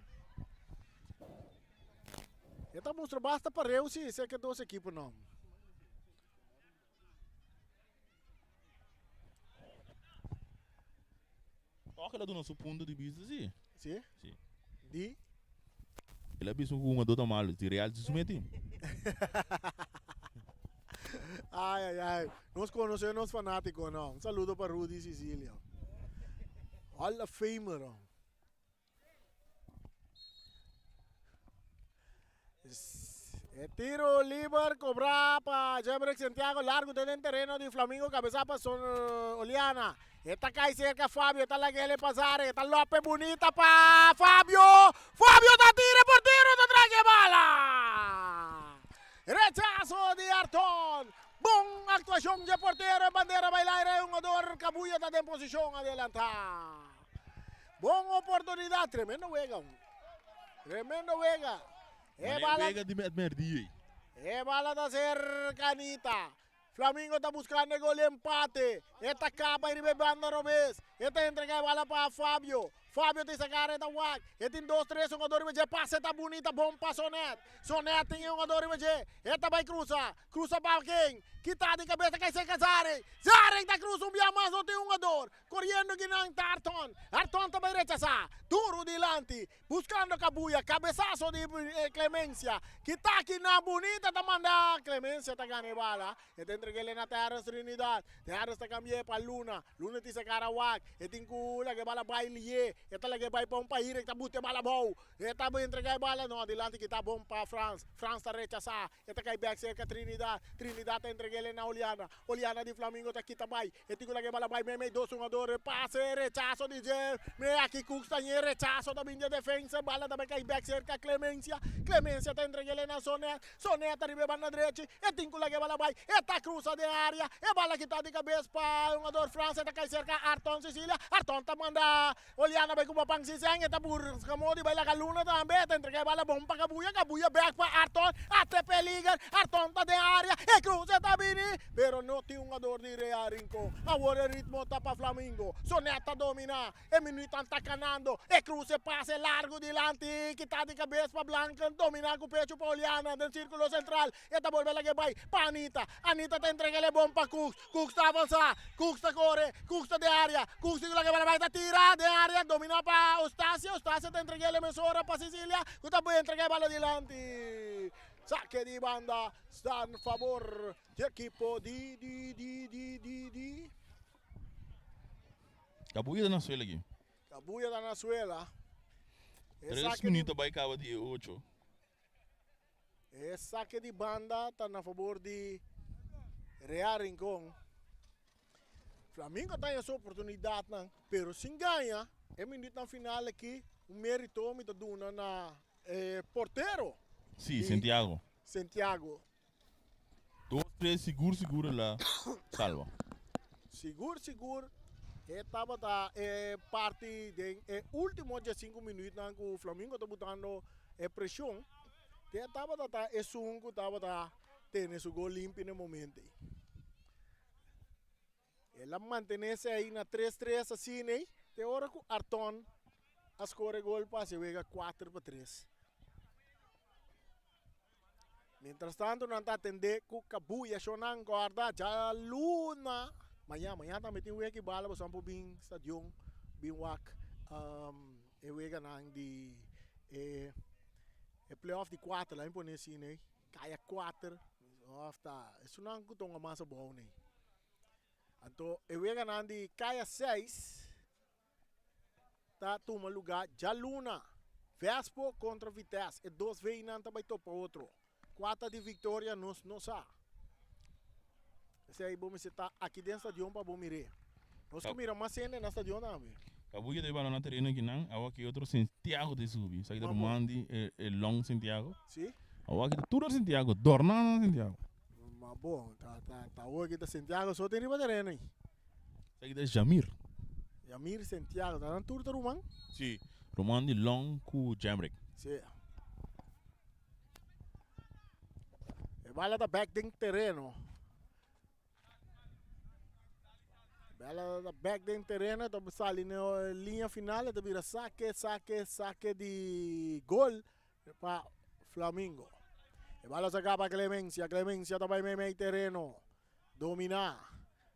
E ta mustra basta pareu si, seke dos ekiponan. Toch el a duna su punto di bista si. Si? Si. Di? El a bisa ku hungadó ta malu, si Real si su meti. Ay ay ay, nos konosé nos fanátikonan. Un saludo pa Rudy Cicilia. Hall of Famer. E tiro liber cobrá pa Jemrick Santiago largo den den tereno di Flamingo cabeza pa Son Oliana. E ta cai cerca Fabio ta lagele pa Zare ta lope bunita pa Fabio. Fabio ta tira portero ta traga e bala. Rechazo di Arton. Bon actuacion dje portero e bandera bai laira e hungador Cabuya ta den posicion adelanta. Bon oportunidad, tremendo wega. Tremendo wega. E bala, wega di merdi. E bala ta ser canita. Flamingo ta buscando e gol empate. E ta capa riba e banda robes. E ta entrega e bala pa Fabio. Fabio ta sacar e ta wak. E tin dos, tres jugador riba dje. Pase ta bunita, bon pa Sonet. Sonet tin e jugador riba dje. E ta bay cruza. Cruza pa ken? Kita di cabeza kai cerca Zarek. Zarek ta cruza un bia mas no tin jugador. Coriendo kinan ta Arton. Arton ta bay rechasa. Duro dilanti. Buscando Cabuya. Cabesazo di Clemencia. Kita kinan bunita ta manda. Clemencia ta gana e bala. E ta entreg'ele na Terrence Trinidad. Terrence ta cambi'e pa Luna. Luna tin sacar awak. E tin cu laga e bala bay liye. E ta laga e bay pa un pahira ta buta e bala abou. E ta entrega e bala. No, dilanti kita bon pa Frans. Frans ta rechasa. E ta kai bek serka Trinidad. Trinidad ta entreg'el na Oliana. Oliana di Flamingo ta kita bai. E tin ku laga e bala bai meimei dos hungador. Pase, rechaso di dje. Me aki Cooks ta ñe rechaso ta bin dje defensa. Bala ta bai kai bek serka Clemencia. Clemencia ta entreg'el na Sonet. Sonet ta riba e banda drechi. E tin ku laga e bala bai. E ta krusa den area. E bala kita di kabes pa e hungador Frans. E ta kai serka Arton Cecilia. Arton ta manda Oliana bai ku papan Siseng e ta buska modi bai laga Luna tambe e ta entrega e bala bon pa Kabuya, Kabuya bek pa Arton, ate peliger, Arton ta den area, e cruze ta bini, pero no tin hungador di Real Rincon, awor e ritmo ta pa Flamingo, Sonet ta domina, e minuutnan ta kanando, e cruze pase largu dilanti, kita di kabes pa Blanken, domina ku pechu pa Oliana den sirkulo sentral, E ta bolbe laga e bai pa Anita. Anita ta entrega el e bon pa Cooks. Cooks ta avansa. Cooks ta kore. Cooks ta den area. Cooks tin ku laga e bala bai. Ta tira den area. Domina pa Eustacia. Eustacia ta entrega el e mesora pa Cecilia ku ta entrega e bala dilanti. Sake di banda sta na fabor di ekipo di di di di di di. Kabuya ta na suela aki. Kabuya ta na suela. E Tres sake di minuto bai kaba di e ocho. E sake di banda ta na fabor di Real Rincon. Flamingo ta haña su oportunidatnan, pero sin gaña e minütnan final aki un merito mi ta duna na e portero. Sí, Santiago. Santiago. Dos, tres, sigur sigur el a salba. Sigur sigur e tabata e parti den e ultimo diesinku minuutnan ku Flamingo ta butando e presion. Te tabata ta esun ku tabata tene su gol limpi na e momento ei. El a mantenese ei na tres tres asina ei te ora ku Arton a skor e gol pa hasi wega kuater pa tres. Mientras tanto nan ta atende ku kabuya shownan kòrda djaluna maña maña tambe tin wega bala boso por bin stadion bin wak e weganan di e e playoff di kuater laga mi pone asina ei kaya kuater òf ta esunnan ku tonga mas abou nei anto e weganan di kaya seis. ta tuma luga djaluna. Vespo kontra Vitesse, e dos veinan ta bai topa otro. Kua ta di viktoria nos no sa. Esei bo mester ta aki den stadion pa bo mir'é. Nos ke mira mas hende na stadion tambe. Kabuya ta bala na tereno akinan, awa ki otro Santiago ta subi. Esaki ta ruman di e long Santiago. Si. Awa aki ta tur Santiago, dorna na Santiago. Ma bon, ta ta ta awo aki ta Santiago so tin riba tereno ei. Esaki ta Jamir. Yamir Santiago, ta nan tur ta ruman? Si, ruman di Long ku Jemrick. Si. E bala ta bek den tereno. Bala ta bek den tereno, ta sali na liña final, ta bira sake, sake, sake di gol pa Flamingo. E bala saka pa Clemencia, Clemencia ta bai meimei tereno. Dominá,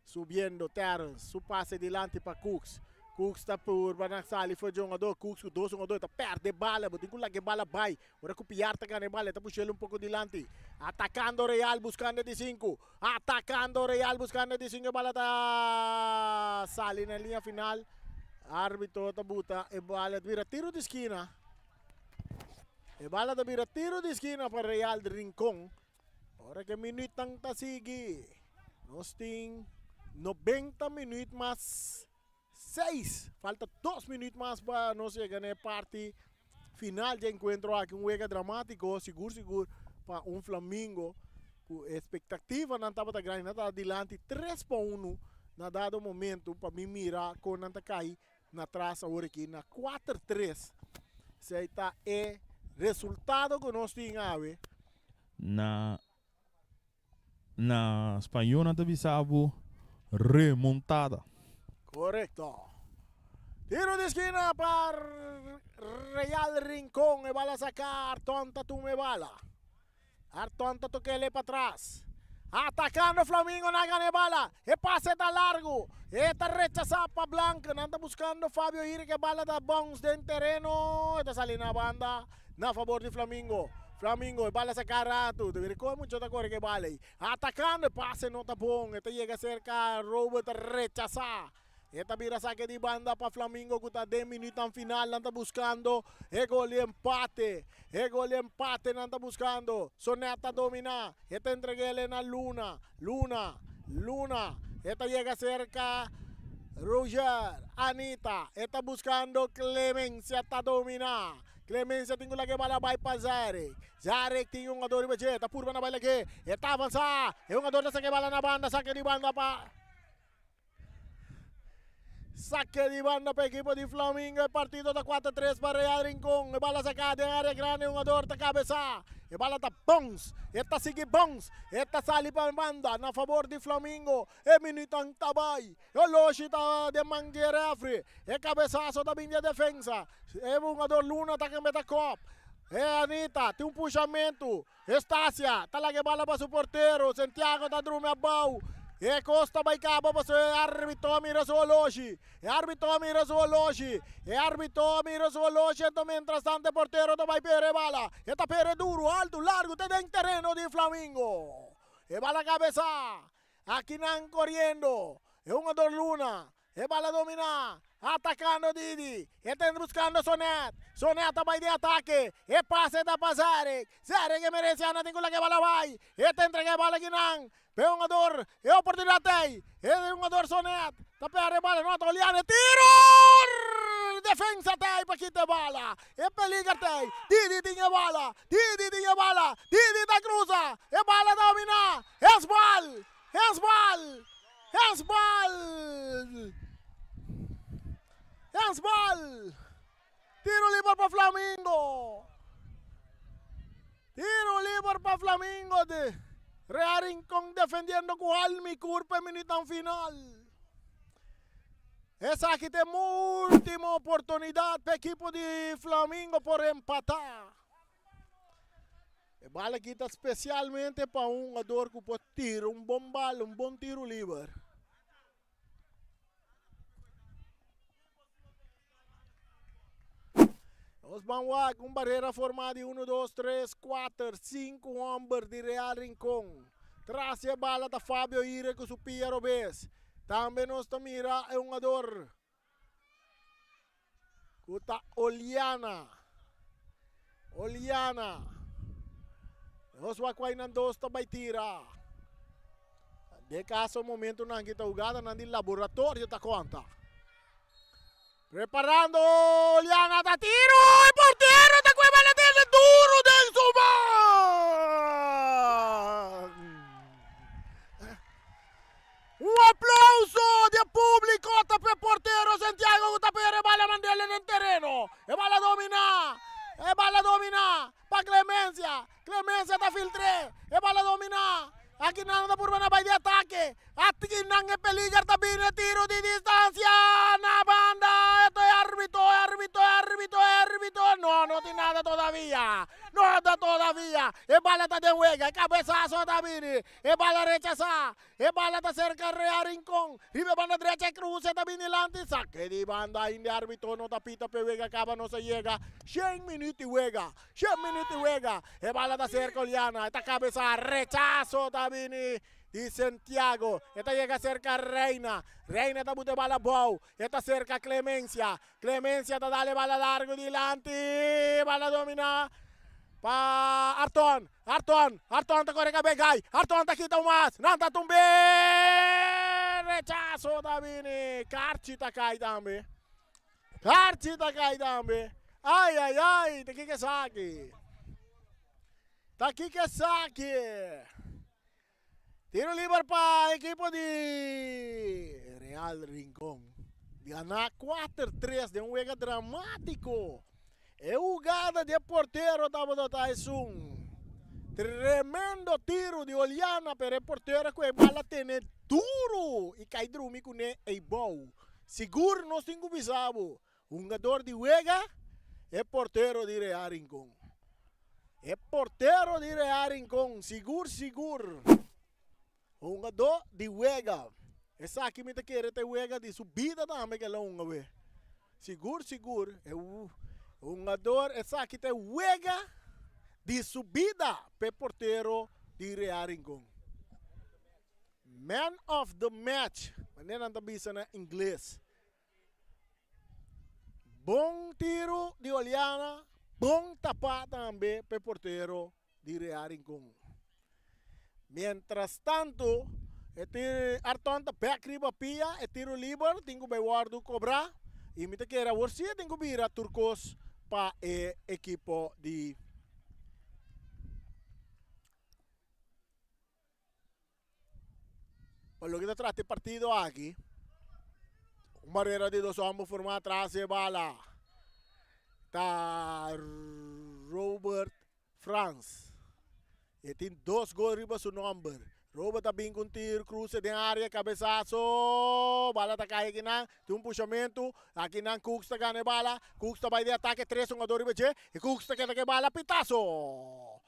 subiendo Terrence, su pase dilanti pa Cooks. Cooks ta purba na sali for dje hungador. Cooks ku dos hungador ta perde bala. Bo tin ku laga e bala bai. Ora ku Piar ta gana e bala e ta push'el un poko dilanti. Atakando Real buskando di sinku. Atakando Real buskando di sinku. E bala ta sali na liña final. Arbitro ta buta e bala ta bira tiro di skina. E bala ta bira tiro di skina pa Real Rincon. Ora ku e minütnan ta sigui, nos tin 90 minüt mas 6. Falta 2 minüt mas pa nos yega na e parti final dje enkuentro aki. Un wega dramátiko, sigur sigur pa un Flamingo ku espektativanan tabata grandi. Nan tabata dilanti 3 pa 1 na dado momento pa mi mira kon nan ta kai na tras awor aki na 4 tres. Esei ta e resultado ku nos tin awe. Na na spañó nan ta bisa bo remontada. Korekto. Tiro di skina pa Real Rincon. E bala saka Arton ta tuma e bala. Arton ta tok'e patras. Atakando Flamingo nan gana e bala. E pase ta largu. E ta rechasá pa Blank. Nan ta buskando Fabio Hiri ku e bala ta bounce den tereno. E ta sali na banda na fabor di Flamingo. Flamingo e bala saka ratu. Ta bira kon e muchacho ta kore ku e bala ei. Atakando e pase no ta bon. E ta yega serka Robert ta rechasá. E ta bira sake di banda pa Flamingo ku ta den minuutnan final. Nan ta buskando e gol di empate. E gol di empate nan ta buskando. Sonet ta dominá. E ta entreg'é na Luna. Luna. Luna. E ta yega serka Roger. Anita. E ta buskando Clemencia ta dominá. Clemencia tin ku laga e bala bai pa Zarek. Zarek tin un hungador riba dje. Ta purba na bai lag'é. E ta avansá. E hungador ta saka e bala na banda. Sake di banda pa. Saque di banda pa equipo di Flamingo. E partido ta 4-3 pa Real Rincon. E bala saca den area grande. Hungador ta cabeza. E bala ta bounce. E ta sigui bounce. E ta sali pa banda na favor di Flamingo. E minutan ta bay. E oloshi ta den man di e refri. E cabezazo ta bin di e defensa. E hungador Luna ta meta kop. E Anita tin un pushamento. Estacia ta laga e bala pa su portero, Santiago ta drumi abou, e kos ta bai kaba pasobra e arbitro a mira su oloshi, e arbitro a mira su oloshi, e arbitro a mira su oloshi, enton mientrastanto e portero ta bai pere e bala, e ta pere duru, altu, largu te den tereno di Flamingo. E bala kabesa, akinan koriendo, e hungador Luna E bala dominá, atakando Didi. E ta buskando Sonet. Sonet ta bai den atake. E pase ta pa Zarek. Zarek e merese ana tin ku laga e bala bai. E ta entrega e bala kinan pa e hungador. E oportunidat ei. E hungador Sonet ta perde e bala. No ta Oliano. E tiro! Defensa ta ei pa kita e bala. E peliger ta ei. Didi tin e bala. Didi tin e bala. Didi ta krusa. E bala dominá. Hesbal! Hesbal! Hesbal! Hesbal! Tiro liber pa Flamingo. Tiro liber pa Flamingo de Real Rincon defendiendo ku alma y kurpa e minuutnan final. Esaki ta e último oportunidat pa ekipo di Flamingo por empatá. E bala aki ta spesialmente pa un hungador ku por tira un bon bala, un bon tiro liber. Nos ban wak un barera formá di 1, 2, 3, 4, 5 homber di Real Rincon. Tras e bala ta Fabio Ire ku su pia robes. Tambe nos ta mira e hungador Ku ta Oliana. Oliana. Nos wak wai nan dos ta bai tira. De kaso momento nan kita hugada nan di laboratorio ta konta. Preparando Oliana ta tiro e portero ta kue bala tene duro den su man. Un aplauso di e publico ta p'e portero Santiago. Ainda todavia e bala ta den wega. E cabezazo ta bini. E bala rechasa. E bala ta cerca Rea Rincon. Riba e banda drecha e cruce ta bini lanti. Saque di banda ainda e arbitro no ta pita p'e wega caba nos a yega shen minuut di wega. Shen minuut di wega. E bala ta cerca Oliana. E ta cabeza. Rechazo ta bini di Santiago. E ta yega cerca Reina. Reina ta buta e bala abou. E ta cerca Clemencia. Clemencia ta dal e bala largo dilanti. Bala domina pa Arton. Arton, Arton ta kore kabe gai. Arton ta kita un mas. Nan ta tumbe. Rechaso ta bini. Karchi ta kai tambe. Karchi ta kai tambe. Ai, ai, ai. Ta kiko esaki? Ta kiko esaki? Tiro liber pa ekipo di Real Rincon. Gana 4-3 den un wega dramático. E hugada di e portero tabata ta esun tremendo tiro di Oliana, pero e portero ku e bala tene duro i kai drumi kuné eibou. Sigur nos tin ku bisa bo, Hungador di wega, e portero di Real Rincon. E portero di Real Rincon, sigur sigur. Hungador di wega. Esaki mi ta kere ta e wega di su bida tambe ke el a hunga we. Sigur sigur e hungador esaki ta e wega di su bida p'e portero di Real Rincon. Man of the match, manera nan ta bisa na ingles. Bon tiro di Oliana, bon tapa tambe p'e portero di Real Rincon. Mientras tanto, e tiro Arton ta bek riba pia, e tiro liber tin ku bai wòrdu kobrá i mi ta kere awor si e tin ku bira tur kos pa e ekipo di. Pa loke ta trata e partido aki, un barrera di dos homber forma atras e bala ta Robert Frans. E tin dos gol riba su nomber. Robert ta bin ku un tiro, cruce den area, cabezazo, bala ta kai akinan, tin un pushamentu, akinan Cooks ta gana e bala, Cooks ta bai den atake, tres hungador riba dje, i Cooks ta keda ku e bala, pitazo!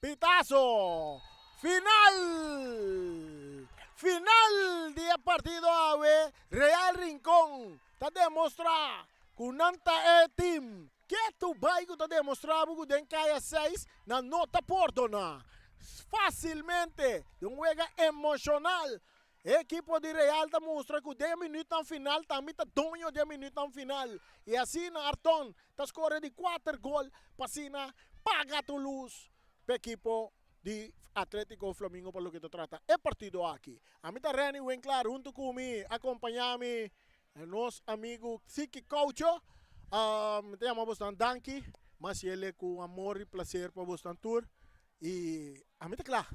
Pitazo final! Final di e partido awe, Real Rincon ta demostra ku nan ta e team ketu bai ku ta demostra bo ku den kaya seis nan no ta pordona fasilmente. Den un wega emoshonal e ekipo di Real ta mustra ku den e minütnan final tambe ta doño di e minütnan final i asina Arton ta score di kuater gol pa asina paga Toulouse pa ekipo di Atletico Flamingo pa loke ta trata e partido aki. Ami ta Renny Winklaar hunto ku mi akompaña mi nos amigu Siki Caucho. Mi ta yama bosnan danki mas yele ku amor i plaser pa bosnan tur i ami ta kla.